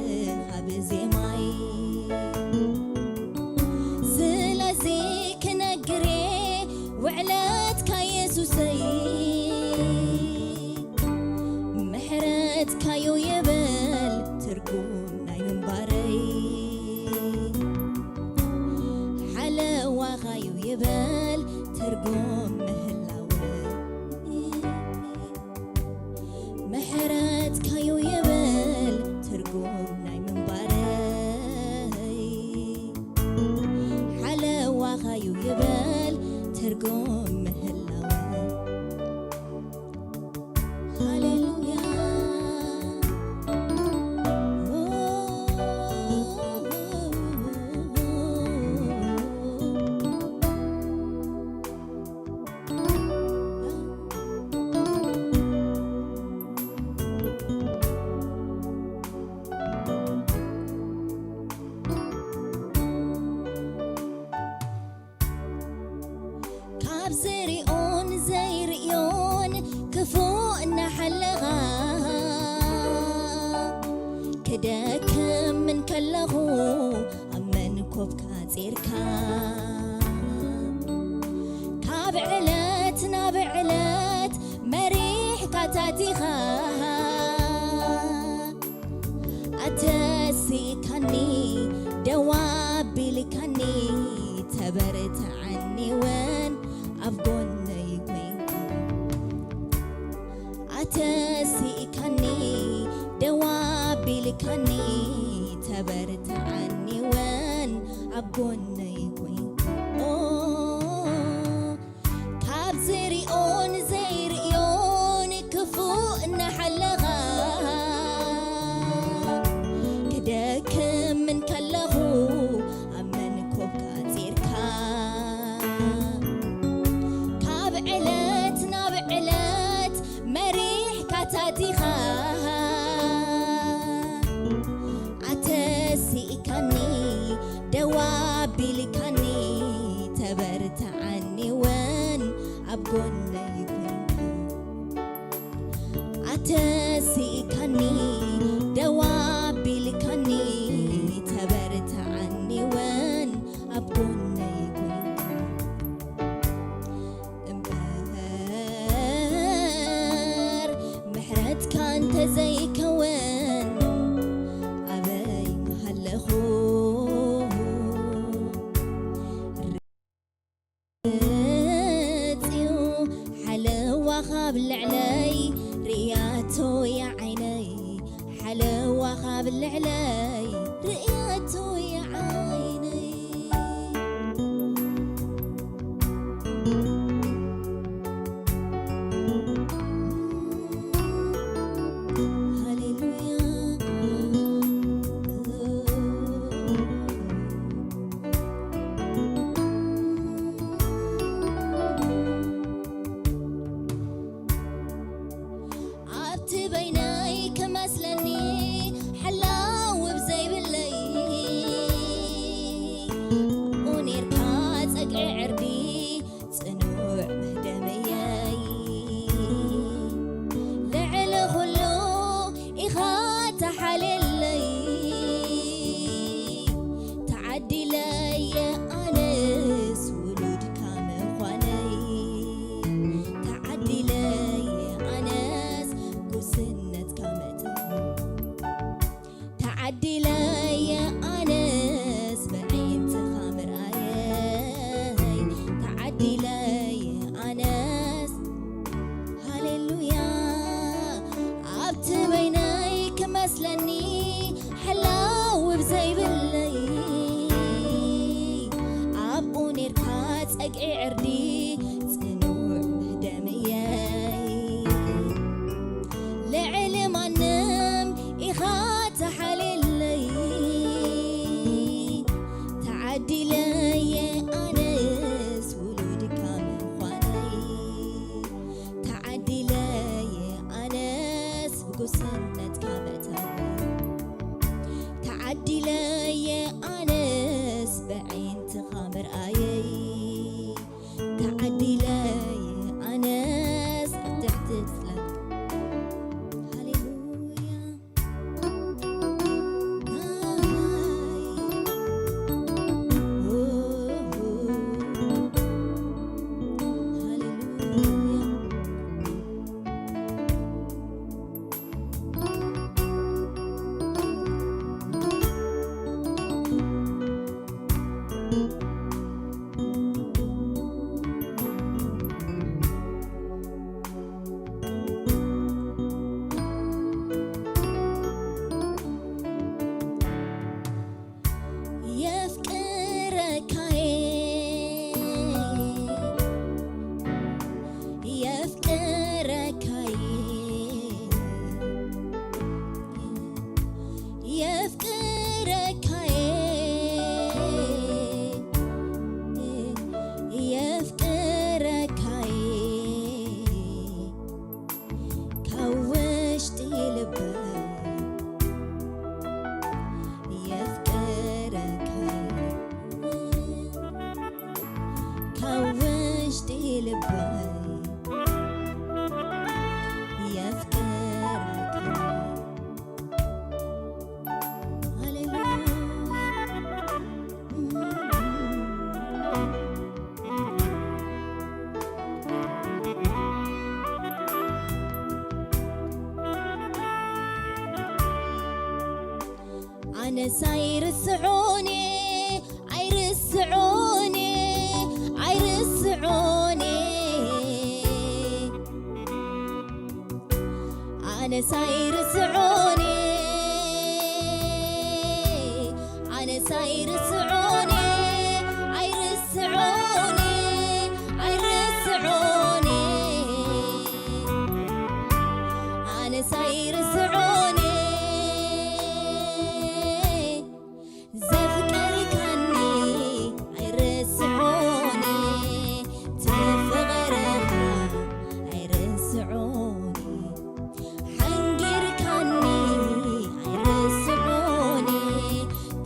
ብዜማይ። ስለዚ ክነግሬ ውዕለትካ የሱሰይ፣ ምሕረትካዮ ይበል ትርጉም ናይ ምንባረይ። ሓለዋኻዩ ይበል ትርጉም ምህላወይ። ምሕረትካዩ ይበል ትርጉም ናይ ምንባረይ። ሓለዋኻዩ ይበል ትርጉም ምህላወይ። ሃሌሉያ። ካብ ዝሪኦን ዘይርእዮን ክፉእ እናሓለኻ፣ ክደክም እንከለኹ ኣብ መንኮብካ ጼርካ፣ ካብ ዕለት ናብ ዕለት መሪሕካ ታቲኻ፣ ኣተሲእካኒ ደው ኣቢልካኒ፣ ተበርትዓኒ እውን ኣብ ጎነይ ኮይንካ። ኣተሲእካኒ ደው ኣቢልካኒ፣ ተበርትዓኒ እውን ኣብ ጎነይ ኮይንካ። ኦ፣ ካብ ዝሪኦን ዘይርእዮን ክፉእ እናሓለኻ፣ ክደክም እንከለኹ ኣብ መንኮብካ ጼርካ፣ ካብ ዕለት ናብ ዕለት መሪሕካ ታቲኻ፣ ኣተሲእካኒ ደው ኣቢልካኒ፣ ተበርትዓኒ እውን ኣብ ጎነይ ኮይንካ። ኣተሲእካኒ ደው ኣቢልካኒ፣ ተበርትዓኒ እውን ኣብ ጎነይ ኮይንካ። እምበር ምሕረትካ እንተዘይከውን ኣበይ ምሃለኹ? ኣብ ልዕለይ ርእየቶ እያ ዓይነይ። ሃሌሉያ። ኣብቲ በይነይ ክመስለኒ ሓላው ብዘይብለይ፣ ኡኔርካ ጸግዒ ዕርዲ ጽኑዕ ምህደመየይ። ልዕሊ ኩሉ ኢኻ ተሓልየለይ፣ ተዓዲለየ ኣነስ ውሉድካ ምዃነይ፣ ተዓዲለየ ኣነስ ጉስነትካ ምእታው፣ ተዓዲለየ ኣነስ ብዓይንትኻ ምርኣየይ፣ ተዓዲለየ ኣነስ ሃሌሉያ። ኣብቲ በይነይ ክመስለኒ ሓላው ብዘይብለይ፣ ኣብኡ ኔርካ ጸግዒ ዕርዲ ጽኑዕ ምህደምየይ። ልዕሊ ማንም ኢኻ ተሓልየለይ፣ ተዓዲለየ ኣነስ ውሉድካ ምዃነይ፣ ተዓዲለየ ኣነስ ብጉስነትካ ምእታወይ፣ ተዓዲለየ ኣነስ ብዓይንትኻ ምርኣየይ፣ ተዓዲለየ ኣነስ ኣብ ትሕቲ ጽላል። ሃሌሉያ። የፍቅረካየ፣ የፍቅረካየ፣ የፍቅረካየ፣ የፍቅረካየ፣ ካብ ውሽጢ ልበይ የፍቅረካየ፣ ካብ ውሽጢ ልበይ የፍቅረካየ። ሃሌሉያ። ኣነስ ኣይርስዖን፣ ኣይርስዖን፣ ኣይርስዖን። ኣነስ ኣይርስዖን፣ ኣነስ ኣይርስዖን፣ ኣይርስዖን፣ ኣይርስዖን። ኣነስ ኣይርስዖን፣ ዘፍቀርካኒ ኣይርስዖን፣ እቲ ፍቕርኻ ኣይርስዖን። ሓንጊርካኒ ኣይርስዖን፣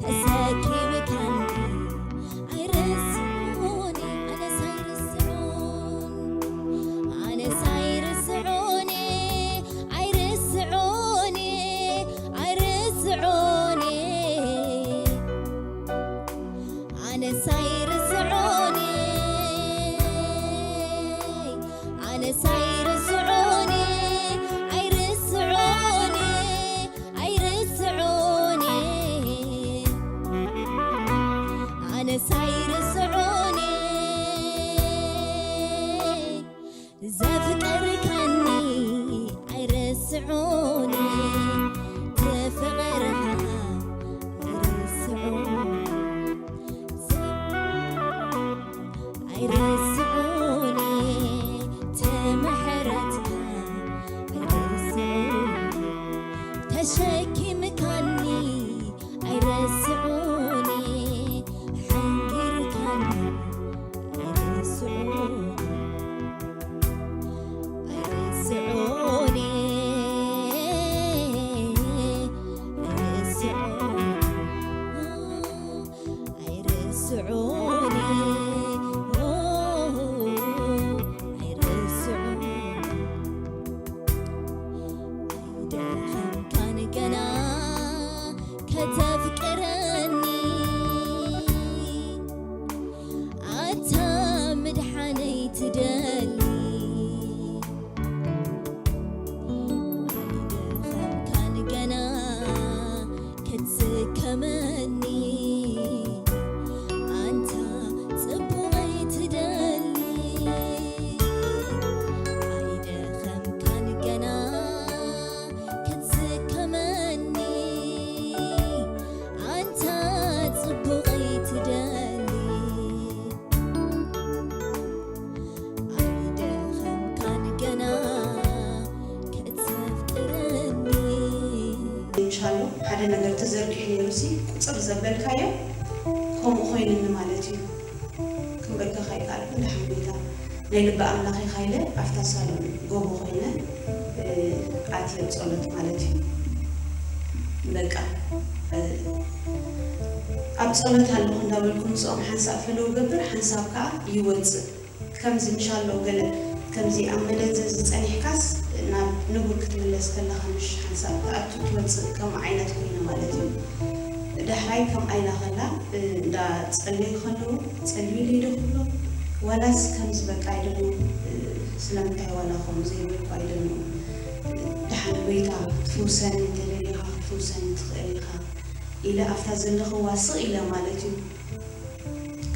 ተሰኪምካኒ ኣይርስዖን። ኣነስ ኣይርስዖን፣ ኣነስ ኣይርስዖን፣ ኣይርስዖን፣ ኣይርስዖን። ኣነስ ኣይርስዖን፣ ኣነስ ኣይርስዖን፣ ኣይርስዖን፣ ኣይርስዖን። ኣነስ ኣይርስዖን፣ ዘፍቀርካኒ ኣይርስዖን፣ እቲ ፍቕርኻ ተሸኪምካኒ ኣይረስዑኒ፣ ሓንጊርካኒ ኣይረስዑኒ፣ ኣይረስዑኒ፣ ኣይረስዑኒ፣ ኣይረስዑኒ፣ ኣይረስዑኒ። ኣይደኸምካን ገና ከተፍቅረኒ፣ ኣታ ምድሓነይ ትደሊ። ኣይደኸምካን ገና ክትስከመኒ፣ ኣንታ ጽቡቐይ ትደሊ። ኣይደኸምካን ገና ክትስከመኒ፣ ኣንታ ጽቡቐይ ትደሊ። ኣይደኸምካን ገና ክትፍቅረኒ። ኢንሻሎ ሓደ ነገር ተዘርጊሑ ነይሩ ሲ ቁጽር ዘበልካዮ ከምኡ ኮይኑኒ ማለት እዩ። ክንበልከኻ ይከኣልኩ እንዳ ሓንጎይታ ናይ ልቢ ኣምላኽ ኢኻ ኢለ ኣብታ ሳሎን ጎቦ ኮይነ፣ እ፣ ኣትየ ጸሎት ማለት እዩ። በቃ፣ እ፣ ኣብ ጸሎት ኣለኹ እንዳበልኩ ምስኦም ሓንሳብ ፈለው ገብር፣ ሓንሳብ ከኣ ይወጽእ። ከምዚ ምሻሎ ገለ ከምዚ ኣብ መደንዘዚ ጸኒሕካስ ናብ ንቡር ክትምለስ ከለኻ ምሽ ሓንሳብ ትኣቱ ትወጽእ ከምኡ ዓይነት ኮይነ ማለት እዩ። ዳሕራይ ከምኣ ኢላ ከላ፣ እ፣ እንዳ ጸለዩ ከለዉ ጸልዩለይ ዶ ክብሎ ዋላስ ከምዚ በቃ ኣይደግሞ፣ እ፣ ስለምንታይ ዋላ ከምኡ ዘይበልኩ ኣይደግሞ። ደሓን ጎይታ ትፍውሰኒ እንተደሊኻ ክትፍውሰኒ ትኽእል ኢኻ ኢለ ኣብታ ዘለኽዋ ስቕ ኢለ ማለት እዩ።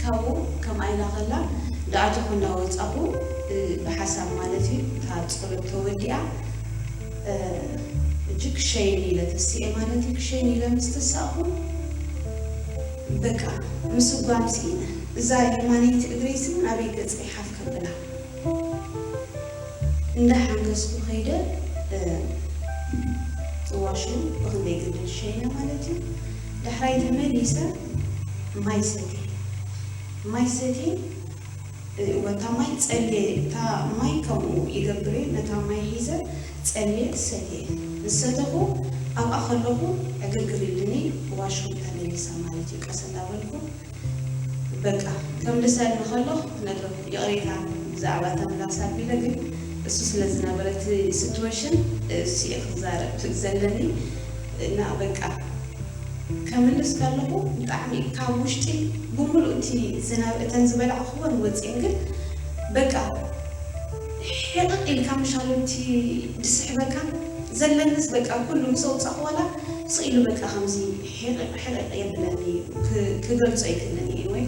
ካብኡ ከምኣ ኢላ ከላ እንዳኣተኹ እንዳወጻኹ፣ እ፣ ብሓሳብ ማለት እዩ እታ ጸሎት ተወዲኣ፣ እ፣ እጂ ክሸይን ኢለ ተሲኤ ማለት እዩ። ክሸይን ኢለ ምስ ተሳእኹ በቃ ምስጓም ስኢነ። እዛ የማነይቲ እግረይሲ እውን ኣበይ ገጸይ ሓፍ ከብላ። እንዳሓንከስኩ ከይደ፣ እ፣ ዋሽሩም ብኽንደይ ግድል ሸይነ ማለት እዩ። ዳሕራይ ተመሊሰ ማይ ሰትየ። ማይ ሰትየ፣ እ፣ እወ፣ እታ ማይ ጸልየ፣ እታ ማይ ከምኡ ይገብር እዩ። ነታ ማይ ሒዘ ጸልየ ሰትየ። ምስ ሰተኹ ኣብኣ ከለኹ ዕግርግር ኢሉኒ ዋሽሩም ተመሊሰ ማለት እዩ። ቀስ እንዳበልኩ በቃ፣ ከምልሰኒ ከሎ ክነግረኩም፣ ይቕሬታ ብዛዕባ እታ ምላስ ኣቢለ፣ ግን እሱ ስለ ዝነበረ እቲ ሲትዌሽን፣ እሱ እየ ክዛረብ ዘለኒ። እና በቃ፣ ከምልስ ከለኹ ብጣዕሚ ካብ ውሽጢ ብምሉእ እቲ ዝነበ፣ እተን ዝበላዕክወን ወፂኤን፣ ግን በቃ፣ ሕቕቕ ኢልካ ምሻሉ እቲ ድስሕበካ ዘለንስ በቃ ኩሉ ምስ ኣውጻእኩ ዋላ ስቕ ኢሉ በቃ ከምዚ ሕቕቕ ሕቕቕ የብለኒ፣ ክ-፣ ክገልጾ ኣይክእልን እየ። ወይ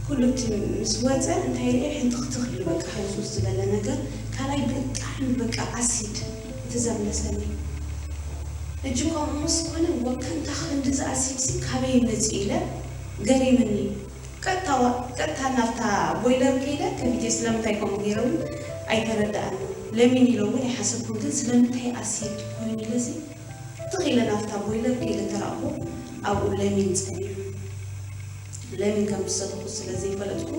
ኩሉ እቲ ምስ ወጸ እንታይ ርኤ ሕንትኽትኽ ኢሉ በቃ ህልሱስ ዝበለ ነገር፣ ካልኣይ ብጣዕሚ በቃ ኣሲድ እቲ ዘምለሰኒ። ሕጂ ከምኡ ምስ ኮነ ወከንታ ክንድዚ ኣሲድ ሲ ካበይ መጺኡ ኢለ ገሪምኒ። ቀጥታ ዋ-፣ ቀጥታ ናብታ ቦይለር ከይደ ከፊተ ስለምንታይ ከምኡ ገይረ እውን ኣይተረድኣንን። ለሚን ኢለ እውን ኣይሓሰብኩን፣ ግን ስለምንታይ ኣሲድ ኮይኑ ኢለ ሲ ትኽ ኢለ ናብታ ቦይለር ከይደ ተራእኹ ኣብኡ ለሚን ጸኒሑ። ለሚን ከም ዝሰተኹ ስለ ዘይፈለጥኩ፣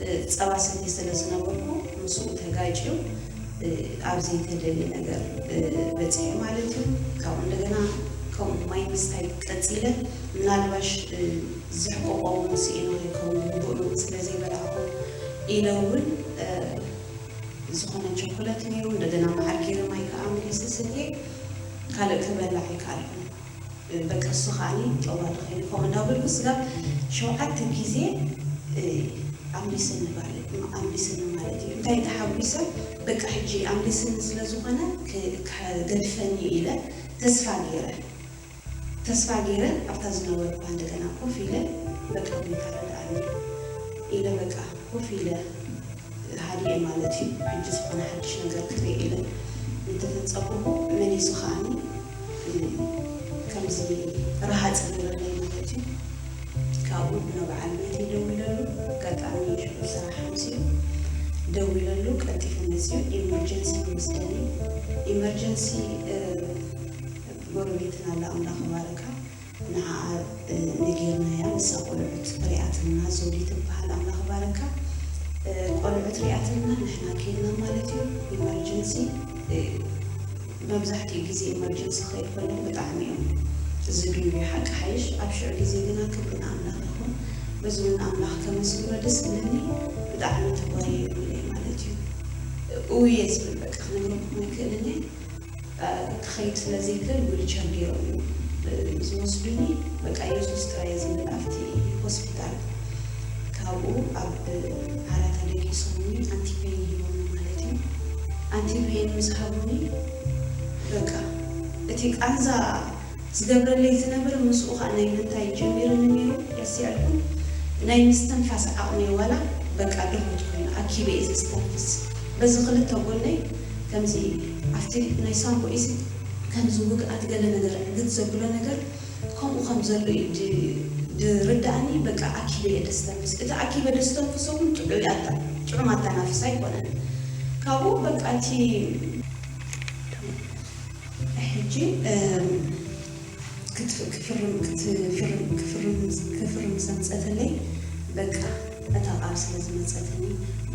እ፣ ጸባ ሰትየ ስለ ዝነበርኩ ምስኡ ተጋጭዩ፣ እ፣ ኣብ ዘይተደልየ ነገር፣ እ፣ በጺሐ ማለት እዩ። ካብኡ እንደገና ከምኡ ማይ ምስታይ ቀጺለ፣ ምናልባሽ፣ እ፣ ዝሕቆቆ እውን ስኢነ ከይከውን ግቡእ ምግቢ ስለ ዘይበላዕኩ ኢለ እውን፣ እ፣ ዝኾነ ቸኮለት ነይሩ፣ እንደገና መዓር ገይረ ማይ ከዓ መሊሰ ሰትየ፣ ካልእ ክበልዕ ኣይከኣልኩን። በቃ እሱ ከዓኒ ጠዋዲ ኸይኑ ከምኡ እንዳበልኩ ስጋብ ሸውዓተ ግዜ፣ እ፣ ኣምሊስኒ ማለት፣ ኣምሊስኒ ማለት እዩ። እንታይ ተሓጒሰ፣ በቃ ሕጂ ኣምሊስኒ ስለ ዝኾነ ክ-፣ ከገድፈኒ ኢለ ተስፋ ገይረ። ተስፋ ገይረ ኣብታ ዝነበርኩዋ እንደገና ኮፍ ኢለ፣ በቃ ጎይታ ረድኣኒ ኢለ በቃ ኮፍ ኢለ ሃዲኤ ማለት እዩ። ሕጂ ዝኾነ ሓድሽ ነገር ክርኢ ኢለ እንተተጸበኹ መሊሱ ከዓኒ፣ እ፣ ከምዚ ረሃጽ ገይረለይ ማለት እዩ። ካብኡ ንበዓል ቤተይ ደዊለሉ፣ ኣጋጣሚ ሽዑ ስራሕ ኣምስዩ ደዊለሉ፣ ቀልጢፉ መጺኡ ኢመርጀንሲ ይወስደኒ። ኢመርጀንሲ፣ እ፣ ጎረቤትና ኣላ ኣምላኽ ባረካ። ንዓኣ ነጊርናያ፣ ንሳ ቆልዑት ሪኣትልና፣ ዘውዲ ትበሃል፣ ኣምላኽ ባረካ። ቆልዑት ሪኣትልና፣ ንሕና ኬድና ማለት እዩ። ኢመርጀንሲ፣ መብዛሕትኡ ግዜ ኢመርጀንሲ ክኸይድ ከለኹ ብጣዕሚ እዮም ዝድንጉዩ፣ ሓቂ ሓይሽ። ኣብ ሽዑ ግዜ ግና ክብሪ ንኣምላኽ ይኹን። በዚ እውን ኣምላኽ ከመስግኖ ደስ ዝብለኒ፣ ብጣዕሚ ተጓይየ ይብለይ ማለት እዩ። እውየ ዝብል በቃ ክነግረኩም ኣይክእልን እየ። ክኸይድ ስለ ዘይክእል ዊልቸር ገይሮም እዮም ዝወስዱኒ። በቃ የሱስ ጥራይ ዝብል ኣብቲ ሆስፒታል። ካብኡ ኣብ ዓራት ኣደቂሶምኒ፣ ኣንቲፔን ሂቦምኒ ማለት እዩ። ኣንቲፔን ምስ ሃቡኒ በቃ እቲ ቃንዛ ዝገብረለይ ዝነበረ ምስኡ ኸዓ ናይ ምንታይ ጀሚሩኒ ነይሩ ረሲዐልኩም፣ ናይ ምስትንፋስ ዓቕመይ ዋላ በቃ ድኹት ኮይኑ ኣኪበ እየ ዘስተንፍስ። በዚ ክልተ ጎነይ ከምዚ ኣብቲ ናይ ሳንቡኤሲ ከምዚ ውግኣት ገለ ነገር ዕግት ዘብሎ ነገር ከምኡ ከም ዘሎ እዩ ድ- ድርዳእኒ። በቃ ኣኪበ እየ ደስተንፍስ። እቲ ኣኪበ ደስተንፍሶ እውን ጥዑይ ኣታ- ጥዑም ኣተናፍሳ ኣይኮነን። ካብኡ በቃ እቲ ሕጂ እም፣ ክትፍ- ክፍርም ክትፍርም ክፍርም ክፍርም ምስ ኣምፀተለይ በቃ እታ ቃል ስለ ዝመፀትኒ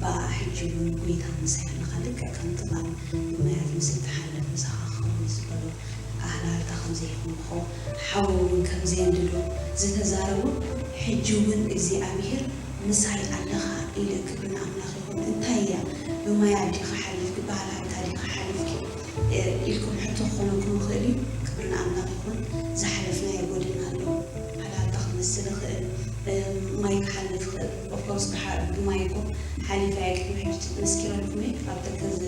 ብኣ ሕጂ እውን ጎይታ ምሳይ ኣለኻ። ልክዕ ከምቲ ቃል ብማያት ምስ እትሓልፍ ምሳኻ ክኸውን ዝበሎ ኣህላልታ ከም ዘይኮንኮ ሓዊ እውን ከም ዘየንድዶ ዝተዛረቡ ሕጂ እውን እግዚኣብሔር ምሳይ ኣለኻ ኢለ ክብሪ ንኣምላኽ ይኹን። እንታይ እያ ብማይ ኣዲኻ ሓሊፍኪ ብሃላልታ ዲኻ ሓሊፍኪ ኢልኩም ሕቶ ክኾነኩም ይኽእል እዩ። ክብሪ ንኣምላኽ ይኹን። ዝሓለፍናዮ ጎደና ኣሎ። ሃላልታ ክመስል ይኽእል፣ ማይ ክሓልፍ ይኽእል። ኦፍኮርስ ብማይ እኮ ሓሊፈ እየ ቅድሚ ሕጂ መስኪረልኩም እየ። ካብ ተከዘ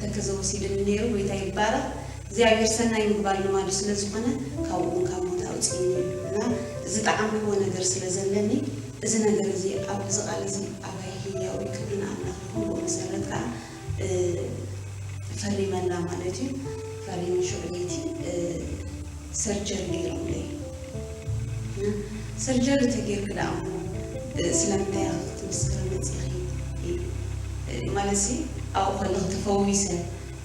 ተከዘ ወሲድኒ ነይሩ። ጎይታ ይባረኽ። እግዚኣብሔር ሰናይ ምግባር ልማዱ ስለ ዝኾነ ካብኡ እውን ካብ ሞት ኣውፅእኒ እዩ። እና ዝጠዓምክዎ ነገር ስለ ዘለኒ እዚ ነገር እዚ ኣብ እዚ ቃል እዚ ኣባይ ህያው እዩ። ክብሪ ንኣምላኽ ይኹን። ብኡ መሰረት ከዓ ፈሪመላ ማለት እዩ። ፈሪመ ሽዑ ለይቲ ሰርጀሪ ገይሮምለይ። ሰርጀሪ ተገይርኪ ደኣ እሞ ስለምንታይ ኢኺ ክትምስክሪ መፂኺ? ማለት ሲ ኣብኡ ከለኺ ተፈዊሰ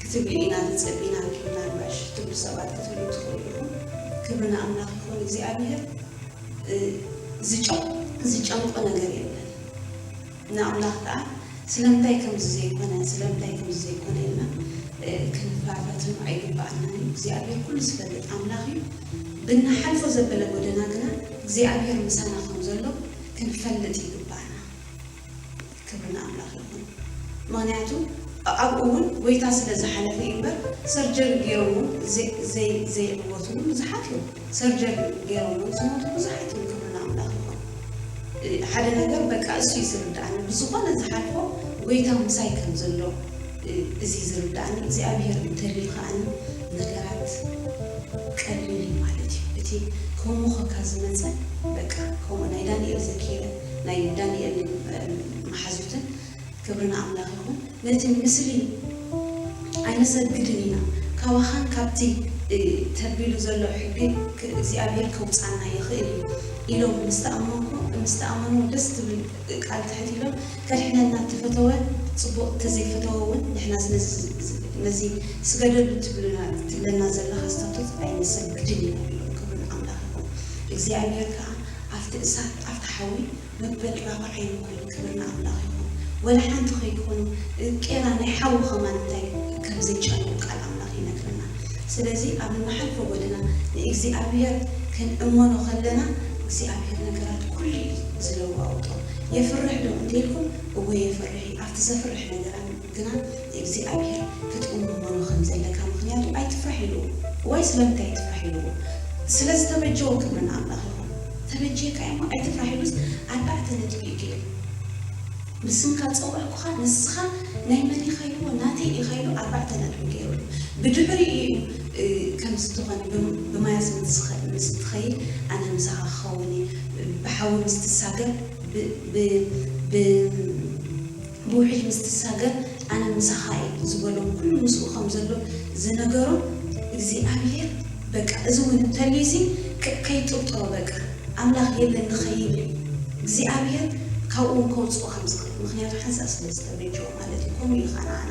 ክትብሊ ኢና ንፅበ ናብኪ። ምናልባሽ ትብሉ ሰባት ክትብሉ ትኽእሉ ኢኹም። ክብሪ ንኣምላኽ ይኹን። እግዚኣብሔር ዝጨንቆ ነገር የለን። ንኣምላኽ ከዓ ስለምንታይ ከምዚ ዘይኮነ ስለምንታይ ከምዚ ዘይኮነ ኢልና ክንፋታተኑ ኣይግባኣናን እዩ። እግዚኣብሔር ኩሉ ዝፈልጥ ኣምላኽ እዩ። ብንሓልፎ ዘበለ ጎደና ግና እግዚኣብሔር ምሳና ከም ዘሎ ክንፈልጥ ይግባኣና። ክብሪ ንኣምላኽ ይኹን። ምኽንያቱ ኣብኡ እውን ጎይታ ስለ ዝሓለፈ እዩ እምበር ሰርጀሪ ገይሮም እውን ዘይዕወትሉ ብዙሓት እዮም። ሰርጀሪ ገይሮም እውን ዝሞቱ ብዙሓት እዮም። ክብሪ ንኣምላኽ ይኹን። ሓደ ነገር በቃ እሱ እዩ ዝርዳእኒ። ብዝኾነ ዝሓልፎ ጎይታ ምሳይ ከም ዘሎ እዚ ዝርዳእኒ። እግዚኣብሔር እንተልዩ ከዓኒ ነገራት ቀሊል እዩ ማለት እዩ። እቲ ከምኡ ኸካ ዝመፀ በቃ ከምኡ ናይ ዳንኤል ዘኪረ ናይ ዳንኤል መሓዙትን ክብሪ ንኣምላኽ ይኹን። ነቲ ምስሊ ኣይነሰግድን ኢና፣ ካባኻን ካብቲ ተቢሉ ዘሎ ሕጊ እግዚኣብሔር ከውፃና ይኽእል እዩ ኢሎም ምስተኣመንኩ ምስተኣመኑ ደስ ትብል ቃል ትሕት ኢሎም ከድሕነና እተፈተወ ፅቡቕ እንተዘይፈተወ እውን ንሕና ነዚ ስገደሉ ትብለና ዘለኻ ስታቶት ኣይነሰግድን ኢና ኢሎም። ክብሪ ንኣምላኽ ይኹን። እግዚኣብሔር ከዓ ኣብቲ እሳት ኣብቲ ሓዊ መበል ራብዓዮም ኮይኑ ክብሪ ንኣምላኽ ይኹን። ወላ ሓንቲ ከይኮኑ ቄራ ናይ ሓዊ ከማን እንታይ ከም ዘይጨንቁ ቃል ኣምላኽ ይነግረና። ስለዚ ኣብ እንሓልፎ ጎደና ንእግዚኣብሔር ክንእመኖ ከለና እግዚኣብሔር ነገራት ኩሉ እዩ ዝለዋውጦ። የፍርሕ ዶ እንተልኩም እወ የፍርሕ እዩ። ኣብቲ ዘፍርሕ ነገራት ግና እግዚኣብሔር ክትእመኖ ከም ዘለካ ምክንያቱ ኣይትፍራሕ ኢልዎ። እዋይ ስለምንታይ ኣይትፍራሕ ኢልዎ? ስለ ዝተበጀዎ ክብሪ ንኣምላኽ ይኹን። ተበጅየካ እሞ ኣይትፍራሕ ኢሉስ ኣርባዕተ ነጥቢ እዩ ገይሩ። ብስምካ ዝፀዋዕኩኻ ንስኻ ናይ መን ኢኻ ኢልዎ ናተይ ኢኻ ኢሉ ኣርባዕተ ነጥቢ ገይሩሉ። ብድሕሪኡ እዩ ከምዚ ዝኾነ ብማያስ ምስ ትኸይድ ኣነ ምሳኻ ክኸውን እየ ብሓዊ ምስ ትሳገር ብውሕጅ ምስ ትሳገር ኣነ ምሳኻ እየ ዝበሎም ኩሉ ምስኡ ከም ዘሎ ዝነገሮም እግዚኣብሔር በቃ እዚ እውን እንተልዩሲ ከይጥርጥሮ በቃ ኣምላኽ የለን ንኸይብል እግዚኣብሔር ካብኡ እውን ከውፅኦ ከም ዝኽእል ምክንያቱ ሓንሳእ ስለ ዝተበጀዎ ማለት እዩ። ከምኡ እዩ ከዓ ንዓና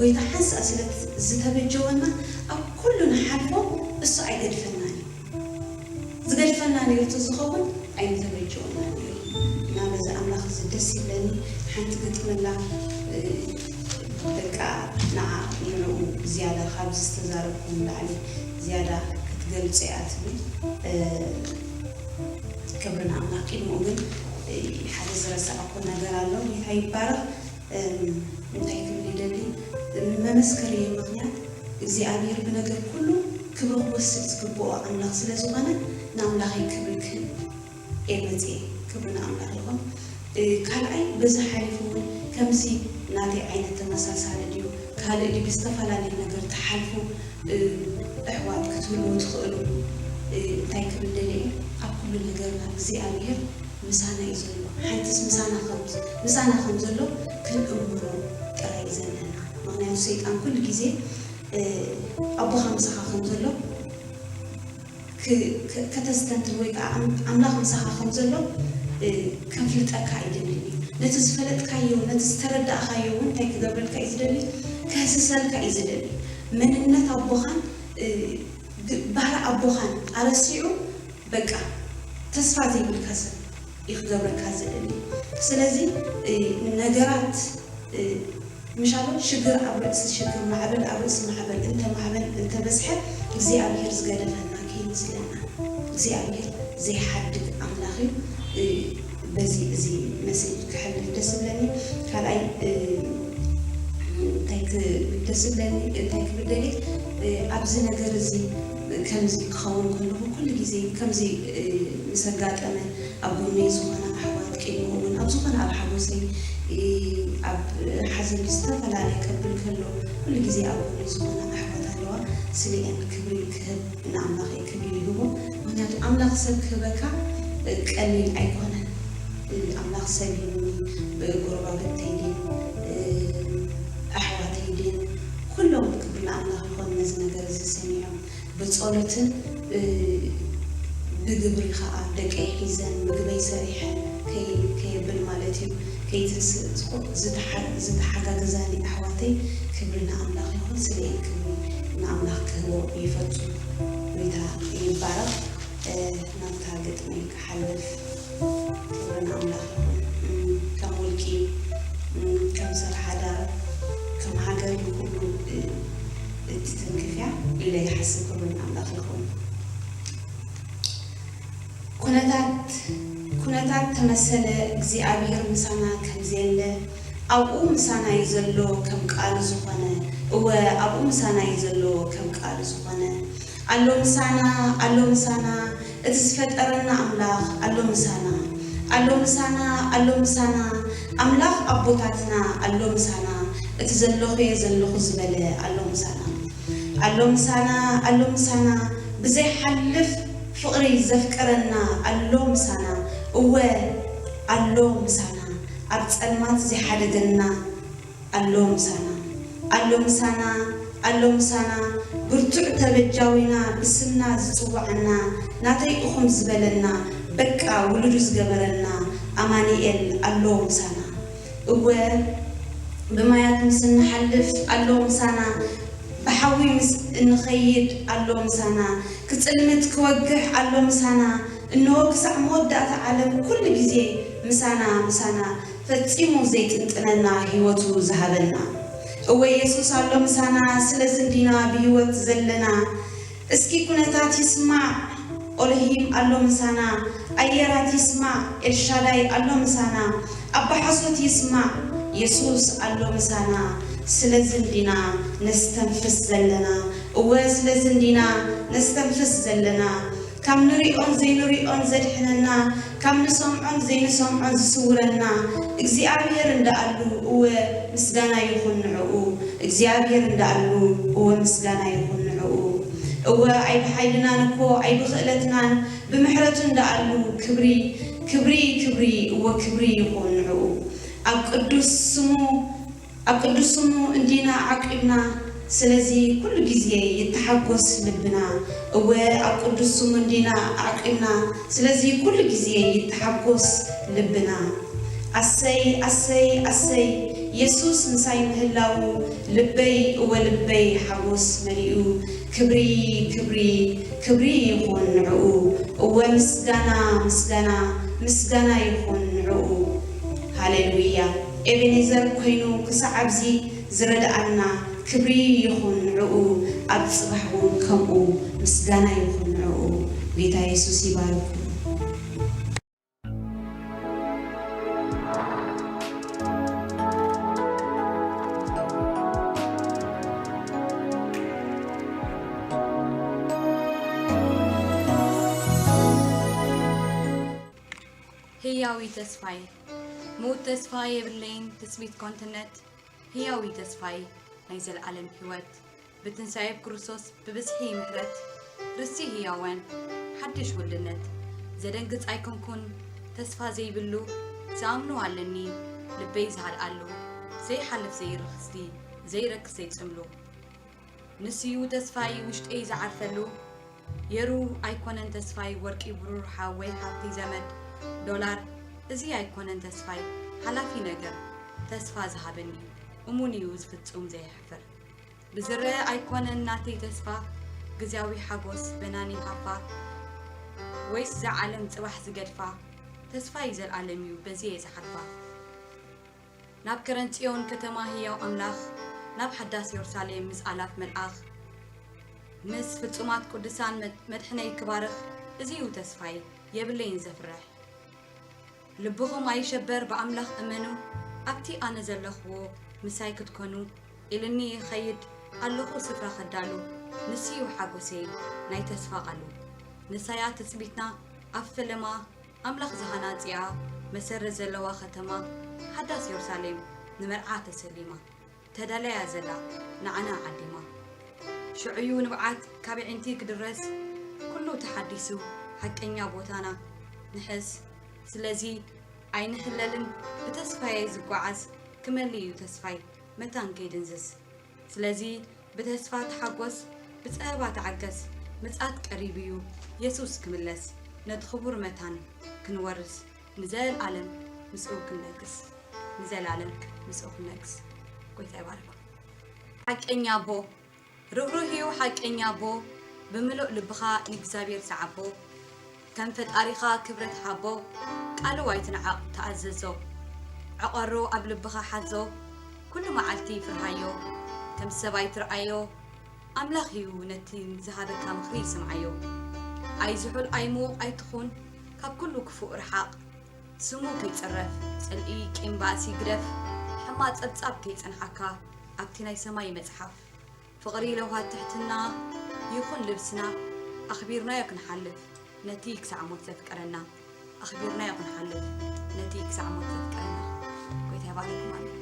ጎይታ ሓንሳእ ስለ ዝተበጀወና ኣብ ኩሉ ንሓልፎ፣ እሱ ኣይገድፈናን እዩ። ዝገድፈና ነይሩ ተዝኸውን ኣይምተበጀወና ነይሩ። እና በዚ ኣምላኽ እዚ ደስ ይብለኒ። ሓንቲ ግጥሚ ኣላ፣ እ፣ በቃ ንዓ ንዕኡ ዝያዳ ካብዚ ዝተዛረብኩም ላዕሊ ዝያዳ ክትገልጾ እያ ትብል። እ፣ ክብሪ ንኣምላኽ። ቅድሚኡ ግን፣ እ፣ ሓደ ዝረሳዕኩ ነገር ኣሎ። ጌታ ይባረኽ። እም፣ እንታይ ክብል ይደሊ? መመስከሪ ምኽንያት እግዚኣብሔር ብነገር ኩሉ ክብሪ ክወስድ ዝግብኦ ኣምላኽ ስለ ዝኾነ ንኣምላኸይ ክብሪ ክህብ እየ መፅየ። ክብሪ ንኣምላኽ ይኹን። እ፣ ካልኣይ በዚ ሓሊፉ እውን ከምዚ ናተይ ዓይነት ተመሳሳሊ ድዩ? ካልእ ድዩ? ብዝተፈላለየ ነገር ትሓልፉ፣ እ፣ ኣሕዋት ክትህልዉ ትኽእሉ። እ፣ እንታይ ክብል ደልየ? ኣብ ኩሉ ነገርና እግዚኣብሔር ምሳና እዩ ዘሎ። ሓንትስ ምሳና ከም፣ ምሳና ከም ዘሎ ክንእምኖ ጥራይ እዩ ዘለና። ምኽንያቱ ሰይጣን ኩሉ ግዜ፣ እ፣ ኣቦኻ ምሳኻ ከም ዘሎ ክ-፣ ክ-፣ ከተስተንትን ወይ ከዓ ኣም-፣ ኣምላኽ ምሳኻ ከም ዘሎ፣ እ፣ ከፍልጠካ ኣይደልን እዩ። ነቲ ዝፈለጥካዮ፣ ነቲ ዝተረዳእካዮ እውን እንታይ ክገብረልካ እዩ ዝደሊ? ከህስሰልካ እዩ ዝደሊ። መንነት ኣቦኻን፣ እ፣ ግ-፣ ባህሪ ኣቦኻን ኣረሲዑ፣ በቃ ተስፋ ዘይብልካ ሰብ እዩ ክገብረካ ዝደሊ። ስለዚ፣ እ፣ ነገራት፣ እ፣ ምሻሎ ሽግር ኣብ ርእሲ ሽግር፣ ማዕበል ኣብ ርእሲ ማዕበል እንተ ማዕበል እንተ በዝሐ፣ እግዚኣብሔር ዝገደፈና ከይመስለና። እግዚኣብሔር ዘይሓድግ ኣምላኽ እዩ። እ፣ በዚ እዚ መሴጅ ክሕልፍ ደስ ይብለኒ። ካልኣይ፣ እ፣ እንታይ ክ-፣ ደስ ይብለኒ፣ እንታይ ክብል ደልየ፣ እ፣ ኣብዚ ነገር እዚ ከምዚ ክኸውን ከለኹ ኩሉ ግዜ ከምዚ፣ እ፣ ምስ ኣጋጠመ ኣብ ጎነይ ዝኾነ ኣሕዋት ቅድሚ እውን ኣብ ዝኾነ ኣብ ሓጎሰይ፣ እ፣ ኣብ ሓዘን ዝተፈላለየ ከብል ከሎ ኩሉ ግዜ ኣብ ጎነይ ዝኾነ ኣሕዋት ኣለዋ። ስሊአን ክብሪ ክህብ ንኣምላኸይ ክብሪ ይህቦ። ምኽንያቱ ኣምላኽ ሰብ ክህበካ፣ እ፣ ቀሊል ኣይኮነን። እ፣ ኣምላኽ ሰብ ሂቡኒ፣ ብጎረባብተይ ድን፣ እ፣ ኣሕዋተይ ድን፣ ኩሎም ክብሪ ንኣምላኽ ይኾን ነዚ ነገር እዚ ሰሚዖም ብጸሎትን፣ እ፣ ብግብሪ ኸኣ ደቀይ ሒዘን ምግበይ ሰሪሐን ከይ-፣ ከየብል ማለት እዩ፣ ከይትንስእ ዝኾ-፣ ዝተሓ-፣ ዝተሓጋገዛኒ ኣሕዋተይ ክብሪ ንኣምላኽ ይኹን። ስለ ክብሪ ንኣምላኽ ክህቦ ይፈቱ። ጎይታ ይባረኽ። እ፣ ናብታ ግጥመይ ክሓልፍ። ክብሪ ንኣምላኽ ይኹን። እም፣ ከም ውልቂ፣ እም፣ ከም ሰብ ሓዳር፣ ከም ሃገር ንኹሉ፣ እ፣ እትትንክፍ እያ ኢለ ይሓስብ። ክብሪ ንኣምላኽ ይኹን። ኩነታት፣ ኩነታት ተመሰለ እግዚኣብሔር ምሳና ከም ዘየለ፣ ኣብኡ ምሳና እዩ ዘሎ ከም ቃሉ ዝኾነ። እወ፣ ኣብኡ ምሳና እዩ ዘሎ ከም ቃሉ ዝኾነ። ኣሎ ምሳና፣ ኣሎ ምሳና፣ እቲ ዝፈጠረና ኣምላኽ ኣሎ ምሳና። ኣሎ ምሳና፣ ኣሎ ምሳና፣ ኣምላኽ ኣቦታትና ኣሎ ምሳና። እቲ ዘለኹ እየ ዘለኹ ዝበለ ኣሎ ምሳና። ኣሎ ምሳና፣ ኣሎ ምሳና፣ ብዘይሓልፍ ፍቕሪ ዘፍቀረና ኣሎ ምሳና። እወ፣ ኣሎ ምሳና፣ ኣብ ጸልማት ዘይሓደገና ኣሎ ምሳና። ኣሎ ምሳና፣ ኣሎ ምሳና፣ ብርቱዕ ተበጃዊና፣ ብስምና ዝጽውዓና፣ ናተይ ኢኹም ዝበለና፣ በቃ ውሉዱ ዝገበረና፣ ኣማኑኤል ኣሎ ምሳና። እወ፣ ብማያት ምስ እንሓልፍ ኣሎ ምሳና፣ ብሓዊ ምስ እንኸይድ ኣሎ ምሳና፣ ክጽልምት ክወግሕ ኣሎ ምሳና፣ እንሆ ክሳዕ መወዳእታ ዓለም ኩሉ ግዜ ምሳና፣ ምሳና፣ ፈጺሙ ዘይጥንጥነና ህይወቱ ዝሃበና። እወ የሱስ ኣሎ ምሳና፣ ስለዚ እንዲና ብህይወት ዘለና። እስኪ ኩነታት ይስማዕ፣ ኦሎሂም ኣሎ ምሳና፣ ኣየራት ይስማዕ፣ ኤልሻዳይ ኣሎ ምሳና፣ ኣባ ሓሶት ይስማዕ፣ የሱስ ኣሎ ምሳና። ስለዚ እንዲና ነስተንፍስ ዘለና። እወ ስለዚ እንዲና ነስተንፍስ ዘለና። ካብ ንሪኦን ዘይንሪኦን ዘድሕነና፣ ካብ ንሰምዖን ዘይንሰምዖን ዝስውረና እግዚኣብሔር እንዳኣሉ፣ እወ ምስጋና ይኹን ንዕኡ። እግዚኣብሔር እንዳኣሉ፣ እወ ምስጋና ይኹን ንዕኡ። እወ ኣይብሓይልናን እኮ ኣይብኽእለትናን፣ ብምሕረቱ እንዳኣሉ ክብሪ፣ ክብሪ፣ ክብሪ፣ እወ ክብሪ ይኹን ንዕኡ። ኣብ ቅዱስ ስሙ ኣብ ቅዱስ ስሙ እንዲና ዓቂብና፣ ስለዚ ኩሉ ግዜ ይተሓጎስ ልብና። እወ ኣብ ቅዱስ ስሙ እንዲና ዓቂብና፣ ስለዚ ኩሉ ግዜ ይተሓጎስ ልብና። ኣሰይ ኣሰይ ኣሰይ የሱስ ምሳይ ምህላዉ ልበይ እወ ልበይ ሓጎስ መሊኡ። ክብሪ ክብሪ ክብሪ ይኹን ንዕኡ። እወ ምስጋና ምስጋና ምስጋና ይኹን ንዕኡ። ሃሌሉያ። ኤቤኔዘር ኮይኑ ክሳዕ ኣብዚ ዝረድኣና ክብሪ ይኹን ንዕኡ። ኣብ ጽባሕ እውን ከምኡ ምስጋና ይኹን ንዕኡ። ጌታ የሱስ ይባርኩም። ህያዊ ተስፋይ፣ ምዉት ተስፋ የብለይን ትጽቢት ኮንትነት፣ ህያዊ ተስፋይ ናይ ዘለኣለም ህይወት፣ ብትንሳኤ ብክርስቶስ ብብዝሒ ምሕረት፣ ርስቲ ህያዋን፣ ሓድሽ ውልድነት፣ ዘደንግጽ ኣይኮንኩን፣ ተስፋ ዘይብሉ፣ ዝኣምኖ ኣለኒ፣ ልበይ ዝሃድኣሉ፣ ዘይሓልፍ ዘይርኽስቲ፣ ዘይረክስ ዘይጽምሉ። ንስዩ ተስፋይ ውሽጠይ ዝዓርፈሉ፣ የሩ ኣይኮነን ተስፋይ ወርቂ ብሩር ሓወይ ሓፍቲ ዘመድ ዶላር፣ እዚ ኣይኮነን ተስፋይ ሓላፊ ነገር፣ ተስፋ ዝሃበኒ እሙን እዩ ዝፍጹም ዘየሕፍር። ብዝረአ ኣይኮነን ናተይ ተስፋ፣ ግዝያዊ ሓጎስ በናኒ ሃፋ፣ ወይስ እዛ ዓለም ጽባሕ ዝገድፋ፣ ተስፋይ ዘልኣለም እዩ በዚ እየ ዝሓልፋ። ናብ ከረን ጽዮን ከተማ ህያው ኣምላኽ፣ ናብ ሓዳስ የሩሳሌም ምስ ኣላፍ መልኣኽ፣ ምስ ፍጹማት ቅዱሳን መድ- መድሕነይ ክባርኽ፣ እዚ እዩ ተስፋይ፣ የብለይን ዘፍርሕ። ልብኹም ኣይሸበር፣ ብኣምላኽ እመኑ፣ ኣብቲ ኣነ ዘለኽዎ ምሳይ ክትኮኑ፣ ኢልኒ ይኸይድ ኣለኹ ስፍራ ከዳሉ፣ ንሱ እዩ ሓጎሰይ ናይ ተስፋ ቃሉ። ንሳያ ትጽቢትና ኣብ ፈለማ፣ ኣምላኽ ዝሃናጺኣ መሰረት ዘለዋ ከተማ ሓዳስ የሩሳሌም ንመርዓ ተሰሊማ፣ ተዳልያ ዘላ ንዓና ዓዲማ። ሽዑዩ ንብዓት ካብ ኣዒንቲ ክድረስ፣ ኩሉ ተሓዲሱ ሓቀኛ ቦታና ንሕስ። ስለዚ ኣይንሕለልን ብተስፋየ ዝጓዓዝ፣ ክመሊ እዩ ተስፋይ መታን ከይድንዝዝ። ስለዚ ብተስፋ ተሓጎስ፣ ብጸበባ ተዓገስ፣ ምጽኣት ቀሪቡ እዩ የሱስ ክምለስ፣ ነቲ ክቡር መታን ክንወርስ፣ ንዘለኣለም ምስኡ ክንነግስ፣ ንዘለኣለም ምስኡ ክንነግስ። ጎይታ ይባርኩም። ሓቀኛ ኣቦ፣ ርህሩህ እዩ ሓቀኛ ኣቦ፣ ብምሉእ ልብኻ ንእግዚኣብሔር ሰዓቦ። ከም ፈጣሪኻ ክብረት ሃቦ፣ ቃሉ ኣይትንዓቕ ተኣዘዞ። ዕቐሮ ኣብ ልብኻ ሓዞ፣ ኩሉ መዓልቲ ፍርሃዮ፣ ከም ሰብ ኣይትርኣዮ፣ ኣምላኽ እዩ ነቲ ዝሃበካ ምኽሪ ስምዓዮ። ኣይዝሑል ኣይምዉቕ ኣይትኹን፣ ካብ ኩሉ ክፉእ ርሓቕ። ስሙ ከይጽረፍ፣ ጽልኢ ቂም ባእሲ ግደፍ፣ ሕማቕ ጸብጻብ ከይጸንሓካ ኣብቲ ናይ ሰማይ መጽሓፍ። ፍቕሪ ለውሃት ትሕትና ይኹን ልብስና፣ ኣኽቢርናዮ ክንሓልፍ ነቲ ክሳዕ ሞት ዘፍቀረና። ኣኽቢርናዮ ክንሓልፍ ነቲ ክሳዕ ሞት ዘፍቀረና። ጎይታ ይባርኩም። ኣሜን።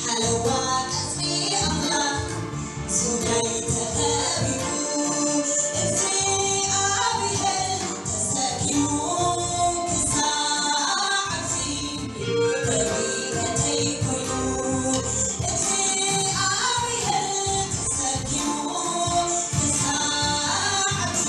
ሓለዋ ቀጽሪ ኣምላኽ ዙርያይ ተኸቢቡ፣ እግዚኣብሔር ተሰኪሙ ክሳዕ ኣብዚ ረድኤተይ ኮይኑ፣ እግዚኣብሔር ተሰኪሙ ክሳዕ ኣብዚ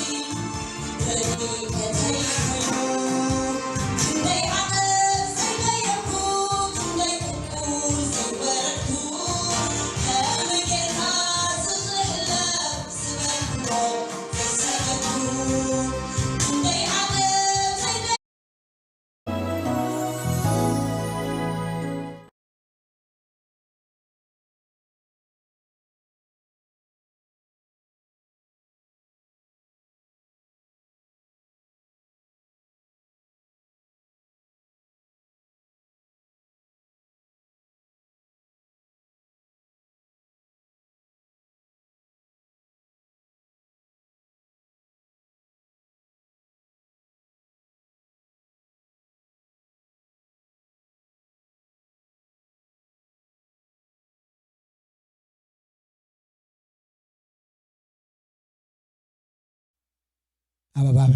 ኣብ ኣባባ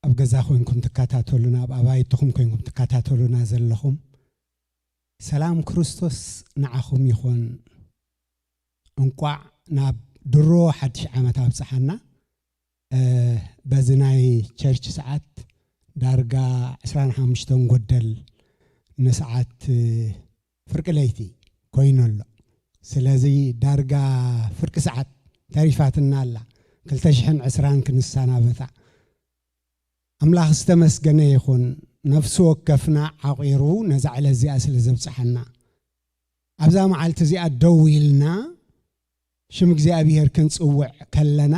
ኣብ ገዛ ኮንኩም ትከታተሉና፣ ኣብ ኣባይትኹም ኮንኩም ትከታተሉና ዘለኹም፣ ሰላም ክርስቶስ ንዓኹም ይኹን። እንቋዕ ናብ ድሮ ሓድሽ ዓመት ኣብጽሓና። እ፣ በዚ ናይ ቸርች ሰዓት ዳርጋ ዕስራን ሓሙሽተን ጎደል ንሰዓት፣ እ፣ ፍርቂ ለይቲ ኮይኑ ኣሎ። ስለዚ ዳርጋ ፍርቂ ሰዓት ተሪፋትና ኣላ፣ ክልተ ሽሕን ዕስራን ክንሰናበታ። ኣምላኽ ዝተመስገነ ይኹን፣ ነፍሲ ወከፍና ዓቒሩ ነዛ ዕለት እዚኣ ስለ ዘብጽሓና። ኣብዛ መዓልቲ እዚኣ ደው ኢልና ሽም እግዚኣብሔር ክንጽውዕ ከለና፣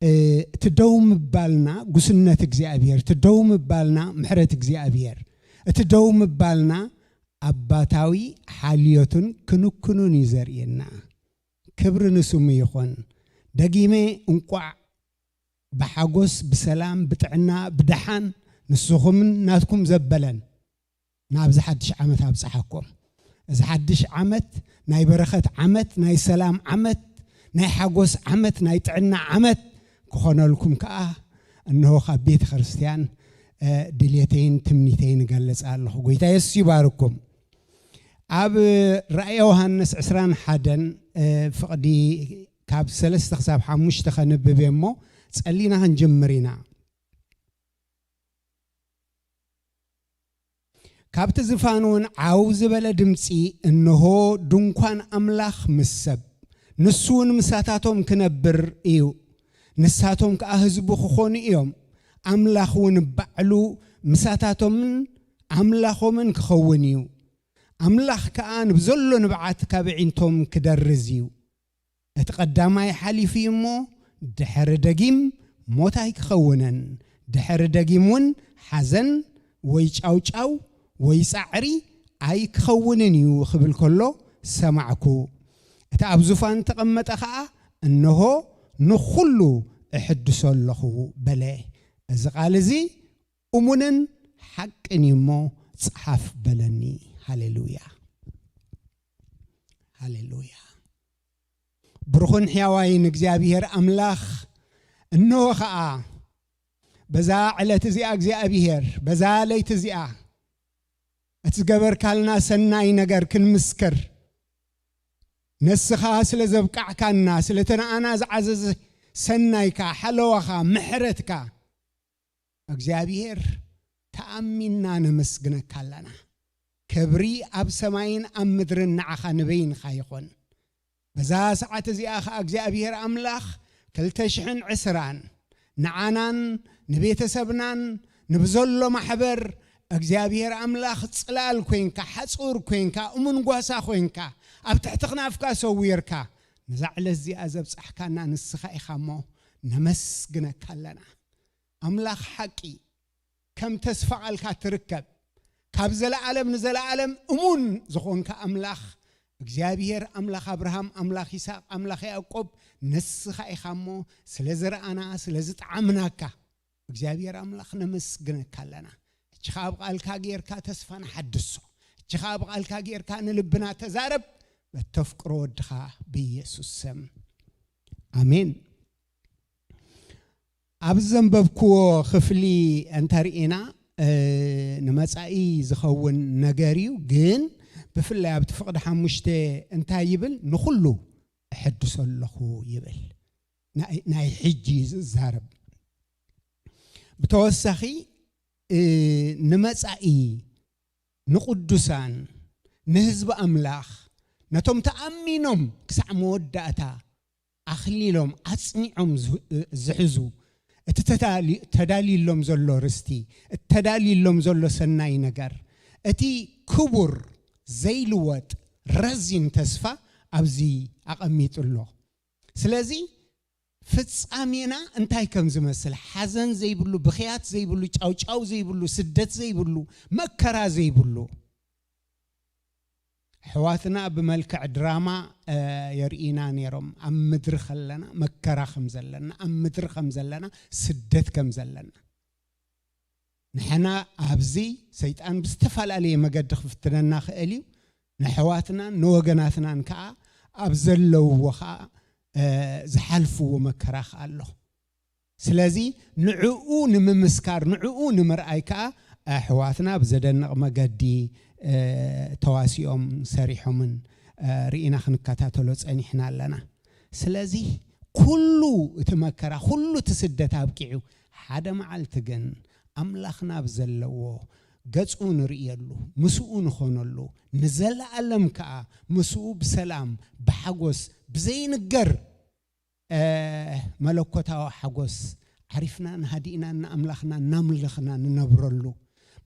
እ፣ እቲ ደው ምባልና ጉስነት እግዚኣብሔር፣ እቲ ደው ምባልና ምሕረት እግዚኣብሔር፣ እቲ ደው ምባልና ኣባታዊ ሓልዮቱን ክንክኑን እዩ ዘርእየና። ክብሪ ንስሙ ይኹን። ደጊመ እንቋዕ ብሓጎስ፣ ብሰላም፣ ብጥዕና፣ ብደሓን ንስኹምን ናትኩም ዘበለን ናብዚ ሓድሽ ዓመት ኣብጽሓኩም። እዚ ሓድሽ ዓመት ናይ በረኸት ዓመት፣ ናይ ሰላም ዓመት፣ ናይ ሓጎስ ዓመት፣ ናይ ጥዕና ዓመት ክኾነልኩም ከኣ እንሆ ካብ ቤተ ክርስቲያን፣ እ፣ ድልየተይን ትምኒተይን እገልጽ ኣለኹ። ጎይታ የሱስ ይባርኩም። ኣብ ራእየ ዮሃንስ ዕስራን ሓደን፣ እ፣ ፍቕዲ ካብ ሰለስተ ክሳብ ሓሙሽተ ከንብብ እየ እሞ ጸሊና ክንጅምር ኢና። ካብቲ ዝፋን እውን ዓው ዝበለ ድምጺ፣ እንሆ ድንኳን ኣምላኽ ምስ ሰብ፣ ንሱ እውን ምሳታቶም ክነብር እዩ፣ ንሳቶም ከኣ ህዝቡ ክኾኑ እዮም፣ ኣምላኽ እውን ባዕሉ ምሳታቶምን ኣምላኾምን ክኸውን እዩ። ኣምላኽ ከኣ ንብዘሎ ንብዓት ካብ ኣዒንቶም ክደርዝ እዩ። እቲ ቀዳማይ ሓሊፉ እዩ እሞ፣ ድሕሪ ደጊም ሞት ኣይክኸውንን፣ ድሕሪ ደጊም እውን ሓዘን ወይ ጫውጫው ወይ ጻዕሪ ኣይክኸውንን እዩ ክብል ከሎ ሰማዕኩ። እቲ ኣብ ዙፋን እተቐመጠ ኸኣ፣ እንሆ ንኹሉ እሕድሶ ኣለኹ በለ። እዚ ቃል እዚ እሙንን ሓቅን እዩ እሞ ጸሓፍ በለኒ። ሃሌሉያ፣ ሃሌሉያ። ብሩኽን ሕያዋይን እግዚኣብሔር ኣምላኽ፣ እንሆ ኸኣ በዛ ዕለት እዚኣ እግዚኣብሔር፣ በዛ ለይቲ እዚኣ እቲ ዝገበርካልና ሰናይ ነገር ክንምስክር፣ ነስኻ ስለ ዘብቃዕካና፣ ስለ እቲ ንኣና ዝዓዘዘ ሰናይካ፣ ሓለዋኻ፣ ምሕረትካ፣ እግዚኣብሔር ተኣሚንና ነመስግነካ ኣለና። ክብሪ ኣብ ሰማይን ኣብ ምድርን ንዓኻ ንበይንኻ ይኹን። በዛ ሰዓት እዚኣ ኸኣ እግዚኣብሔር ኣምላኽ ክልተ ሽሕን ዕስራን ንዓናን ንቤተሰብናን ንብዘሎ ማሕበር እግዚኣብሔር ኣምላኽ ጽላል ኮንካ፣ ሓጹር ኮንካ፣ እሙን ጓሳ ኮንካ፣ ኣብ ትሕቲ ክናፍካ ሰዊርካ፣ ነዛ ዕለት እዚኣ ዘብጻሕካና ንስኻ ኢኻ እሞ ነመስግነካ ኣለና። ኣምላኽ ሓቂ፣ ከም ተስፋ ቃልካ ትርከብ፣ ካብ ዘለኣለም ንዘለኣለም እሙን ዝኾንካ ኣምላኽ፣ እግዚኣብሔር ኣምላኽ ኣብርሃም፣ ኣምላኽ ይስሐቅ፣ ኣምላኽ ያዕቆብ፣ ንስኻ ኢኻ እሞ ስለ ዝረኣና፣ ስለ ዝጠዓምናካ፣ እግዚኣብሔር ኣምላኽ ነመስግነካ ኣለና። እችኻ ኣብ ቃልካ ጌርካ ተስፋና ሓድሶ። እችኻ ኣብ ቃልካ ጌርካ ንልብና ተዛረብ። በተፍቅሮ ወድኻ ብኢየሱስ ስም። ኣሜን። ኣብ ዘንበብክዎ ክፍሊ እንተርኢና፣ እ፣ ንመጻኢ ዝኸውን ነገር እዩ። ግን ብፍላይ ኣብቲ ፍቕዲ ሓሙሽተ እንታይ ይብል? ንኹሉ እሕድሶ ኣለኹ ይብል። ናይ፣ ናይ ሕጂ እዩ ዝዛረብ። ብተወሳኺ፣ እ፣ ንመጻኢ፣ ንቕዱሳን፣ ንህዝቢ ኣምላኽ፣ ነቶም ተኣሚኖም ክሳዕ መወዳእታ ኣኽሊሎም ኣጽኒዖም ዝ-፣ ዝሕዙ፣ እቲ ተዳሊ-፣ ተዳልዩሎም ዘሎ ርስቲ፣ እቲ ተዳልዩሎም ዘሎ ሰናይ ነገር፣ እቲ ክቡር፣ ዘይልወጥ፣ ረዚን ተስፋ ኣብዚ ኣቐሚጡ ኣሎ። ስለዚ ፍጻሜና እንታይ ከም ዝመስል፣ ሓዘን ዘይብሉ፣ ብኽያት ዘይብሉ፣ ጫውጫው ዘይብሉ፣ ስደት ዘይብሉ፣ መከራ ዘይብሉ። ኣሕዋትና ብመልክዕ ድራማ፣ እ፣ የርእዩና ነይሮም። ኣብ ምድሪ ከለና መከራ ከም ዘለና፣ ኣብ ምድሪ ከም ዘለና፣ ስደት ከም ዘለና። ንሕና ኣብዚ ሰይጣን ብዝተፈላለየ መገዲ ክፍትነና ክእል እዩ። ንኣሕዋትናን ንወገናትናን ከኣ ኣብ ዘለውዎ ከኣ፣ እ፣ ዝሓልፍዎ መከራ ከኣ ኣሎ። ስለዚ ንዕኡ ንምምስካር፣ ንዕኡ ንምርኣይ ከኣ ኣሕዋትና ብዘደንቕ መገዲ፣ እ፣ ተዋሲኦም ሰሪሖምን፣ እ፣ ርኢና ክንከታተሎ ጸኒሕና ኣለና። ስለዚ ኩሉ እቲ መከራ፣ ኩሉ እቲ ስደት ኣብቂዑ፣ ሓደ መዓልቲ ግን ኣምላኽና ኣብ ዘለዎ ገጹ ንርእየሉ፣ ምስኡ ንኾነሉ፣ ንዘለኣለም ከኣ ምስኡ ብሰላም፣ ብሓጎስ፣ ብዘይንገር፣ እ፣ መለኮታዊ ሓጎስ ዓሪፍና፣ ንሃዲእና፣ ንኣምላኽና፣ እናምልኽና ንነብረሉ፣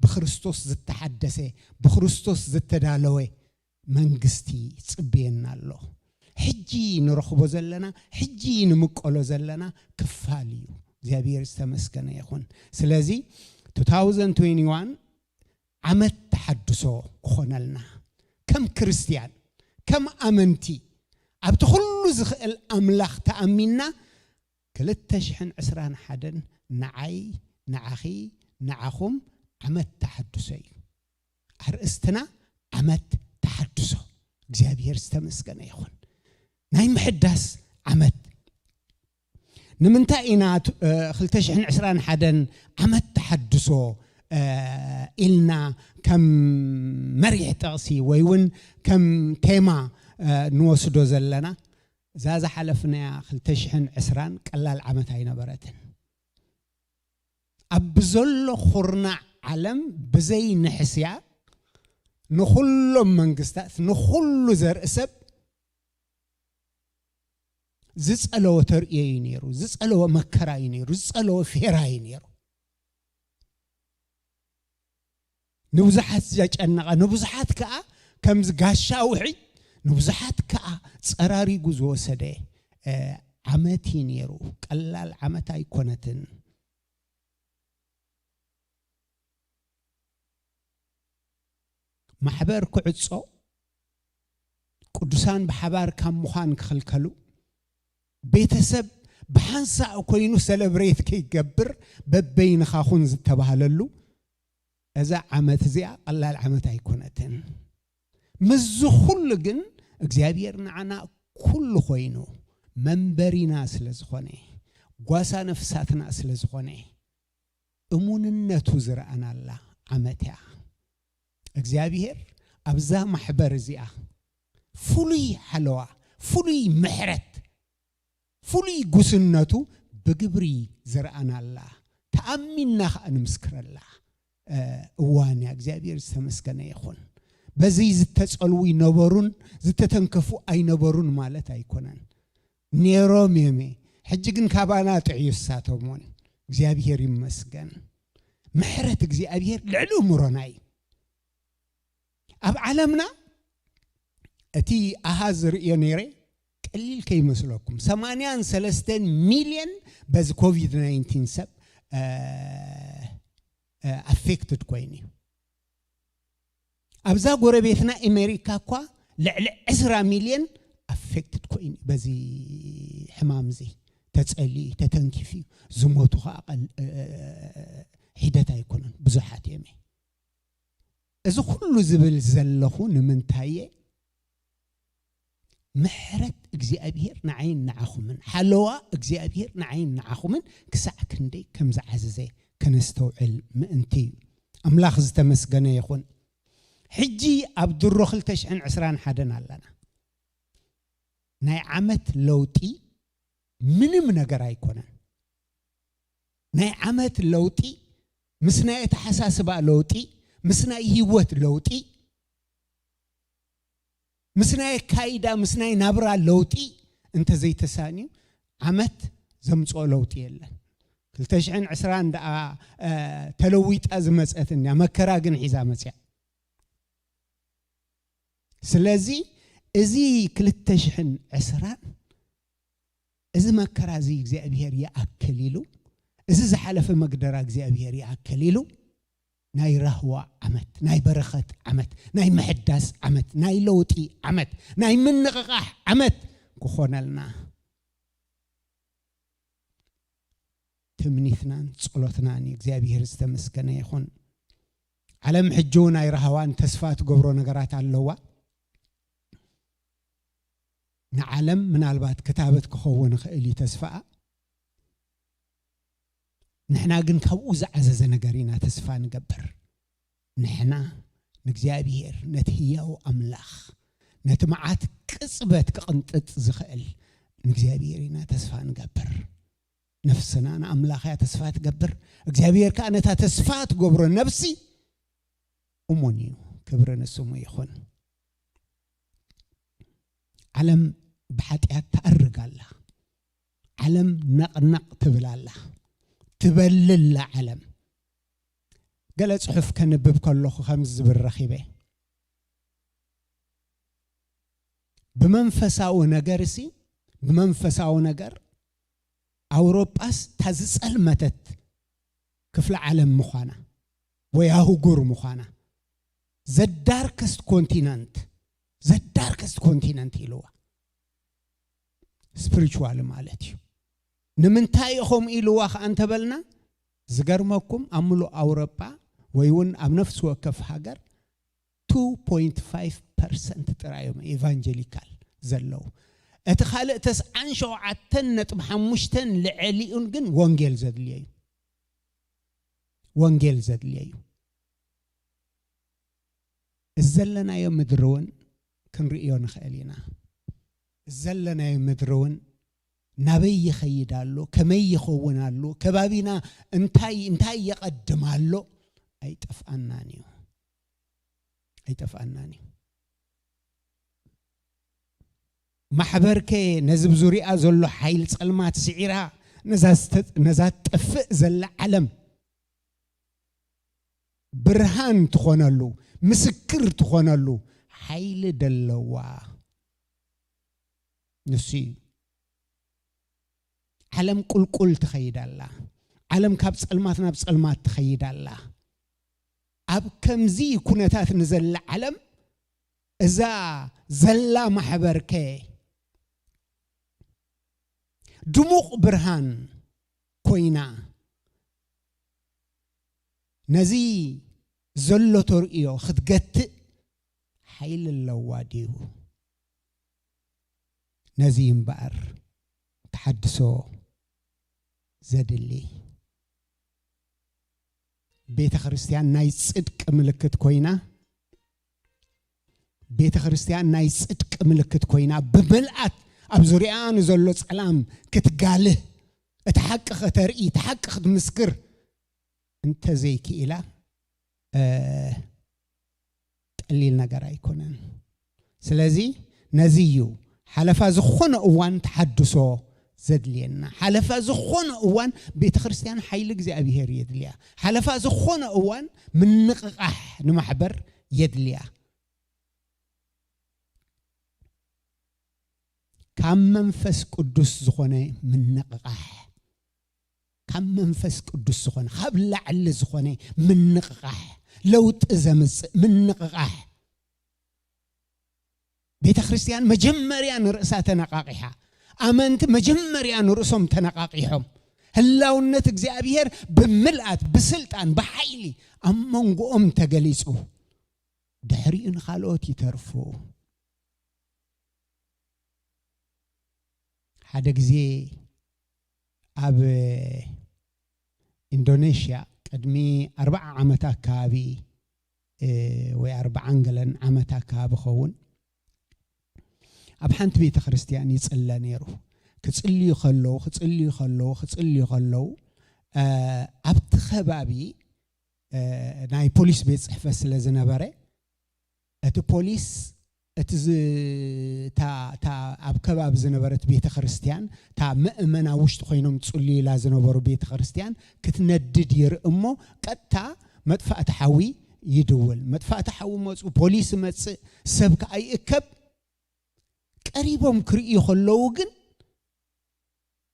ብክርስቶስ ዝተሓደሰ፣ ብክርስቶስ ዝተዳለወ መንግስቲ ይጽበየና ኣሎ። ሕጂ ንረኽቦ ዘለና፣ ሕጂ ንምቀሎ ዘለና ክፋል እዩ። እግዚኣብሔር ዝተመስገነ ይኹን። ስለዚ two thousand twenty-one ዓመት ተሓድሶ ክኾነልና፣ ከም ክርስትያን፣ ከም ኣመንቲ፣ ኣብቲ ኩሉ ዝኽእል ኣምላኽ ተኣሚንና፣ ክልተ ሽሕን ዕስራን ሓደን ንዓይ፣ ንዓኺ፣ ንዓኹም ዓመት ተሓድሶ እዩ። ኣርእስትና ዓመት ተሓድሶ። እግዚኣብሔር ዝተመስገነ ይኹን። ናይ ምሕዳስ ዓመት። ንምንታይ ኢና ት-፣ እ፣ ክልተ ሽሕን ዕስራን ሓደን ዓመት ተሓድሶ፣ እ፣ ኢልና ከም መሪሕ ጥቕሲ ወይ እውን ከም ቴማ፣ እ፣ ንወስዶ ዘለና? እዛ ዝሓለፍናያ ክልተ ሽሕን ዕስራን ቀላል ዓመት ኣይነበረትን። ኣብ ብዘሎ ኩርናዕ ዓለም ብዘይ ንሕስያ ንኹሎም መንግስታት፣ ንኹሉ ዘርኢ ሰብ ዝጸለወ ተርእዮ እዩ ነይሩ፣ ዝጸለወ መከራ እዩ ነይሩ፣ ዝጸለወ ፌራ እዩ ነይሩ። ንብዙሓት ዘጨነቐ፣ ንብዙሓት ከኣ ከምዚ ጋሻ ውሒ፣ ንብዙሓት ከኣ ጸራሪጉ ዝወሰደ፣ እ፣ ዓመት እዩ ነይሩ። ቀላል ዓመት ኣይኮነትን። ማሕበር ክዕጾ፣ ቅዱሳን ብሓባር ካብ ምዃን ክኽልከሉ፣ ቤተሰብ ብሓንሳእ ኮይኑ ሰለብሬት ከይገብር በበይንኻ ኩን ዝተባህለሉ፣ እዛ ዓመት እዚኣ ቀላል ዓመት ኣይኮነትን። ምስዚ ኩሉ ግን እግዚኣብሔር ንዓና ኩሉ ኮይኑ መንበሪና ስለ ዝኾነ፣ ጓሳ ነፍሳትና ስለ ዝኾነ፣ እሙንነቱ ዝረኣናላ ዓመት እያ። እግዚኣብሔር ኣብዛ ማሕበር እዚኣ ፍሉይ ሓለዋ፣ ፍሉይ ምሕረት፣ ፍሉይ ጉስነቱ ብግብሪ ዝረኣናላ፣ ተኣሚንና ኸኣ ንምስክረላ፣ እ፣ እዋን እያ። እግዚኣብሔር ዝተመስገነ ይኹን። በዚ ዝተጸልዉ ይነበሩን ዝተተንከፉ ኣይነበሩን ማለት ኣይኮነን። ነይሮም እዮም። ሕጂ ግን ካባና ጥዕዩ እሳቶም እውን። እግዚኣብሔር ይመስገን። ምሕረት እግዚኣብሔር ልዕሊ እምሮና እዩ። ኣብ ዓለምና እቲ ኣሃዝ ዝርእዮ ነይረ ቀሊል ከይመስለኩም፣ ሰማንያን ሰለስተን ሚልዮን በዚ ኮቪድ ናይንቲን ሰብ፣ እ፣ እ፣ ኣፌክትድ ኮይኑ እዩ። ኣብዛ ጎረቤትና ኣሜሪካ እኳ ልዕሊ ዕስራ ሚልዮን ኣፌክትድ ኮይኑ እዩ። በዚ ሕማም እዚ ተጸልዩ፣ ተተንኪፉ እዩ። ዝሞቱ ኸዓ ቀል-፣ እ፣ እ፣ እ፣ እ፣ ሒደት ኣይኮኑን፣ ብዙሓት እዮም። እዚ ኩሉ ዝብል ዘለኹ ንምንታይ እየ? ምሕረት እግዚኣብሔር ንዓይን ንዓኹምን፣ ሓለዋ እግዚኣብሔር ንዓይን ንዓኹምን ክሳዕ ክንደይ ከም ዝዓዘዘ ከነስተውዕል ምእንቲ እዩ። ኣምላኽ ዝተመስገነ ይኹን። ሕጂ ኣብ ድሮ ክልተ ሽሕን ዕስራን ሓደን ኣለና። ናይ ዓመት ለውጢ ምንም ነገር ኣይኮነን። ናይ ዓመት ለውጢ ምስ ናይ ኣተሓሳስባ ለውጢ፣ ምስ ናይ ህይወት ለውጢ፣ ምስ ናይ ኣካይዳ፣ ምስ ናይ ናብራ ለውጢ እንተዘይተሳንዩ ዓመት ዘምፅኦ ለውጢ የለን። ክልተ ሽሕን ዕስራን ደኣ ተለዊጣ ዝመፀት እንያ፣ መከራ ግን ሒዛ መፅያ። ስለዚ እዚ ክልተ ሽሕን ዕስራን እዚ መከራ እዚ እግዚኣብሔር ይኣክል ኢሉ፣ እዚ ዝሓለፈ መግደራ እግዚኣብሔር ይኣክል ኢሉ፣ ናይ ራህዋ ዓመት፣ ናይ በረኸት ዓመት፣ ናይ ምሕዳስ ዓመት፣ ናይ ለውጢ ዓመት፣ ናይ ምንቕቓሕ ዓመት ክኾነልና ትምኒትናን ጸሎትናን እዩ። እግዚኣብሔር ዝተመስገነ ይኹን። ዓለም ሕጂ እውን ኣይረሃዋን፣ ተስፋ ትገብሮ ነገራት ኣለዋ። ንዓለም ምናልባት ክታበት ክኸውን ይኽእል እዩ ተስፋኣ። ንሕና ግን ካብኡ ዝዓዘዘ ነገር ኢና ተስፋ ንገብር። ንሕና ንእግዚኣብሔር፣ ነቲ ህያው ኣምላኽ፣ ነቲ መዓት ቅጽበት ክቕንጥጥ ዝኽእል ንእግዚኣብሔር ኢና ተስፋ ንገብር። ነፍስና ንኣምላኽ እያ ተስፋ ትገብር፣ እግዚኣብሔር ከኣ ነታ ተስፋ ትገብሮ ነፍሲ እሙን እዩ። ክብሪ ንስሙ ይኹን። ዓለም ብሓጢኣት ትኣርግ ኣላ። ዓለም ነቕነቕ ትብል ኣላ። ትበልላ ዓለም። ገለ ጽሑፍ ከንብብ ከለኹ ከምዚ ዝብል ረኺበ። ብመንፈሳዊ ነገር ሲ፣ ብመንፈሳዊ ነገር ኣውሮጳስ እታ ዝጸልመተት ክፍለ ዓለም ምዃና ወይ ኣህጉር ምዃና፣ the darkest continent፣ the darkest continent ኢልዋ። ስፒሪቹዋል ማለት እዩ። ንምንታይ እዩ ከምኡ ኢልዋ ከኣ እንተበልና፣ ዝገርመኩም ኣብ ምሉእ ኣውሮጳ ወይ እውን ኣብ ነፍሲ ወከፍ ሃገር two point five percent ጥራይ እዮም ኤቫንጀሊካል ዘለዉ። እቲ ካልእ ተስዓን ሸውዓተን ነጥቢ ሓሙሽተን ልዕሊኡን ግን ወንጌል ዘድልዮ እዩ። ወንጌል ዘድልዮ እዩ። እዚ ዘለናዮ ምድሪ እውን ክንርእዮ ንኽእል ኢና። እዚ ዘለናዮ ምድሪ እውን ናበይ ይኸይድ ኣሎ፣ ከመይ ይኸውን ኣሎ፣ ከባቢና እንታይ እንታይ ይቐድም ኣሎ ኣይጠፍኣናን እዩ። ኣይጠፍኣናን እዩ። ማሕበርከ ነዚ ብዙሪኣ ዘሎ ሓይሊ ጸልማት ስዒራ ነዛ ዝተ-፣ ነዛ ትጠፍእ ዘላ ዓለም ብርሃን ትኾነሉ፣ ምስክር ትኾነሉ ሓይሊ ደለዋ። ንሱ እዩ። ዓለም ቁልቁል ትኸይድ ኣላ። ዓለም ካብ ጸልማት ናብ ጸልማት ትኸይድ ኣላ። ኣብ ከምዚ ኩነታት ንዘላ ዓለም እዛ ዘላ ማሕበርከ ድሙቕ ብርሃን ኮይና ነዚ ዘሎ ተርእዮ ክትገትእ ሓይሊ ኣለዋ ድዩ? ነዚ እምበኣር ተሓድሶ ዘድሊ። ቤተ ክርስቲያን ናይ ጽድቂ ምልክት ኮይና፣ ቤተ ክርስቲያን ናይ ጽድቂ ምልክት ኮይና፣ ብምልኣት ኣብ ዙርያኣ ንዘሎ ጸላም ክትጋልህ፣ እቲ ሓቂ ከተርኢ፣ እቲ ሓቂ ክትምስክር እንተዘይክኢላ፣ እ፣ ቀሊል ነገር ኣይኮነን። ስለዚ ነዚ እዩ ሓለፋ ዝኾነ እዋን ተሓድሶ ዘድልየና። ሓለፋ ዝኾነ እዋን ቤተ ክርስቲያን ሓይሊ እግዚኣብሔር የድልያ። ሓለፋ ዝኾነ እዋን ምንቕቓሕ ንማሕበር የድልያ። ካብ መንፈስ ቅዱስ ዝኾነ ምንቕቓሕ፣ ካብ መንፈስ ቅዱስ ዝኾነ፣ ካብ ላዕሊ ዝኾነ ምንቕቓሕ፣ ለውጢ ዘምጽእ ምንቕቓሕ። ቤተ ክርስቲያን መጀመርያ ንርእሳ ተነቓቒሓ፣ ኣመንቲ መጀመርያ ንርእሶም ተነቓቒሖም፣ ህላውነት እግዚኣብሔር ብምልኣት፣ ብስልጣን፣ ብሓይሊ ኣብ መንጎኦም ተገሊጹ። ድሕሪኡ ንኻልኦት ይተርፉ። ሓደ ግዜ ኣብ ኢንዶኔሽያ ቅድሚ ኣርባዓ ዓመት ኣካባቢ፣ እ፣ ወይ ኣርባዓን ገለን ዓመት ኣካባቢ ኸውን፣ ኣብ ሓንቲ ቤተ ክርስቲያን ይጽለ ነይሩ። ክጽልዩ ከለዉ፣ ክጽልዩ ከለዉ፣ ክጽልዩ ከለዉ፣ እ፣ ኣብቲ ከባቢ፣ እ፣ ናይ ፖሊስ ቤት ጽሕፈት ስለ ዝነበረ፣ እቲ ፖሊስ እቲ ዝ-፣ እታ፣ እታ ኣብ ከባቢ ዝነበረት ቤተ ክርስቲያን፣ እታ ምእመን ኣብ ውሽጢ ኮይኖም ጽልዩላ ዝነበሩ ቤተ ክርስቲያን ክትነድድ ይርኢ እሞ፣ ቀጥታ መጥፋእቲ ሓዊ ይድውል። መጥፋእቲ ሓዊ መጹ፣ ፖሊስ ይመጽእ፣ ሰብ ከኣ ይእከብ። ቀሪቦም ክርእዩ ከለዉ ግን፣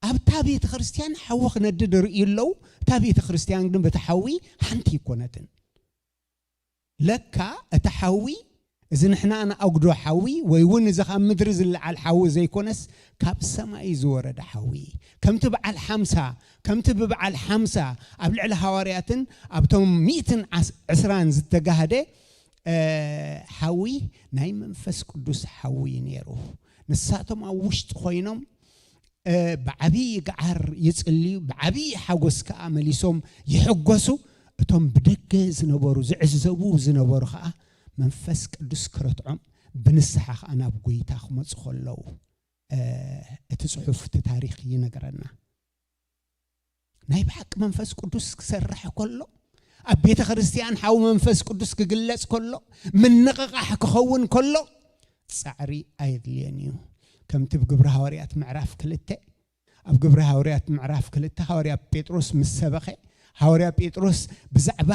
ኣብታ ቤተ ክርስቲያን ሓዊ ክነድድ ይርእዩ ኣለዉ። እታ ቤተ ክርስቲያን ግን በቲ ሓዊ ሓንቲ ኣይኮነትን። ለካ እቲ ሓዊ፣ እዚ ንሕና ንኣጉዶ ሓዊ፣ ወይ እውን እዚ ካብ ምድሪ ዝለዓል ሓዊ ዘይኮነስ፣ ካብ ሰማይ ዝወረደ ሓዊ። ከምቲ በዓል ሓምሳ፣ ከምቲ ብበዓል ሓምሳ ኣብ ልዕሊ ሃዋርያትን ኣብቶም ሚእትን ዕስራን ዝተጋህደ፣ እ፣ ሓዊ፣ ናይ መንፈስ ቅዱስ ሓዊ ነይሩ። ንሳቶም ኣብ ውሽጢ ኮይኖም፣ እ፣ ብዓብዪ ገዓር ይጽልዩ፣ ብዓብዪ ሓጎስ ከኣ መሊሶም ይሕጎሱ። እቶም ብደገ ዝነበሩ፣ ዝዕዘቡ ዝነበሩ ከኣ መንፈስ ቅዱስ ክረትዖም፣ ብንስሓ ከኣ ናብ ጐይታ ክመጹ ከለዉ፣ እ፣ እቲ ጽሑፍ፣ እቲ ታሪኽ ይነግረና። ናይ ብሓቂ መንፈስ ቅዱስ ክሰርሕ ከሎ፣ ኣብ ቤተ ክርስቲያን ሓዊ መንፈስ ቅዱስ ክግለጽ ከሎ፣ ምንቕቓሕ ክኸውን ከሎ፣ ጻዕሪ ኣየድልዮን እዩ። ከምቲ ኣብ ግብሪ ሃዋርያት ምዕራፍ ክልተ፣ ኣብ ግብሪ ሃዋርያት ምዕራፍ ክልተ ሃዋርያ ጴጥሮስ ምስ ሰበኸ፣ ሃዋርያ ጴጥሮስ ብዛዕባ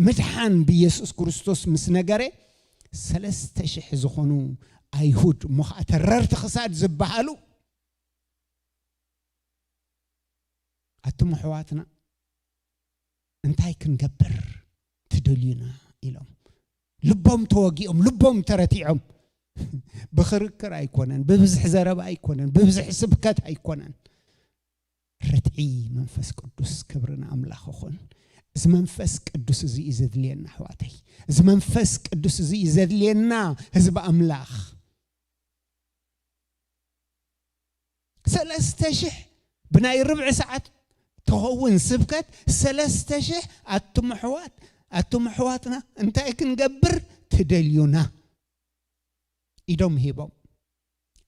ምድሓን ብኢየሱስ ክርስቶስ ምስ ነገረ፣ ሰለስተ ሽሕ ዝኾኑ ኣይሁድ፣ እሞ ኸዓ ተረርቲ ክሳድ ዝበሃሉ፣ ኣቱም ኣሕዋትና፣ እንታይ ክንገብር ትደልዩና? ኢሎም። ልቦም ተወጊኦም፣ ልቦም ተረቲዖም። ብኽርክር ኣይኮነን፣ ብብዝሒ ዘረባ ኣይኮነን፣ ብብዝሒ ስብከት ኣይኮነን። ርትዒ መንፈስ ቅዱስ፣ ክብሪ ንኣምላኽ ይኹን። እዚ መንፈስ ቅዱስ እዚ እዩ ዘድልየና፣ ኣሕዋተይ። እዚ መንፈስ ቅዱስ እዚ እዩ ዘድልየና፣ ህዝቢ ኣምላኽ። ሰለስተ ሽሕ ብናይ ርብዒ ሰዓት ትኸውን ስብከት፣ ሰለስተ ሽሕ ኣቱም ኣሕዋት፣ ኣቱም ኣሕዋትና፣ እንታይ ክንገብር ትደልዩና? ኢዶም ሂቦም።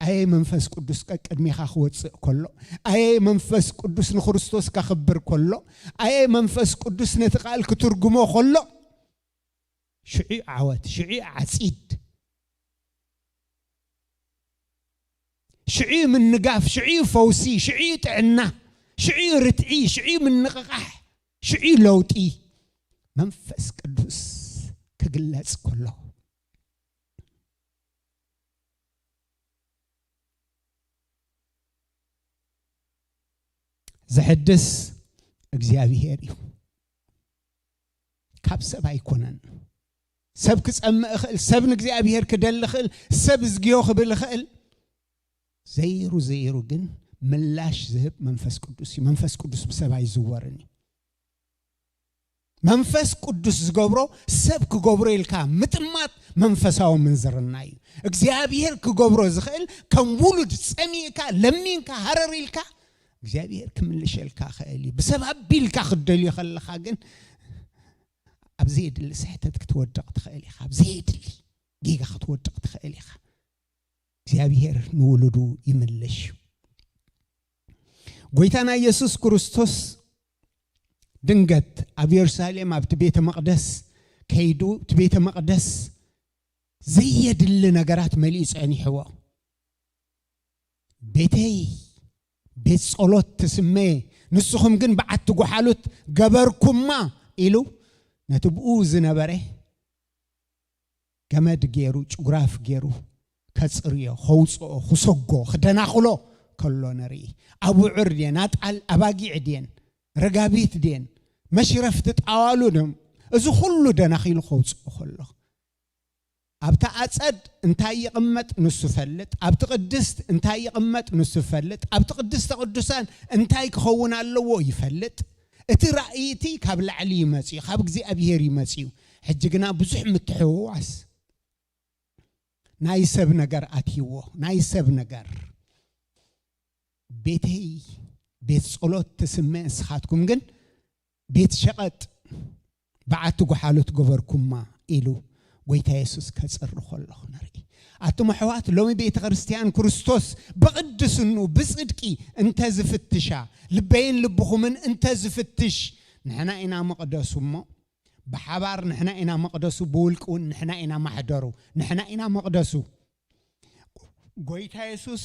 ኣየ መንፈስ ቅዱስ ቀቅድሜኻ ክወጽእ ከሎ፣ ኣየ መንፈስ ቅዱስ ንክርስቶስ ከኽብር ከሎ፣ ኣየ መንፈስ ቅዱስ ነቲ ቃል ክትርጉሞ ከሎ፣ ሽዑ ዓወት፣ ሽዑ ዓጺድ፣ ሽዑ ምንጋፍ፣ ሽዑ ፈውሲ፣ ሽዑ ጥዕና፣ ሽዑ ርትዒ፣ ሽዑ ምንቕቓሕ፣ ሽዑ ለውጢ መንፈስ ቅዱስ ክግለጽ ከሎ። ዘሕድስ እግዚኣብሄር እዩ። ካብ ሰብ ኣይኮነን። ሰብ ክጸምእ እኽእል፣ ሰብ ንእግዚኣብሄር ክደሊ እኽእል፣ ሰብ እዝግዮ ክብል እኽእል። ዘይሩ ዘይሩ ግን ምላሽ ዝህብ መንፈስ ቅዱስ እዩ። መንፈስ ቅዱስ ብሰብ ኣይዝወርን እዩ። መንፈስ ቅዱስ ዝገብሮ ሰብ ክገብሮ ኢልካ ምጥማት መንፈሳዊ ምንዝርና እዩ። እግዚኣብሄር ክገብሮ ዝኽእል ከም ውሉድ ጸሚእካ፣ ለሚንካ፣ ሃረር ኢልካ እግዚኣብሄር ክምልሸልካ ክእል እዩ። ብሰብ ኣቢልካ ክትደልዮ ከለኻ ግን ኣብ ዘየድሊ ስሕተት ክትወድቕ ትኽእል ኢኻ። ኣብ ዘየድሊ ጌጋ ክትወድቕ ትኽእል ኢኻ። እግዚኣብሄር ንውሉዱ ይምልሽ። ጎይታና ኢየሱስ ክርስቶስ ድንገት ኣብ የሩሳሌም ኣብቲ ቤተ መቕደስ ከይዱ፣ እቲ ቤተ መቕደስ ዘየድሊ ነገራት መሊኡ ጸኒሕዎ። "ቤተይ ቤት ጸሎት ትስመ፣ ንስኹም ግን በዓቲ ጓሓሉት ገበርኩማ" ኢሉ ነቲ ብኡ ዝነበረ ገመድ ገይሩ፣ ጭጉራፍ ገይሩ ከጽርዮ፣ ከውጽኦ፣ ክሰጎ፣ ክደናኽሎ ከሎ ንርኢ። ኣቡዑር ድየን፣ ኣጣል ኣባጊዕ ድየን፣ ረጋቢት ድየን፣ መሽረፍቲ ጣዋሉ ድዮም፣ እዚ ኩሉ ደናኺሉ ከውጽኦ ከሎ፣ ኣብቲ ኣጸድ እንታይ ይቕመጥ ንሱ ፈልጥ፣ ኣብቲ ቅድስት እንታይ ይቕመጥ ንሱ ፈልጥ፣ ኣብቲ ቅድስተ ቅዱሳን እንታይ ክኸውን ኣለዎ ይፈልጥ። እቲ ራእይቲ ካብ ላዕሊ ይመጽእ እዩ፣ ካብ እግዚኣብሄር ይመጽእ እዩ። ሕጂ ግና ብዙሕ ምትሕውዋስ፣ ናይ ሰብ ነገር ኣትይዎ፣ ናይ ሰብ ነገር። ቤተይ ቤት ጸሎት ትስመ፣ ንስኻትኩም ግን ቤት ሸቐጥ፣ በዓቲ ጓሓሉት ገበርኩማ ኢሉ ጎይታ የሱስ ከጽሪ ከሎ ንርኢ። ኣቱም ኣሕዋት፣ ሎሚ ቤተ ክርስቲያን ክርስቶስ ብቕድስኑ ብጽድቂ እንተ ዝፍትሻ፣ ልበይን ልብኹምን እንተ ዝፍትሽ፣ ንሕና ኢና መቕደሱ እሞ፣ ብሓባር ንሕና ኢና መቕደሱ፣ ብውልቂ እውን ንሕና ኢና ማሕደሩ፣ ንሕና ኢና መቕደሱ። ጎይታ የሱስ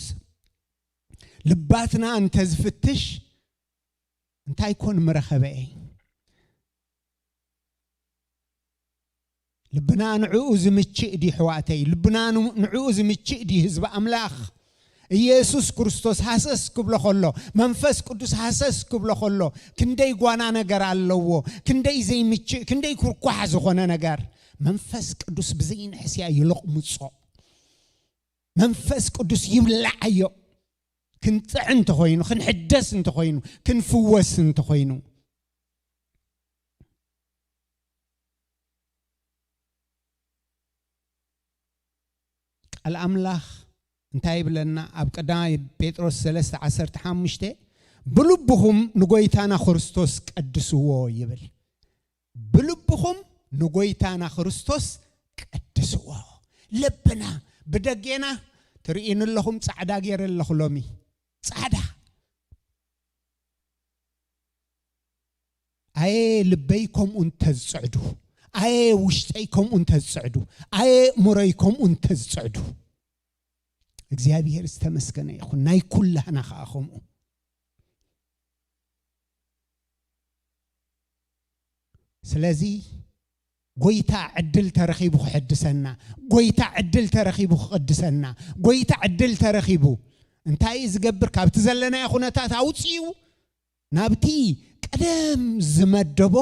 ልባትና እንተ ዝፍትሽ እንታይ ኮን ምረኸበ? ልብና ንዕኡ ዝምችእ ድዩ ኣሕዋተይ? ልብና ን-፣ ንዕኡ ዝምችእ ድዩ ህዝቢ ኣምላኽ? ኢየሱስ ክርስቶስ ሃሰስ ክብሎ ከሎ፣ መንፈስ ቅዱስ ሃሰስ ክብሎ ከሎ፣ ክንደይ ጓና ነገር ኣለዎ፣ ክንደይ ዘይምችእ፣ ክንደይ ኩርኳሕ ዝኾነ ነገር። መንፈስ ቅዱስ ብዘይንሕስያ ይልቕምጾ። መንፈስ ቅዱስ ይብልዓዮ። ክንጽዕ እንተኾይኑ፣ ክንሕደስ እንተኾይኑ፣ ክንፍወስ እንተኾይኑ። ቃል ኣምላኽ እንታይ ይብለና? ኣብ ቀዳማይ ጴጥሮስ ሰለስተ ዓሰርተ ሓሙሽተ፣ "ብልብኹም ንጎይታና ክርስቶስ ቀድስዎ" ይብል። "ብልብኹም ንጎይታና ክርስቶስ ቀድስዎ።" ልብና ብደጌና ትርእይኒ ኣለኹም፣ ጻዕዳ ገይረ ኣለኹ ሎሚ። ጻዕዳ። ኣየ ልበይ ከምኡ እንተዝጽዕዱ፣ ኣየ ውሽጠይ ከምኡ እንተዝጽዕዱ፣ ኣየ እምሮይ ከምኡ እንተዝጽዕዱ። እግዚኣብሔር ዝተመስገነ ይኹን፣ ናይ ኩላህና ኸኣ ከምኡ። ስለዚ ጎይታ ዕድል ተረኺቡ ክሕድሰና፣ ጎይታ ዕድል ተረኺቡ ክቕድሰና፣ ጎይታ ዕድል ተረኺቡ እንታይ እዩ ዝገብር? ካብቲ ዘለናዮ ኩነታት ኣውጺኡ ናብቲ ቀደም ዝመደቦ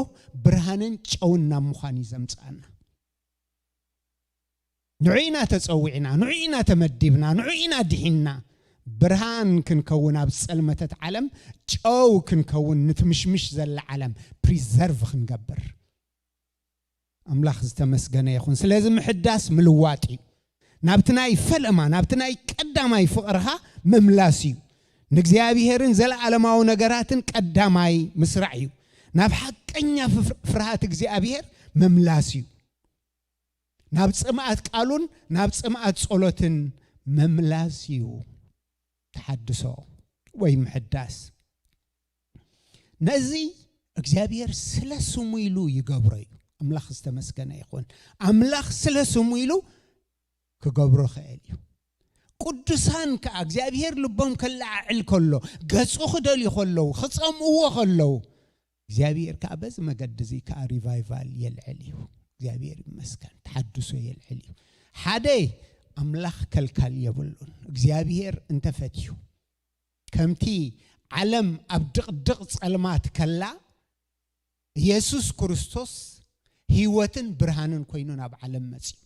ብርሃንን ጨውን ናብ ምዃን እዩ ዘምጽኣና። ንዑ ኢና ተጸዊዕና፣ ንዑ ኢና ተመዲብና፣ ንዑ ኢና ድሒንና። ብርሃን ክንከውን፣ ኣብ ጸልመተት ዓለም ጨው ክንከውን፣ ንትምሽምሽ ዘላ ዓለም ፕሪዘርቭ ክንገብር። ኣምላኽ ዝተመስገነ ይኹን። ስለዚ ምሕዳስ ምልዋጥ እዩ። ናብቲ ናይ ፈለማ፣ ናብቲ ናይ ቀዳማይ ፍቕርኻ ምምላስ እዩ። ንእግዚኣብሔርን ዘለዓለማዊ ነገራትን ቀዳማይ ምስራዕ እዩ። ናብ ሓቀኛ ፍፍ-፣ ፍርሃት እግዚኣብሔር ምምላስ እዩ። ናብ ጽምኣት ቃሉን ናብ ጽምኣት ጸሎትን ምምላስ እዩ። ተሓድሶ ወይ ምሕዳስ። ነዚ እግዚኣብሔር ስለ ስሙ ኢሉ ይገብሮ እዩ። ኣምላኽ ዝተመስገነ ይኹን። ኣምላኽ ስለ ስሙ ኢሉ ክገብሮ ኽእል እዩ። ቅዱሳን ከኣ እግዚኣብሔር ልቦም ከለዓዕል ከሎ፣ ገጹ ክደልዩ ከለዉ፣ ክጸምእዎ ከለዉ፣ እግዚኣብሔር ከኣ በዚ መገዲ እዚ ከኣ ሪቫይቫል የልዕል እዩ። እግዚኣብሔር ይመስገን፣ ተሓድሶ የልዕል እዩ። ሓደ ኣምላኽ ከልካል የብሉን። እግዚኣብሔር እንተፈትዩ፣ ከምቲ ዓለም ኣብ ድቕድቕ ጸልማት ከላ፣ ኢየሱስ ክርስቶስ ህይወትን ብርሃንን ኮይኑ ናብ ዓለም መጺኡ።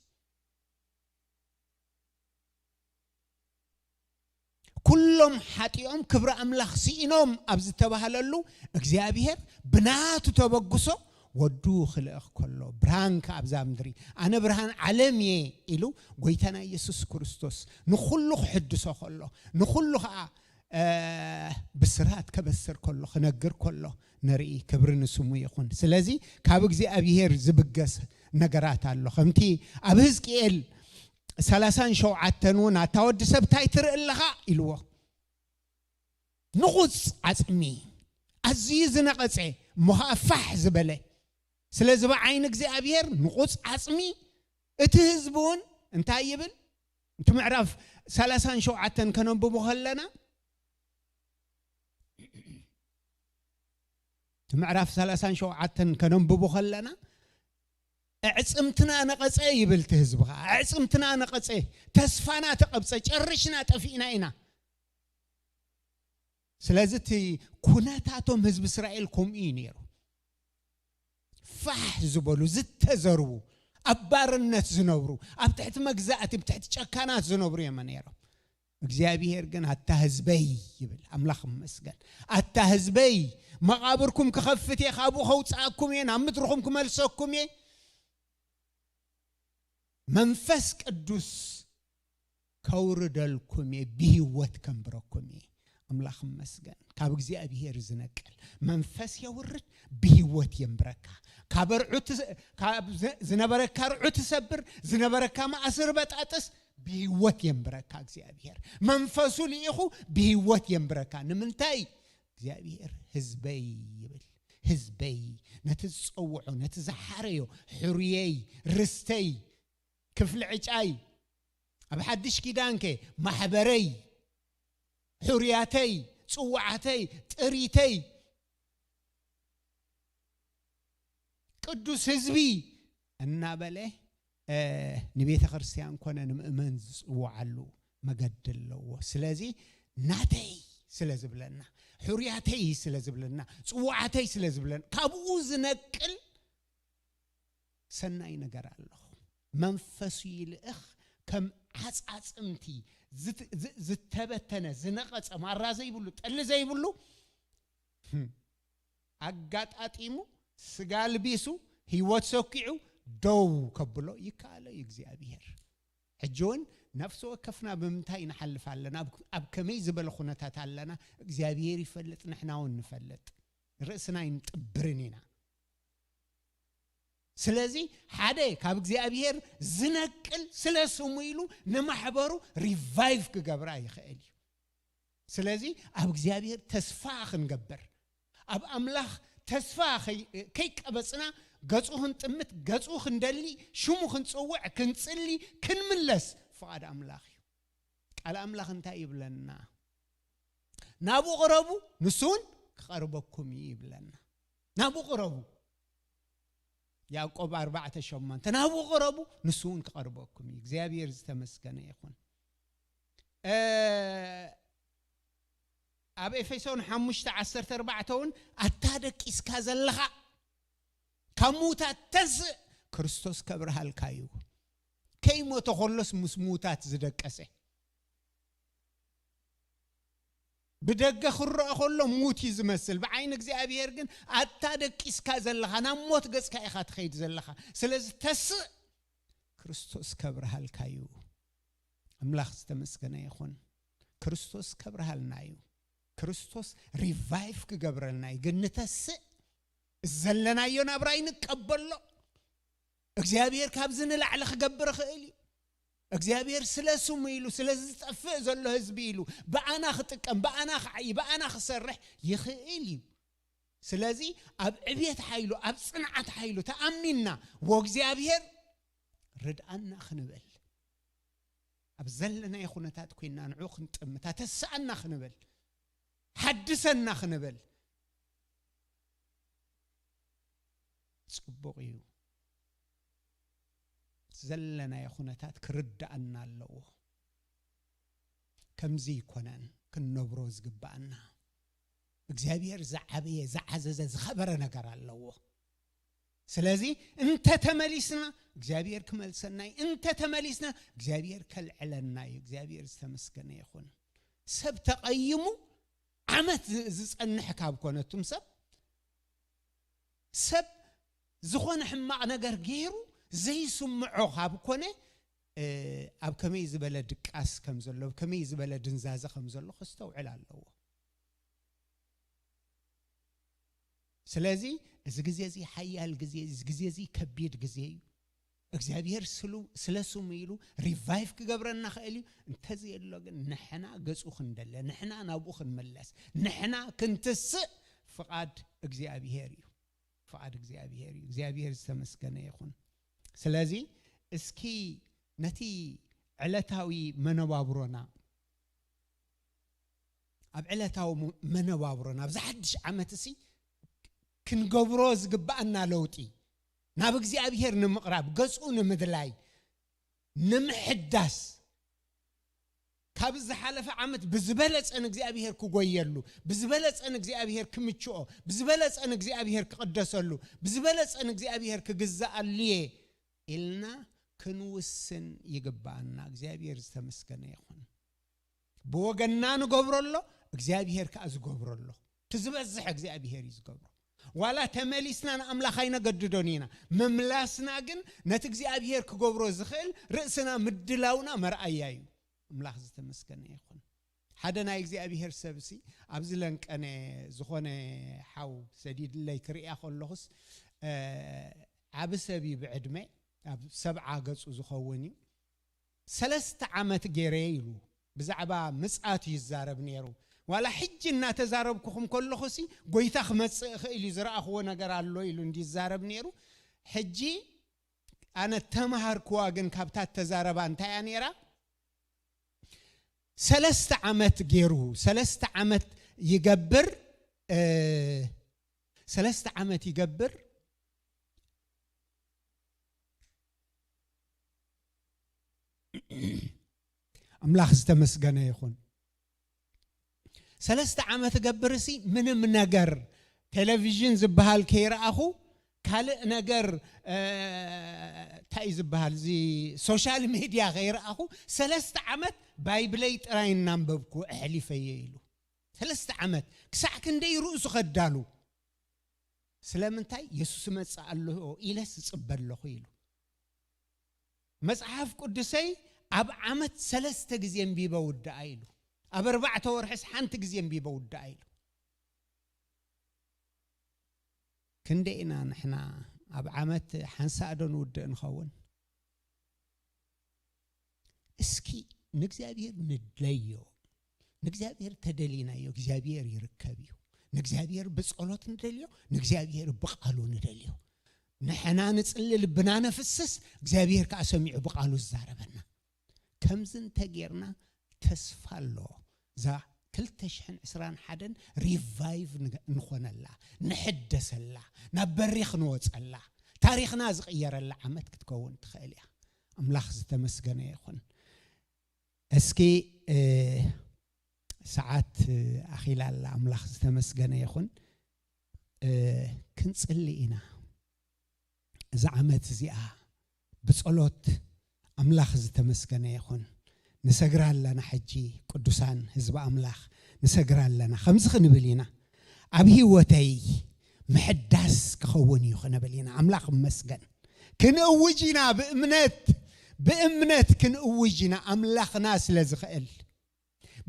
ኩሎም ሓጢኦም ክብሪ ኣምላኽ ስኢኖም ኣብ ዝተባህለሉ፣ እግዚኣብሔር ብናቱ ተበግሶ ወዱ ክልእኽ ከሎ፣ ብርሃን ከኣ ኣብዛ ምድሪ፣ "ኣነ ብርሃን ዓለም እየ" ኢሉ ጎይታና ኢየሱስ ክርስቶስ ንኹሉ ክሕድሶ ከሎ፣ ንኹሉ ከኣ፣ እ፣ ብስራት ከበስር ከሎ፣ ክነግር ከሎ ንርኢ። ክብሪ ንስሙ ይኹን። ስለዚ ካብ እግዚኣብሔር ዝብገስ ነገራት ኣሎ። ከምቲ ኣብ ህዝቅኤል ሰላሳን ሸውዓተን እውን፣ "ኣታ ወዲ ሰብ፣ እንታይ ትርኢ ኣለኻ?" ኢልዎ። ንቑጽ ዓጽሚ፣ ኣዝዩ ዝነቐጸ፣ እሞ ኸኣ ፋሕ ዝበለ። ስለዚ ብዓይኒ እግዚኣብሔር ንቑጽ ዓጽሚ፣ እቲ ህዝቢ እውን እንታይ ይብል? እቲ ምዕራፍ ሰላሳን ሸውዓተን ከነንብቦ ከለና፣ እቲ ምዕራፍ ሰላሳን ሸውዓተን ከነንብቦ ከለና፣ "ኣዕጽምትና ነቐጸ" ይብል እቲ ህዝቢ ኸኣ። "ኣዕጽምትና ነቐጸ፣ ተስፋና ተቐብጸ፣ ጨርሽና ጠፊእና ኢና።" ስለዚ እቲ ኩነታቶም ህዝቢ እስራኤል ከምኡ እዩ ነይሩ። ፋሕ ዝበሉ፣ ዝተዘርቡ፣ ኣብ ባርነት ዝነብሩ፣ ኣብ ትሕቲ መግዛእቲ፣ ኣብ ትሕቲ ጨካናት ዝነብሩ እዮም ነይሮም። እግዚኣብሔር ግን "ኣታ ህዝበይ" ይብል። ኣምላኽ ይመስገን። "ኣታ ህዝበይ፣ መቓብርኩም ክኸፍት እየ፣ ካብኡ ከውጽኣኩም እየ፣ ናብ ምድርኹም ክመልሰኩም እየ። መንፈስ ቅዱስ ከውርደልኩም እየ፣ ብህይወት ከንብረኩም እየ። ኣምላኽ ይመስገን። ካብ እግዚኣብሔር ዝነቅል መንፈስ የውርድ፣ ብህይወት የንብረካ። ካብ ኣርዑት፣ ካብ ዝ-፣ ዝነበረካ ኣርዑት ሰብር፣ ዝነበረካ ማእስር በጣጥስ፣ ብህይወት የንብረካ እግዚኣብሔር። መንፈሱ ልኢኹ ብህይወት የንብረካ። ንምንታይ? እግዚኣብሔር ህዝበይ ይብል። ህዝበይ፣ ነቲ ዝጸውዖ፣ ነቲ ዝሓረዮ፣ ሕሩየይ፣ ርስተይ፣ ክፍሊ ዕጫይ፣ ኣብ ሓድሽ ኪዳንከ ማሕበረይ፣ ሕሩያተይ፣ ጽዋዓተይ፣ ጥሪተይ፣ ቅዱስ ህዝቢ እናበለ፣ እ፣ ንቤተ ክርስቲያን ኮነ ንምእመን ዝጽውዓሉ መገዲ ኣለዎ። ስለዚ ናተይ ስለ ዝብለና፣ ሕሩያተይ ስለ ዝብለና፣ ጽዋዓተይ ስለ ዝብለና፣ ካብኡ ዝነቅል ሰናይ ነገር ኣለኹ። መንፈሱ ይልእኽ፣ ከም ዓጻጽምቲ ዝት-፣ ዝ-፣ ዝተበተነ፣ ዝነቐጸ፣ ማራ ዘይብሉ፣ ጠሊ ዘይብሉ፣ ህም፣ ኣጋጣጢሙ፣ ስጋ ኣልቢሱ፣ ህይወት ሰኪዑ፣ ደው ከብሎ ይከኣሎ እዩ እግዚኣብሔር። ሕጂ እውን ነፍሲ ወከፍና ብምንታይ ንሓልፍ ኣለና? ኣብ፣ ኣብ ከመይ ዝበለ ኩነታት ኣለና? እግዚኣብሔር ይፈልጥ፣ ንሕና እውን ንፈልጥ። ርእስና ኣይንጥብርን ኢና። ስለዚ ሓደ ካብ እግዚኣብሔር ዝነቅል ስለ ስሙ ኢሉ ንማሕበሩ ሪቫይቭ ክገብራ ይኽእል እዩ። ስለዚ ኣብ እግዚኣብሔር ተስፋ ክንገብር፣ ኣብ ኣምላኽ ተስፋ ከይ-፣ ከይቀበጽና ገጹ ክንጥምት፣ ገጹ ክንደሊ፣ ሽሙ ክንጽውዕ፣ ክንጽሊ፣ ክንምለስ ፍቓድ ኣምላኽ እዩ። ቃል ኣምላኽ እንታይ ይብለና? ናብኡ ቅረቡ፣ ንሱ እውን ክቐርበኩም እዩ ይብለና። ናብኡ ቅረቡ። ያዕቆብ ኣርባዕተ ሸሞንተ፣ ናብኡ ቅረቡ፣ ንሱ እውን ክቐርበኩም እዩ። እግዚኣብሔር ዝተመስገነ ይኹን። እ፣ ኣብ ኤፌሶን ሓሙሽተ ዓሰርተ ኣርባዕተ እውን፣ ኣታ ደቂስካ ዘለኻ፣ ካብ ምዉታት ተንስእ፣ ክርስቶስ ከብርሃልካ እዩ። ከይሞተ ከሎስ ምስ ምዉታት ዝደቀሰ። ብደገ ክረአ ከሎ ምዉት እዩ ዝመስል። ብዓይኒ እግዚኣብሔር ግን ኣታ ደቂስካ ዘለኻ፣ ናብ ሞት ገጽካ ኢኻ ትኸይድ ዘለኻ። ስለዚ ተስእ፣ ክርስቶስ ከብርሃልካ እዩ። ኣምላኽ ዝተመስገነ ይኹን። ክርስቶስ ከብርሃልና እዩ። ክርስቶስ ሪቫይቭ ክገብረልና እዩ። ግን ንተስእ፣ ዘለናዮ ናብራ ይንቀበሎ። እግዚኣብሔር ካብዚ ንላዕሊ ክገብር ይኽእል እዩ። እግዚኣብሔር ስለ ስሙ ኢሉ፣ ስለ ዝጠፍእ ዘሎ ህዝቢ ኢሉ፣ ብኣና ክጥቀም፣ ብኣና ክዓይ፣ ብኣና ክሰርሕ ይኽእል እዩ። ስለዚ ኣብ ዕብየት ሓይሉ፣ ኣብ ጽንዓት ሓይሉ ተኣሚንና፣ "ወእግዚኣብሔር ርድኣና" ክንብል፣ ኣብ ዘለናዮ ኩነታት ኮይንና ንዕኡ ክንጥምታ፣ "ተስኣና" ክንብል፣ "ሓድሰና" ክንብል ጽቡቕ እዩ። ዘለናዮ ኩነታት ክርድኣና ኣለዎ። ከምዚ ይኮነን ክንነብሮ ዝግብኣና። እግዚኣብሔር ዝዓበየ፣ ዝዓዘዘ፣ ዝኸበረ ነገር ኣለዎ። ስለዚ እንተ ተመሊስና እግዚኣብሔር ክመልሰና እዩ። እንተ ተመሊስና እግዚኣብሔር ከልዕለና እዩ። እግዚኣብሔር ዝተመስገነ ይኹን። ሰብ ተቐይሙ ዓመት ዝ-፣ ዝጸንሕ ካብ ኮነ፣ እቱም ሰብ፣ ሰብ ዝኾነ ሕማቕ ነገር ገይሩ ዘይስምዖ ካብ ኮነ፣ እ፣ ኣብ ከመይ ዝበለ ድቃስ ከም ዘሎ፣ ኣብ ከመይ ዝበለ ድንዛዘ ከም ዘሎ ከስተውዕል ኣለዎ። ስለዚ እዚ ግዜ እዚ ሓያል ግዜ፣ እዚ ግዜ እዚ ከቢድ ግዜ እዩ። እግዚኣብሔር ስሉ-፣ ስለ ስሙ ኢሉ ሪቫይቭ ክገብረና ክእል እዩ። እንተዘየሎ ግን ንሕና ገጹ ክንደለ፣ ንሕና ናብኡ ክንምለስ፣ ንሕና ክንትስእ ፍቓድ እግዚኣብሔር እዩ። ፍቓድ እግዚኣብሔር እዩ። እግዚኣብሔር ዝተመስገነ ይኹን። ስለዚ እስኪ ነቲ ዕለታዊ መነባብሮና፣ ኣብ ዕለታዊ ሙ-፣ መነባብሮና፣ ኣብዚ ሓድሽ ዓመት እሲ ክንገብሮ ዝግብኣና ለውጢ፣ ናብ እግዚኣብሔር ንምቕራብ፣ ገጹ ንምድላይ፣ ንምሕዳስ፣ ካብ ዝሓለፈ ዓመት ብዝበለጸ ንእግዚኣብሔር ክጎየሉ፣ ብዝበለጸ ንእግዚኣብሔር ክምችኦ፣ ብዝበለጸ ንእግዚኣብሔር ክቕደሰሉ፣ ብዝበለጸ ንእግዚኣብሔር ክግዛኣሉ እየ ኢልና ክንውስን ይግባኣና። እግዚኣብሔር ዝተመስገነ ይኹን። ብወገንና ንገብሮ ኣሎ፣ እግዚኣብሔር ከኣ ዝገብሮ ኣሎ። እቲ ዝበዝሕ እግዚኣብሔር እዩ ዝገብሮ። ዋላ ተመሊስና ንኣምላኽ ኣይነገድዶን ኢና። ምምላስና ግን ነቲ እግዚኣብሔር ክገብሮ ዝኽእል ርእስና ምድላውና መርኣያ እዩ። ኣምላኽ ዝተመስገነ ይኹን። ሓደ ናይ እግዚኣብሔር ሰብሲ ኣብዚ ለንቀነ ዝኾነ ሓው ሰዲድለይ ክርእያ ከለኹስ፣ እ፣ ዓቢ ሰብ እዩ ብዕድመ፣ ኣብ ሰብዓ ገጹ ዝኸውን እዩ። "ሰለስተ ዓመት ገይረ" ኢሉ ብዛዕባ ምጽኣት እዩ ይዛረብ ነይሩ። "ዋላ ሕጂ እናተዛረብኩኹም ከለኹሲ ጎይታ ክመጽእ ይኽእል እዩ፣ ዝረኣኽዎ ነገር ኣሎ" ኢሉ እንዲ ይዛረብ ነይሩ። ሕጂ ኣነ ተምሃርክዋ ግን ካብታ ተዛረባ እንታይ እያ ነይራ? ሰለስተ ዓመት ገይሩ፣ ሰለስተ ዓመት ይገብር፣ እ፣ ሰለስተ ዓመት ይገብር። ኣምላኽ ዝተመስገነ ይኹን። ሰለስተ ዓመት እገብር እሲ ምንም ነገር ቴሌቪዥን ዝበሃል ከይረኣኹ፣ ካልእ ነገር፣ እ፣ እንታይ እዩ ዝበሃል፣ እዚ ሶሻል ሜድያ ከይረኣኹ፣ ሰለስተ ዓመት ባይብለይ ጥራይ እናንበብኩ ኣሕሊፈየ ኢሉ። ሰለስተ ዓመት ክሳዕ ክንደይ ርእሱ ከዳሉ። ስለምንታይ? "የሱስ ይመጽእ ኣሎ ኢለስ እጽበ ኣለኹ" ኢሉ። "መጽሓፍ ቅዱሰይ ኣብ ዓመት ሰለስተ ግዜ ኣንቢበ ውድኣ" ኢሉ። "ኣብ ኣርባዕተ ወርሕስ ሓንቲ ግዜ ኣንቢበ ውድኣ" ኢሉ። ክንደይ ኢና ንሕና ኣብ ዓመት ሓንሳእ ዶ ንውድእ ንኸውን? እስኪ ንእግዚኣብሔር ንድለዮ። ንእግዚኣብሔር ተደሊናዮ፣ እግዚኣብሔር ይርከብ እዩ። ንእግዚኣብሔር ብጸሎት ንደልዮ፣ ንእግዚኣብሔር ብቓሉ ንደልዮ። ንሕና ንጽሊ፣ ልብና ነፍስስ፣ እግዚኣብሔር ከኣ ሰሚዑ ብቓሉ ዝዛረበና። ከምዚ እንተጌርና ተስፋ ኣሎ። እዛ ክልተ ሽሕን ዕስራን ሓደን ሪቫይቭ ንገ-፣ ንኾነላ፣ ንሕደሰላ፣ ናብ በሪኽ ንወጸላ፣ ታሪኽና ዝቕየረላ ዓመት ክትከውን ትኽእል እያ። ኣምላኽ ዝተመስገነ ይኹን። እስኪ፣ እ፣ ሰዓት፣ እ፣ ኣኺላ ኣላ። ኣምላኽ ዝተመስገነ ይኹን። እ፣ ክንጽሊ ኢና። እዛ ዓመት እዚኣ ብጸሎት ኣምላኽ ዝተመስገነ ይኹን። ንሰግራ ኣለና ሕጂ፣ ቅዱሳን ህዝቢ ኣምላኽ ንሰግራ ኣለና። ከምዚ ክንብል ኢና፣ ኣብ ህይወተይ ምሕዳስ ክኸውን እዩ ክንብል ኢና። ኣምላኽ ይመስገን። ክንእውጅ ኢና ብእምነት፣ ብእምነት ክንእውጅ ኢና፣ ኣምላኽና ስለ ዝኽእል።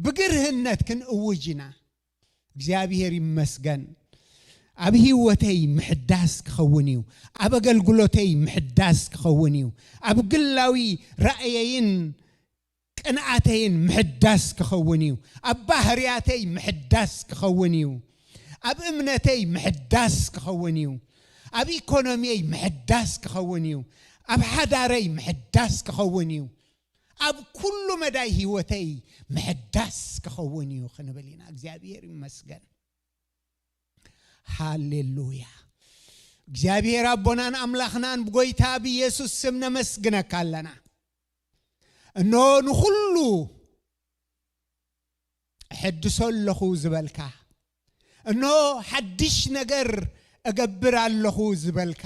ብግርህነት ክንእውጅ ኢና። እግዚኣብሔር ይመስገን። ኣብ ህይወተይ ምሕዳስ ክኸውን እዩ። ኣብ ኣገልግሎተይ ምሕዳስ ክኸውን እዩ። ኣብ ግላዊ ራእየይን ቅንኣተይን ምሕዳስ ክኸውን እዩ። ኣብ ባህርያተይ ምሕዳስ ክኸውን እዩ። ኣብ እምነተይ ምሕዳስ ክኸውን እዩ። ኣብ ኢኮኖሚየይ ምሕዳስ ክኸውን እዩ። ኣብ ሓዳረይ ምሕዳስ ክኸውን እዩ። ኣብ ኩሉ መዳይ ህይወተይ ምሕዳስ ክኸውን እዩ ክንብል ኢና። እግዚኣብሔር ይመስገን። ሃሌሉያ። እግዚኣብሔር ኣቦናን ኣምላኽናን ብጎይታ ብኢየሱስ ስም ነመስግነካ ኣለና። እነሆ ንኹሉ እሕድሶ ኣለኹ ዝበልካ፣ እነሆ ሓድሽ ነገር እገብር ኣለኹ ዝበልካ፣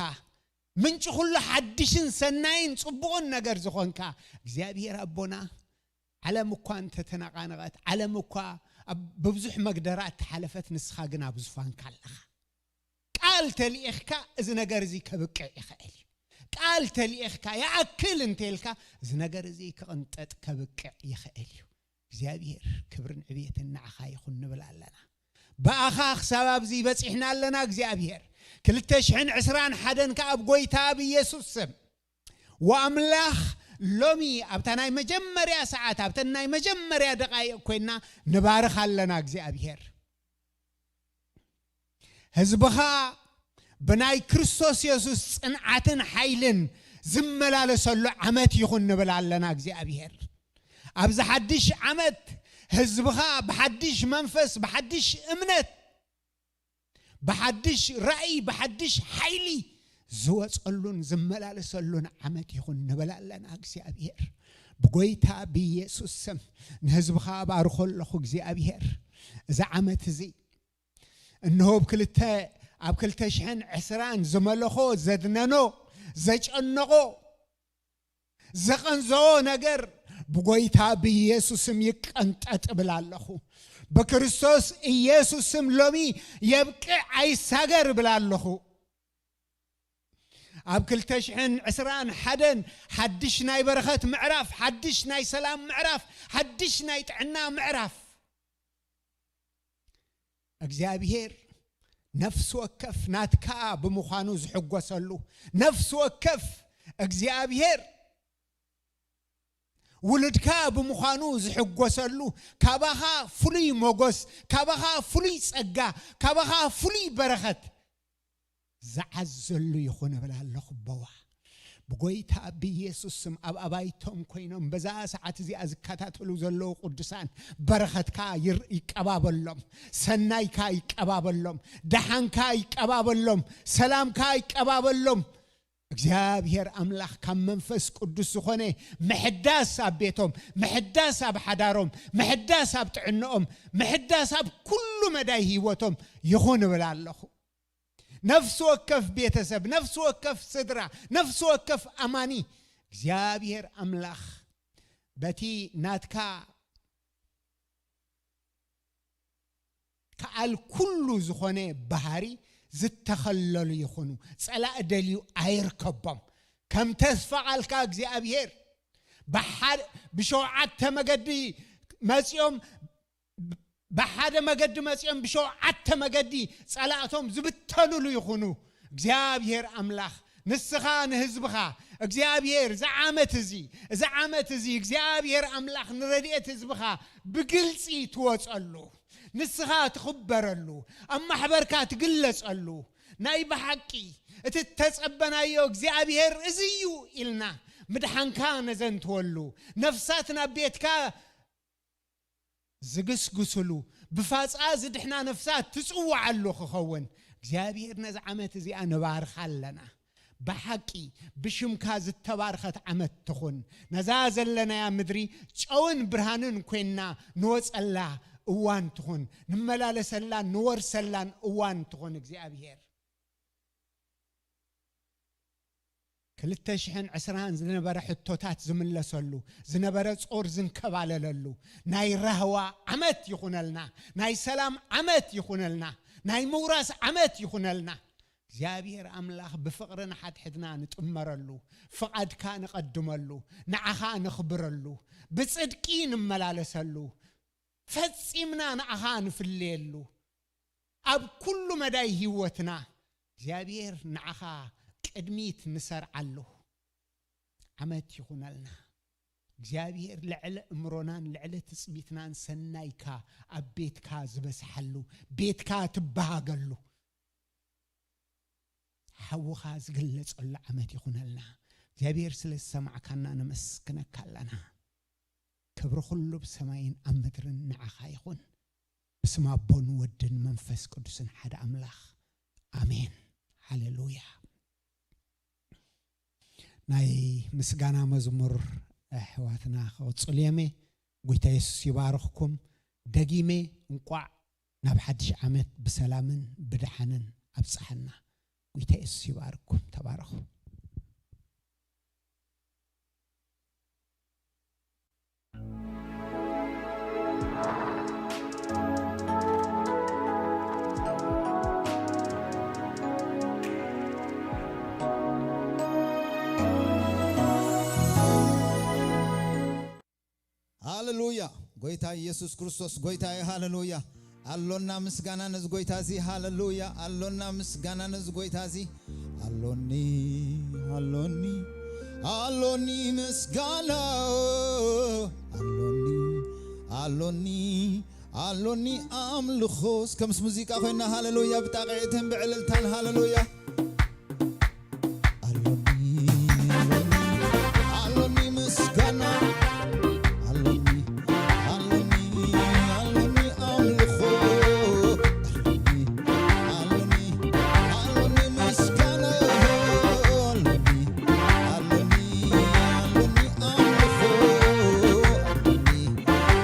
ምንጪ ኩሉ ሓድሽን ሰናይን ጽቡቕን ነገር ዝኾንካ እግዚኣብሔር ኣቦና፣ ዓለም እኳ እንተተነቓነቐት፣ ዓለም እኳ ኣብ ብብዙሕ መግደራ እተሓለፈት፣ ንስኻ ግን ኣብ ዙፋንካ ኣለኻ። ቃል ተልኢኽካ እዚ ነገር እዚ ከብቅዕ ይኽእል እዩ። ቃል ተልኢኽካ ይኣክል እንተልካ እዚ ነገር እዚ ክቕንጠጥ ከብቅዕ ይኽእል እዩ። እግዚኣብሔር ክብርን ዕብየትን ንዓኻ ይኹን ንብል ኣለና። ብኣኻ ክሳብ ኣብዚ በጺሕና ኣለና እግዚኣብሔር። ክልተ ሽሕን ዕስራን ሓደን ከኣ ኣብ ጎይታ ኣብ ኢየሱስ ስም ወኣምላኽ ሎሚ ኣብታ ናይ መጀመርያ ሰዓት፣ ኣብተን ናይ መጀመርያ ደቓይቕ ኮይንና ንባርኽ ኣለና እግዚኣብሔር። ህዝብኻ ብናይ ክርስቶስ የሱስ ጽንዓትን ሓይልን ዝመላለሰሉ ዓመት ይኹን ንብል ኣለና እግዚኣብሔር። ኣብዚ ሓድሽ ዓመት ህዝብኻ ብሓድሽ መንፈስ፣ ብሓድሽ እምነት፣ ብሓድሽ ራእይ፣ ብሓድሽ ሓይሊ ዝወጸሉን ዝመላለሰሉን ዓመት ይኹን ንብል ኣለና እግዚኣብሔር። ብጎይታ ብኢየሱስ ስም ንህዝብኻ ባርኾ ኣለኹ እግዚኣብሔር። እዚ ዓመት እዚ እንሆ ኣብ ክልተ፣ ኣብ ክልተ ሽሕን ዕስራን ዝመለኾ፣ ዘድነኖ፣ ዘጨነቖ፣ ዘቐንዘዎ ነገር ብጎይታ ብኢየሱስ ስም ይቀንጠጥ እብል ኣለኹ። ብክርስቶስ ኢየሱስ ስም ሎሚ የብቅዕ ኣይሳገር እብል ኣለኹ። ኣብ ክልተ ሽሕን ዕስራን ሓደን ሓድሽ ናይ በረኸት ምዕራፍ፣ ሓድሽ ናይ ሰላም ምዕራፍ፣ ሓድሽ ናይ ጥዕና ምዕራፍ። እግዚኣብሔር ነፍሲ ወከፍ ናትካ ብምዃኑ ዝሕጎሰሉ፣ ነፍሲ ወከፍ እግዚኣብሔር ውሉድካ ብምዃኑ ዝሕጎሰሉ፣ ካባኻ ፍሉይ ሞጎስ፣ ካባኻ ፍሉይ ጸጋ፣ ካባኻ ፍሉይ በረኸት ዝዓዘሉ ይኹን እብል ኣለኹ። በዋ ብጎይታ ብኢየሱስ ስም ኣብ ኣባይቶም ኮይኖም በዛ ሰዓት እዚኣ ዝከታተሉ ዘለዉ ቅዱሳን በረኸትካ ይር-፣ ይቀባበሎም፣ ሰናይካ ይቀባበሎም፣ ደሓንካ ይቀባበሎም፣ ሰላምካ ይቀባበሎም። እግዚኣብሔር ኣምላኽ ካብ መንፈስ ቅዱስ ዝኾነ ምሕዳስ ኣብ ቤቶም፣ ምሕዳስ ኣብ ሓዳሮም፣ ምሕዳስ ኣብ ጥዕንኦም፣ ምሕዳስ ኣብ ኩሉ መዳይ ህይወቶም ይኹን እብል ኣለኹ። ነፍሲ ወከፍ ቤተሰብ፣ ነፍሲ ወከፍ ስድራ፣ ነፍሲ ወከፍ ኣማኒ እግዚኣብሔር ኣምላኽ በቲ ናትካ ከኣል ኩሉ ዝኾነ ባህሪ ዝተኸለሉ ይኹኑ። ጸላእ ደልዩ ኣይርከቦም። ከም ተስፋ ቃልካ እግዚኣብሔር ብሓ-፣ ብሸውዓተ መገዲ መጺኦም፣ ብሓደ መገዲ መጺኦም ብሸውዓተ መገዲ ጸላእቶም ዝብተኑሉ ይኹኑ። እግዚኣብሔር ኣምላኽ ንስኻ ንህዝብኻ እግዚኣብሔር እዚ ዓመት እዚ፣ እዚ ዓመት እዚ እግዚኣብሔር ኣምላኽ ንረድኤት ህዝብኻ ብግልጺ ትወጸሉ፣ ንስኻ ትኽበረሉ፣ ኣብ ማሕበርካ ትግለጸሉ፣ ናይ ብሓቂ እቲ እተጸበናዮ እግዚኣብሔር እዚ እዩ ኢልና ምድሓንካ ነዘንትወሉ፣ ነፍሳት ናብ ቤትካ ዝግስግስሉ፣ ብፋጻ ዝድሕና ነፍሳት ትጽውዓሉ ክኸውን እግዚኣብሔር ነዚ ዓመት እዚኣ ንባርኻ ኣለና። ብሓቂ ብሽምካ ዝተባርኸት ዓመት ትኹን። ነዛ ዘለናያ ምድሪ ጨውን ብርሃንን ኮይና ንወጸላ እዋን ትኹን። ንመላለሰላን ንወርሰላን እዋን ትኹን እግዚኣብሔር። ክልተ ሽሕን ዕስራን ዝነበረ ሕቶታት ዝምለሰሉ፣ ዝነበረ ጾር ዝንከባለለሉ ናይ ራህዋ ዓመት ይኹነልና፣ ናይ ሰላም ዓመት ይኹነልና፣ ናይ ምውራስ ዓመት ይኹነልና። እግዚኣብሔር ኣምላኽ ብፍቕሪ ንሓድሕድና ንጥመረሉ፣ ፍቓድካ ንቐድመሉ፣ ንዓኻ ነኽብረሉ፣ ብጽድቂ ንመላለሰሉ፣ ፈጺምና ንዓኻ ንፍለየሉ፣ ኣብ ኩሉ መዳይ ህይወትና እግዚኣብሔር ንዓኻ ቅድሚት ንሰርዓሉ ዓመት ይኹነልና። እግዚኣብሔር ልዕሊ እምሮናን ልዕሊ ትጽቢትናን ሰናይካ ኣብ ቤትካ ዝበዝሓሉ፣ ቤትካ ትበሃገሉ፣ ሓውኻ ዝግለጸሉ ዓመት ይኹነልና። እግዚኣብሔር ስለ ዝሰማዕካና ነመስግነካ ኣለና። ክብሪ ኩሉ ብሰማይን ኣብ ምድርን ንዓኻ ይኹን። ብስም ኣቦን ወድን መንፈስ ቅዱስን ሓደ ኣምላኽ። ኣሜን። ሃሌሉያ። ናይ ምስጋና መዝሙር ኣሕዋትና ክቕጽሉ እየም። ጎይታ የሱስ ይባርኽኩም። ደጊመ እንቋዕ ናብ ሓድሽ ዓመት ብሰላምን ብደሓንን ኣብጽሓና። ጎይታ የሱስ ይባርኽኩም። ተባረኹ። ሃሌሉያ። ጎይታ ኢየሱስ ክርስቶስ ጎይታ እዩ። ሃሌሉያ። ኣሎና ምስጋና ነዚ ጎይታ እዚ። ሃሌሉያ። ኣሎና ምስጋና ነዚ ጎይታ እዚ። ኣሎኒ፣ ኣሎኒ፣ ኣሎኒ ምስጋና። ኣሎኒ፣ ኣሎኒ፣ ኣሎኒ ኣምልኾ። እስከ ምስ ሙዚቃ ኮይና ሃሌሉያ ብጣቕዒትን ብዕልልታን ሃሌሉያ። ኣሎኒ፣ ኣሎኒ፣ ኣሎኒ ምስጋና። ኣሎኒ፣ ኣሎኒ፣ ኣሎኒ ኣምልኾ። ኣሎኒ፣ ኣሎኒ፣ ኣሎኒ ምስጋና። ኣሎኒ፣ ኣሎኒ፣ ኣሎኒ ኣምልኾ። ኣሎኒ፣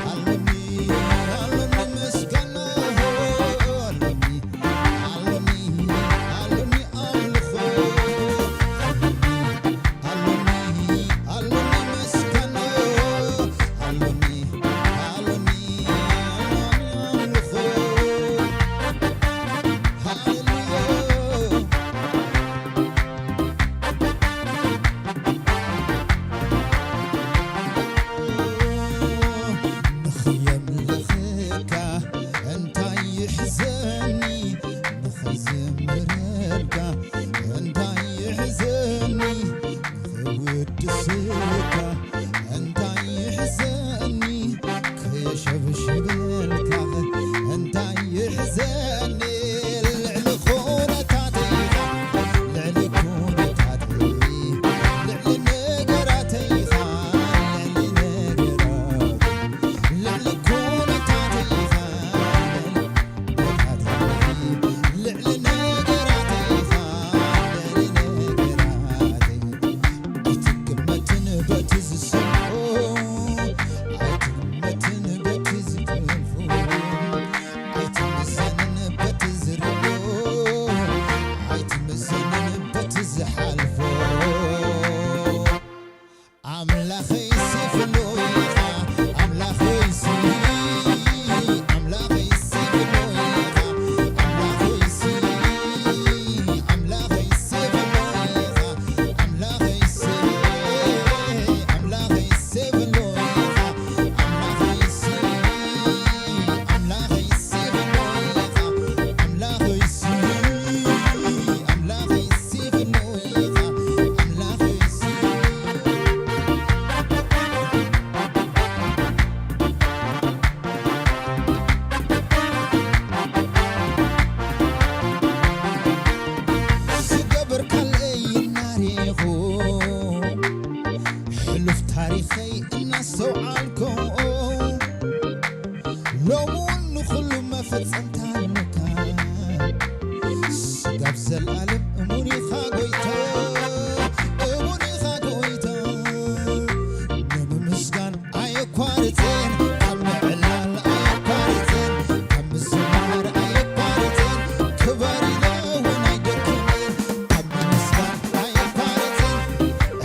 ኣሎኒ፣ ኣሎኒ ምስጋና። ኣሎኒ፣ ኣሎኒ፣ ኣሎኒ ሎሚ እውን ንኹሉ መፈጸምታ ኣለካ። ስጋብ ዘለኣለም እሙን ኢኻ ጎይታ፣ እሙን ኢኻ ጎይታ። ንምምስጋን ኣየኳርጽን፣ ካብ ምዕላል ኣየኳርጽን፣ ካብ ምዝማር ኣየኳርጽን። ክበር ኢለ እውን ኣይደክምን፣ ካብ ምምስጋን ኣየኳርጽን፣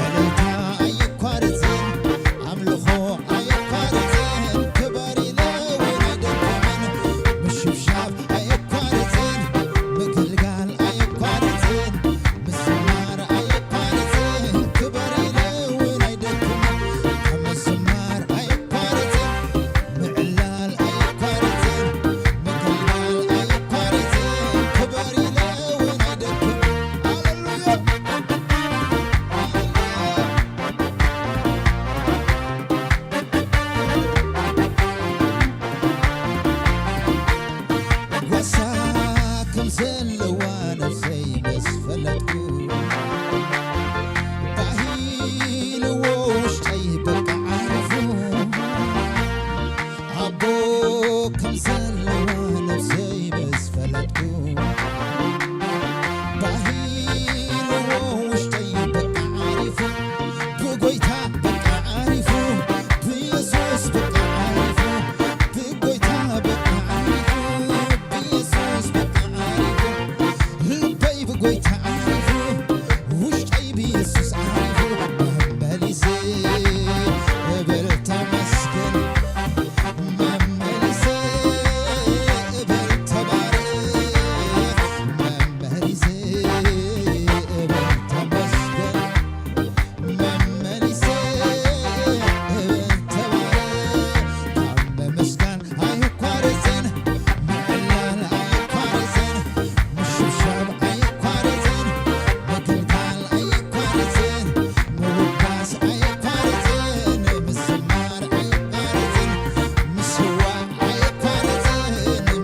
እልልታ ኣየኳርጽን፣ ኣምልኾ ኣየኳርጽን። ክበር ኢለ እውን ኣይደክምን፣ ምሽብሻብ ኣየኳርጽን፣ ምግልጋል ኣየኳርጽን፣ ምዝማር ኣየኳርጽን። ክበር ኢለ እውን ኣይደክምን፣ ካብ ምዝማር ኣየኳርጽን፣ ምዕላል ኣየኳርጽን፣ ምግልጋል ኣየኳርጽን። ክበር ኢለ እውን ኣይደክምን። ሃሌሉያ። ጓሳ ከም ዘለዋ ነፍሰይ ምስ ፈለጥኩ፣ ባሂልዎ ውሽጠይ በቃ ዓሪፉ። ኣቦ ከም ዘለዋ ነፍሰይ ምስ ፈለጥኩ፣ ባሂልዎ ውሽጠይ በቃ ዓሪፉ። ብጎይታ በቃ ዓሪፉ፣ ብየሱስ በቃ ዓሪፉ፣ ብጎይታ በቃ ዓሪፉ፣ ብየሱስ በቃ ዓሪፉ። ልበይ ብጎይታ ዓሪፉ፣ ውሽጠይ ብየሱስ ዓሪፉ። መመሊሰ እብል ተመስገን፣ መመሊሰ እብል ተባረኽ፣ መመሊሰ እብል ተመስገን። መመሊሰ ተባረኽ፣ ካብ ምምስጋን ኣይኳረጽን፣ ምዕላል ኣይኳረጽን፣ ምሽብሻብ ኣይኳረጽን፣ ምግልጋል ኣይኳረጽን፣ ምውዳስ ኣይኳረጽን፣ ምዝማር ኣይኳረጽን፣ ምስዋዕ ኣይኳረጽን፣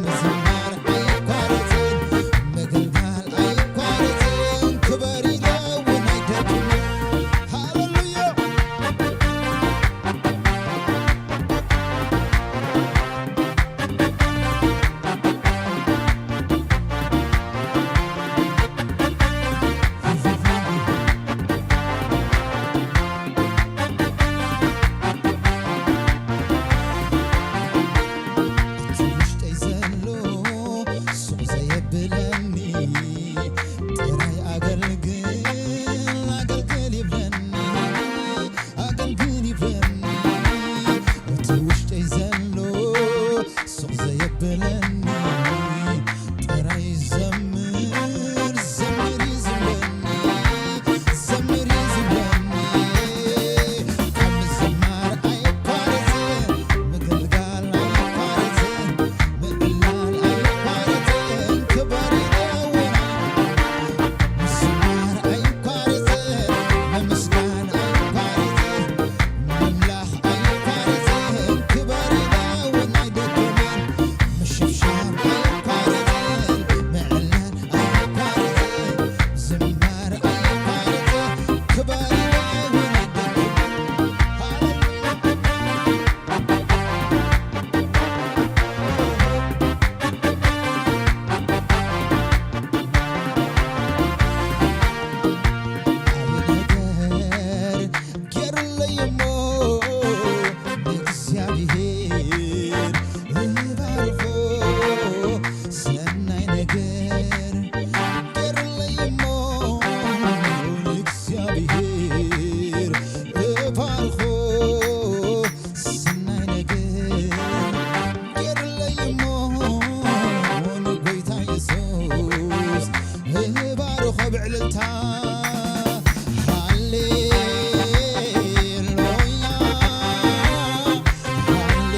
ምዝማር ኣይኳረጽን፣ ምግልጋል ኣይኳረጽን። ክበር ኢለ እውን ኣይደክምን። ሃሌሉያ። እቲ ውሽጠይ ዘሎ ሱቕ ዘየብለኒ፣ ጥራይ ኣገልግል፣ ኣገልግል ይብለኒ፣ ኣገልግል ይብለኒ። እቲ ውሽጠይ ዘሎ ሱቕ ዘየብለኒ፣ ጥራይ ዘምር፣ ዘምር እዩ ዝብለኒ፣ ዘምር እዩ ዝብለኒ። ካብ ምዝማር ኣይቋረጽን፣ ምግልጋል ኣይቋረጽን፣ ምዕላል ኣይቋረጽን። ክበር ኢለ እውን ምዝማር ኣይቋረጽን፣ ምምስጋን ኣይቋረጽን፣ ምምላኽ ኣይቋረጽን። ክበር ኢለ እውን ኣይደክምን፣ ምሽብሻብ ኣይቋረጽን፣ ምዕላል ኣይቋረጽን፣ ዝማር ኣይቋረጽን። ክበር ኢለ እውን ኣይደክምን። ሃሌሉያ። ዓቢ ነገር ገይሩለይ እሞ ንእግዚኣብሔር እባርኾ። ሰናይ ነገር ገይሩለይ እሞ ንእግዚኣብሔር እባርኾ። ሰናይ ነገር ገይሩለይ እሞ ንጎይታ የሱስ እባርኾ ብዕልልታ። ሃሌሉያ፣ ሃሌ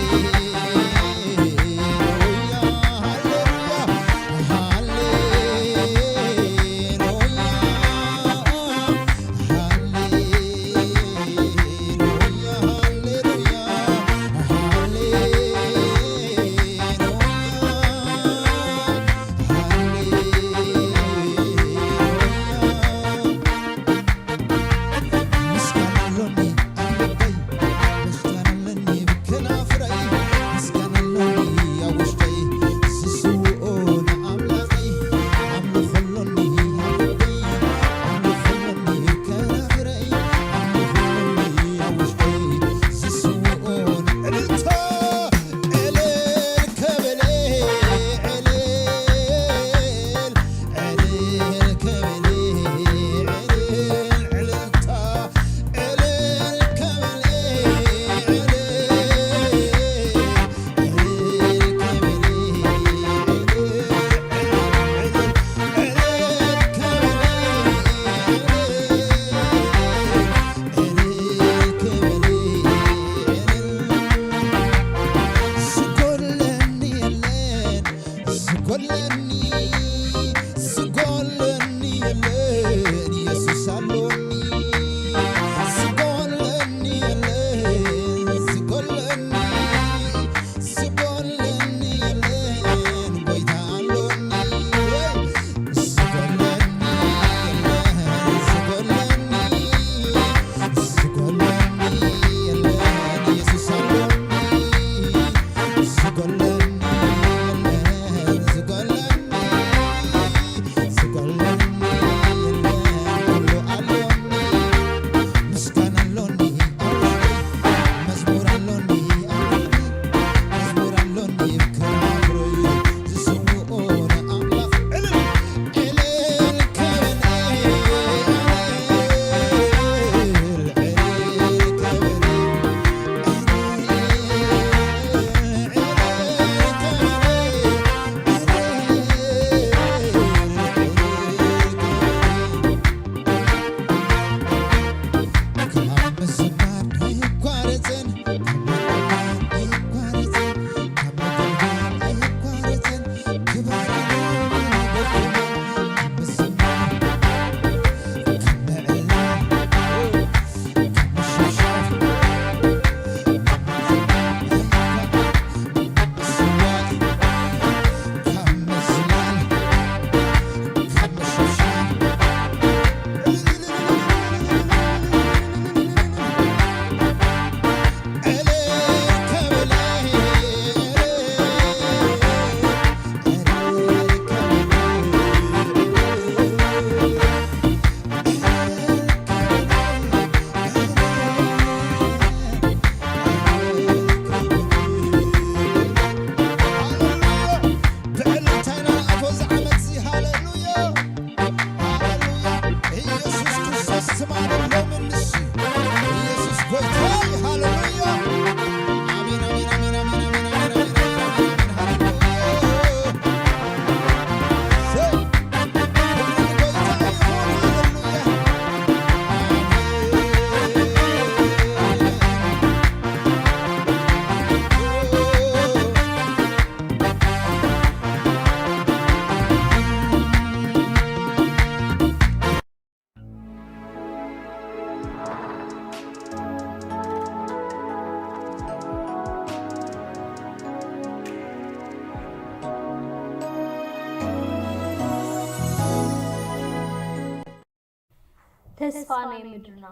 ተስፋ ናይ ምድርና።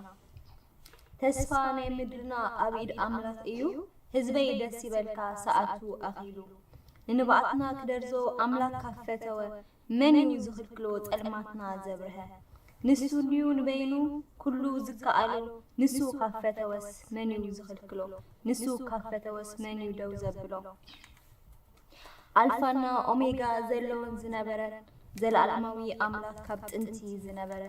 ተስፋ ናይ ምድርና ኣብ ኢድ ኣምላኽ እዩ። ህዝበይ ደስ ይበልካ፣ ሰዓቱ ኣኺሉ። ንንብዓትና ክደርዞ ኣምላኽ ካብ ፈተወ፣ መን እዩ ዝኽልክሎ ጸልማትና ዘብርሀ? ንሱ እንድዩ ንበይኑ ኩሉ ዝከኣሎ፣ ንሱ ካብ ፈተወስ መን እዩ ዝኽልክሎ? ንሱ ካብ ፈተወስ መን እዩ ደው ዘብሎ? ኣልፋና ኦሜጋ ዘሎን ዝነበረ፣ ዘለኣለማዊ ኣምላኽ ካብ ጥንቲ ዝነበረ፣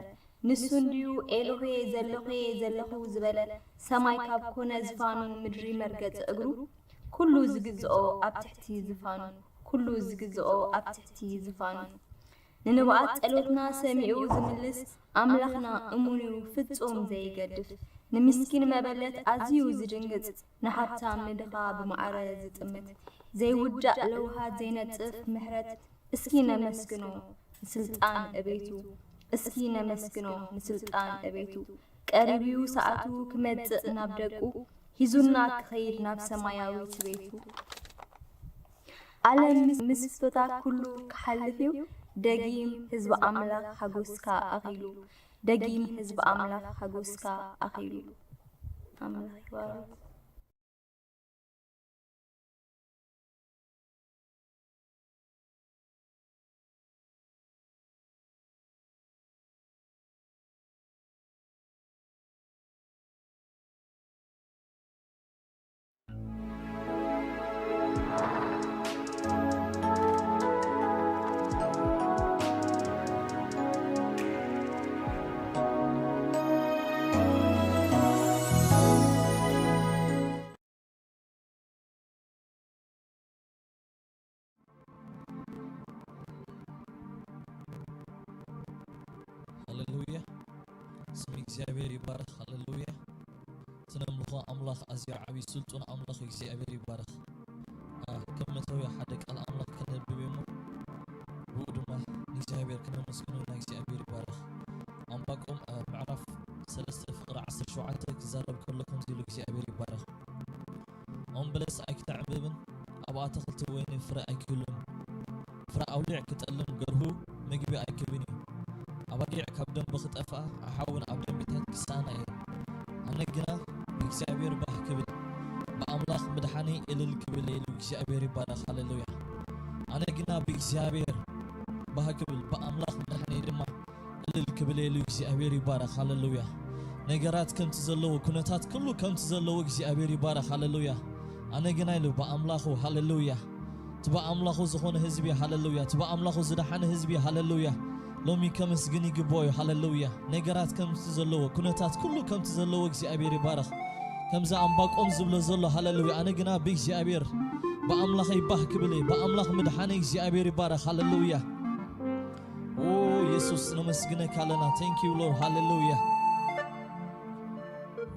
ንሱ እንድዩ ኤሎሄ ዘለኹ ዘለኹ ዝበለ፣ ሰማይ ካብ ኮነ ዝፋኑ ምድሪ መርገጺ እግሩ፣ ኩሉ ዝግዝኦ ኣብ ትሕቲ ዝፋኑ፣ ኩሉ ዝግዝኦ ኣብ ትሕቲ ዝፋኑ። ንንብዓት ጸሎትና ሰሚዑ ዝምልስ ኣምላኽና እሙን እዩ፣ ፍጹም ዘይገድፍ። ንምስኪን መበለት ኣዝዩ ዝድንግጽ፣ ንሃብታም ንድኻ ብማዕረ ዝጥምት፣ ዘይውዳእ ለውሃት ዘይነጽፍ ምሕረት፣ እስኪ ነመስግኖ ንስልጣን እቤቱ፣ እስኪ ነመስግኖ ንስልጣን እቤቱ። ቀሪብዩ ሰዓቱ ክመጽእ ናብ ደቁ፣ ሂዙና ክኸይድ ናብ ሰማያዊት ቤቱ። ዓለም ምስ ምስቶታ ኩሉ ክሓልፍ እዩ፣ ደጊም ህዝቢ ኣምላኽ ሓጎስካ ኣኺሉ፣ ደጊም ህዝቢ ኣምላኽ ሓጎስካ ኣኺሉ። ኣምላኽ ይባርክ። ሃሌሉያ። ስም እግዚኣብሔር ይባረኽ። ሃሌሉያ። እቲ ነምልኾ ኣምላኽ ኣዝዩ ዓብዪ ስልጡን ኣምላኽ እግዚኣብሔር ይባረኽ። ኣ፣ ከም መእተዊ ሓደ ቃል ኣምላኽ ከነንብብ እሞ፣ ብኡ ድማ ንእግዚኣብሔር ከነመስግኖ ኢና። እግዚኣብሔር ይባረኽ። ኣንባቆም፣ ኣ፣ ምዕራፍ ሰለስተ ፍቕሪ ዓሰርተ ሸውዓተ ክዛረብ ከሎ ከምዚ ኢሉ እግዚኣብሔር ይባረኽ። ኦም በለስ ኣይክተዕብብን፣ ኣብ ኣትኽልቲ ወይኒ ፍረ ኣይክህሉን። ፍረ ኣውሊዕ ክጠልም ገርሁ ምግቢ ኣይክብን እዩ። ኣባጊዕ ካብ ደንበ ክጠፍኣ፣ ኣሓውን ኣብ ደንቢታት ክሰኣና እየን። ኣነ ግና ብእግዚኣብሔር ባህ ክብል፣ ብኣምላኽ ምድሓነይ እልል ክብል እየ ኢሉ እግዚኣብሔር ይባረኽ። ሃሌሉያ። ኣነ ግና ብእግዚኣብሔር ባህ ክብል፣ ብኣምላኽ ምድሓነይ ድማ እልል ክብል እየ ኢሉ እግዚኣብሔር ይባረኽ። ሃሌሉያ። ነገራት ከምቲ ዘለዎ፣ ኩነታት ኩሉ ከምቲ ዘለዎ እግዚኣብሔር ይባረኽ። ሃሌሉያ። ኣነ ግና ኢሉ ብኣምላኹ፣ ሃሌሉያ። እቲ ብኣምላኹ ዝኾነ ህዝቢ፣ ሃሌሉያ። እቲ ብኣምላኹ ዝደሓነ ህዝቢ፣ ሃሌሉያ። ሎሚ ከመስግን ይግብኦ እዩ። ሃሌሉያ። ነገራት ከምቲ ዘለዎ፣ ኩነታት ኩሉ ከምቲ ዘለዎ እግዚኣብሔር ይባረኽ። ከምዚ ኣንባቆም ዝብሎ ዘሎ፣ ሃሌሉያ። ኣነ ግና ብእግዚኣብሔር፣ ብኣምላኸይ ባህ ክብል እየ። ብኣምላኽ ምድሓነይ እግዚኣብሔር ይባረኽ። ሃሌሉያ። ኦ የሱስ፣ ነመስግነካ ኣለና። Thank you Lord። ሃሌሉያ።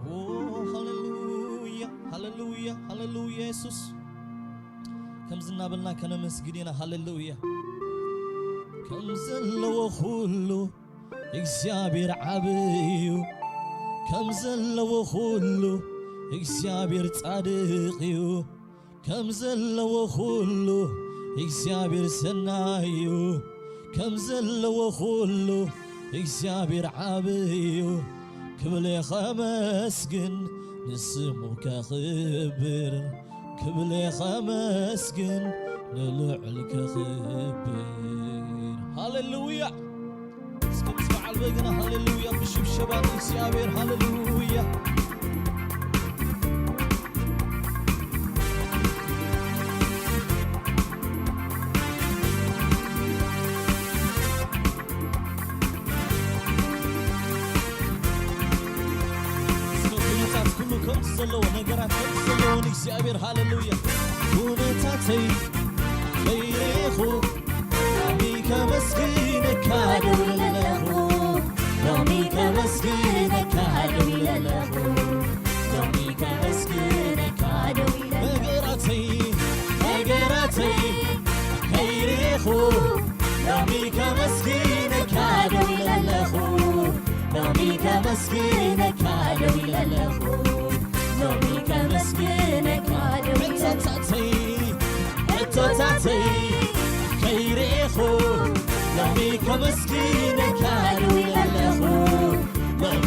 ኦ ሃሌሉያ፣ ሃሌሉያ፣ ሃሌሉያ የሱስ። ከምዚ እናበልና ከነመስግን ኢና። ሃሌሉያ። ከም ዘለዎ ኩሉ እግዚኣብሔር ዓቢ እዩ። ከም ዘለዎ ኩሉ እግዚኣብሔር ጻድቕ እዩ። ከም ዘለዎ ኩሉ እግዚኣብሔር ሰናይ እዩ። ከም ዘለዎ ኩሉ እግዚኣብሔር ዓቢ እዩ። ክብለ ኸመስግን ንስሙ ከኽብር፣ ክብለ ኸመስግን ንልዑል ከኽብር። ሃሌሉያ። እስኪ ምስ በዓል በገና ሃሌሉያ ብሽብሸባ ንእግዚኣብሔር ሃሌሉያ። ኩነታት ኩሉ ከምቲ ዘለዎ፣ ነገራት ከምቲ ዘለዎ ንእግዚኣብሔር ሃሌሉያ። ኩነታተይ ከይረኹ ሎሚ ከመስግነካ ደው ኢለ ኣለኹ። ሎሚ ከመስግነካ ደው ኢለ ኣለኹ። ሎሚ ከመስግነካ ደው ኢለ ነገራተይ፣ ነገራተይ ከይረኹ ሎሚ ከመስግነካ ደው ኢለ ኣለኹ። ሎሚ ከመስግነካ ደው ኢለ ኣለኹ። ሎሚ ከመስግነካ ደው ኢለ ኣለኹ። ሕቶታተይ፣ ሕቶታተይ ከይረኹ ሎሚ ከመስግነካ ደው ኢለ ኣለኹ። ሎሚ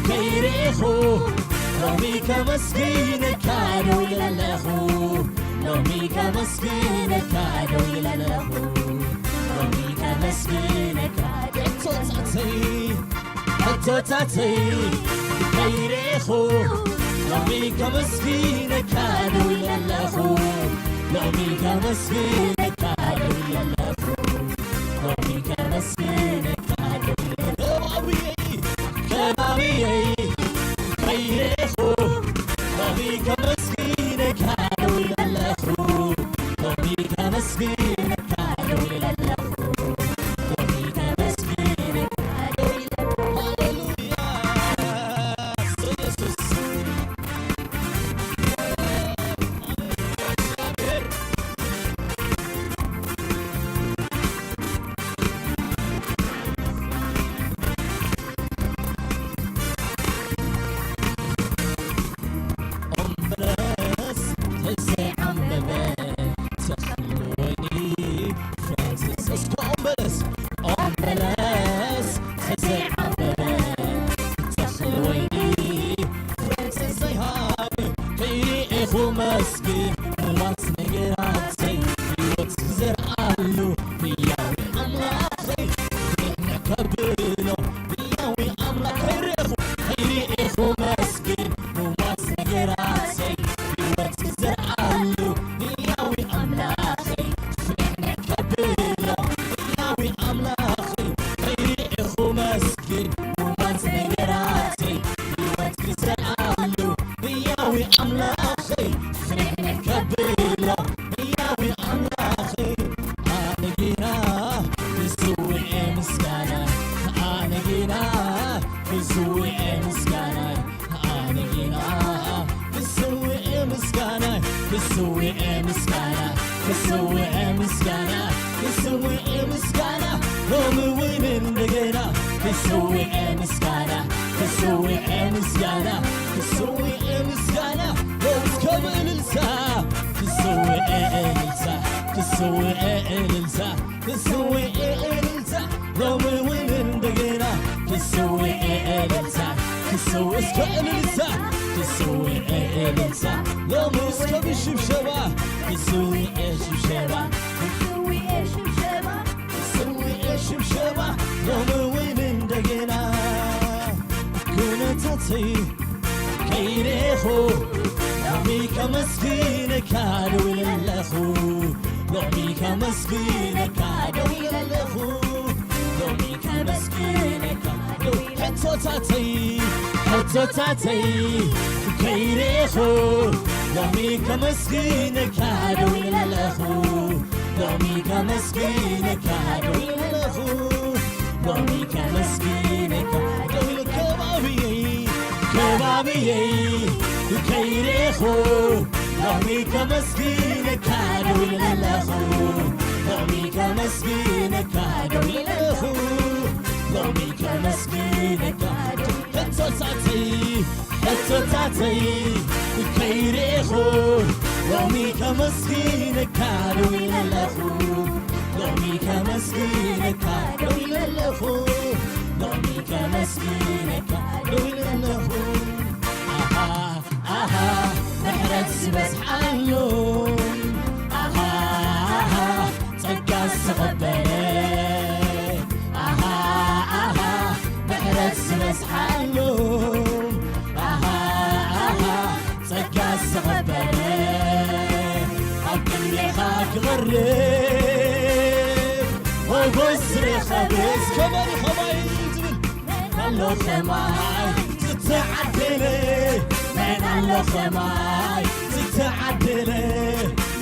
ከይርኢኹ ሎሚ ከመስግነካ ደው ኢለ ኣለኹ። ሎሚ ከመስግነካ ደው ኢለ ኣለኹ። ሎሚ ከመስግነካ ሕቶታተይ ሕቶታተይ ከይርኢኹ ሎሚ ከመስግነካ ደው ኢለ ኣለኹ። ሎሚ ከመስግነካ ደው ኢለ ኣለኹ። ሎሚ ከመስግነካ ደው ኢለ ከባብየይ ከባብየይ ከይርኢኹ ሎሚ ከመስግነካ ደው ኢለ ኣለኹ። ሎሚ ከመስግነካ ደው ኢለ ኣለኹ። ሎሚ ከመስግነካ ደው ኢለ ሃሌሉያ ኢየሱስ። ኦም በለስ ተዘይዓምበበ ተኽሊ ወይኒ ፍረ ትስ-፣ እስከ ኦም በለስ፣ ኦም በለስ ተዘይዓምበበ ተኽሊ ወይኒ ፍረ ዘይሃብ ከይርኢኹ መስግን ምዋት ነገራተይ ህይወት ዝዘርኣሉ ህያው ኣምላኸይ ንዕና ከብሎ ህያው ኣምላኽ ከይርኢኹ ከይርኢኹ መስግን ምዋት ነገራተይ ህይወት ዝዘርኣሉ ህያው ኣምላኸይ ንዕና ከብሎ ህያው ኣምላኸይ ከይርኢኹ መስግን ምዋት ነገራተይ ህይወት ዝዘርኣሉ ህያው ኣምላኸይ ፍሬ ከብሎ ህያው ኣምላኸይ ኣነ ጌና ክስውኤ ምስጋና ኣነ ጌና ክስውኤ ምስጋና ኣነ ጌና ክስውኤ ምስጋና ክስውኤ ምስጋና ክስውኤ ምስጋና ክስውኤ ምስጋና ሎሚ እውን እንደገና ክስውኤ ምስጋና ክስውኤ ምስጋና ክስውኤ ምስጋና እስከ ብእልልታ ክስውኤ እልልታ ክስውኤ እልልታ ክስውኤ እልልታ ሎሚ እውን እንደገና ክስውኤ እልልታ ክስው እስከ እልልታ ክስውኤ እልልታ ሎሚ እስከ ብሽብሸባ ክስውኤ ሽብሸባ ክስውኤ ሽብሸባ ክስውኤ ሽብሸባ ሎሚ እውን እንደገና ኩነታተይ ከይሬኹ ሎሚ ከመስግነካ ደው ኢለ ኣለኹ ሎሚ ከመስግነካ ደው ኢለ ኣለኹ ሎሚ ከመስግነካ ደው ኢለ ሕቶታተይ ሕቶታተይ ከይሬኹ ሎሚ ከመስግነካ ደው ኢለ ኣለኹ ሎሚ ከመስግነካ ደው ኢለ ኣለኹ ሎሚ ከመስግነካ ደው ኢለ ከባብየይ ከባብየይ ከይሬኹ ሎሚ ከመስግነካ ደው ኢለ ኣለኹ ሎሚ ከመስግነካ ደው ኢለ ኣለኹ ሎሚ ከመስግነካ ደው ሕቶታተይ ሕቶታተይ ከይሬኹ ሎሚ ከመስግነካ ደው ኢለ ኣለኹ ሎሚ ከመስግነካ ደው ኢለ ኣለኹ ሎሚ ከመስግነካ ደው ኢለ ኣለኹ ኣሃ ኣሃ ምሕረት ዝበዝሓሉ ኣሃ ኣሃ ጸጋ ዝተቐበለ ኣሃ ኣሃ ምሕረት ዝበዝሓሉ ኣሃ ኣሃ ጸጋ ዝተቐበለ ኣብ ክንዴኻ ክቐርብ ሞጎስ ዝረኸበ እስከ መን ኸማይ ዝብል ኣሎ ኸማይ ዝተዓደለ መን ኣሎ ኸማይ ዝተዓደለ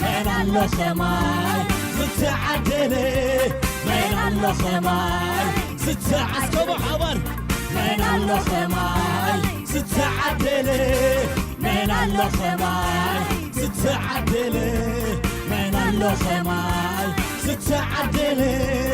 መን ኣሎ ኸማይ ዝተዓደለ መን ኣሎ ኸማይ ዝተዓስከ ብሓባር መን ኣሎ ኸማይ ዝተዓደለ መን ኣሎ ኸማይ ዝተዓደለ መን ኣሎ ኸማይ ዝተዓደለ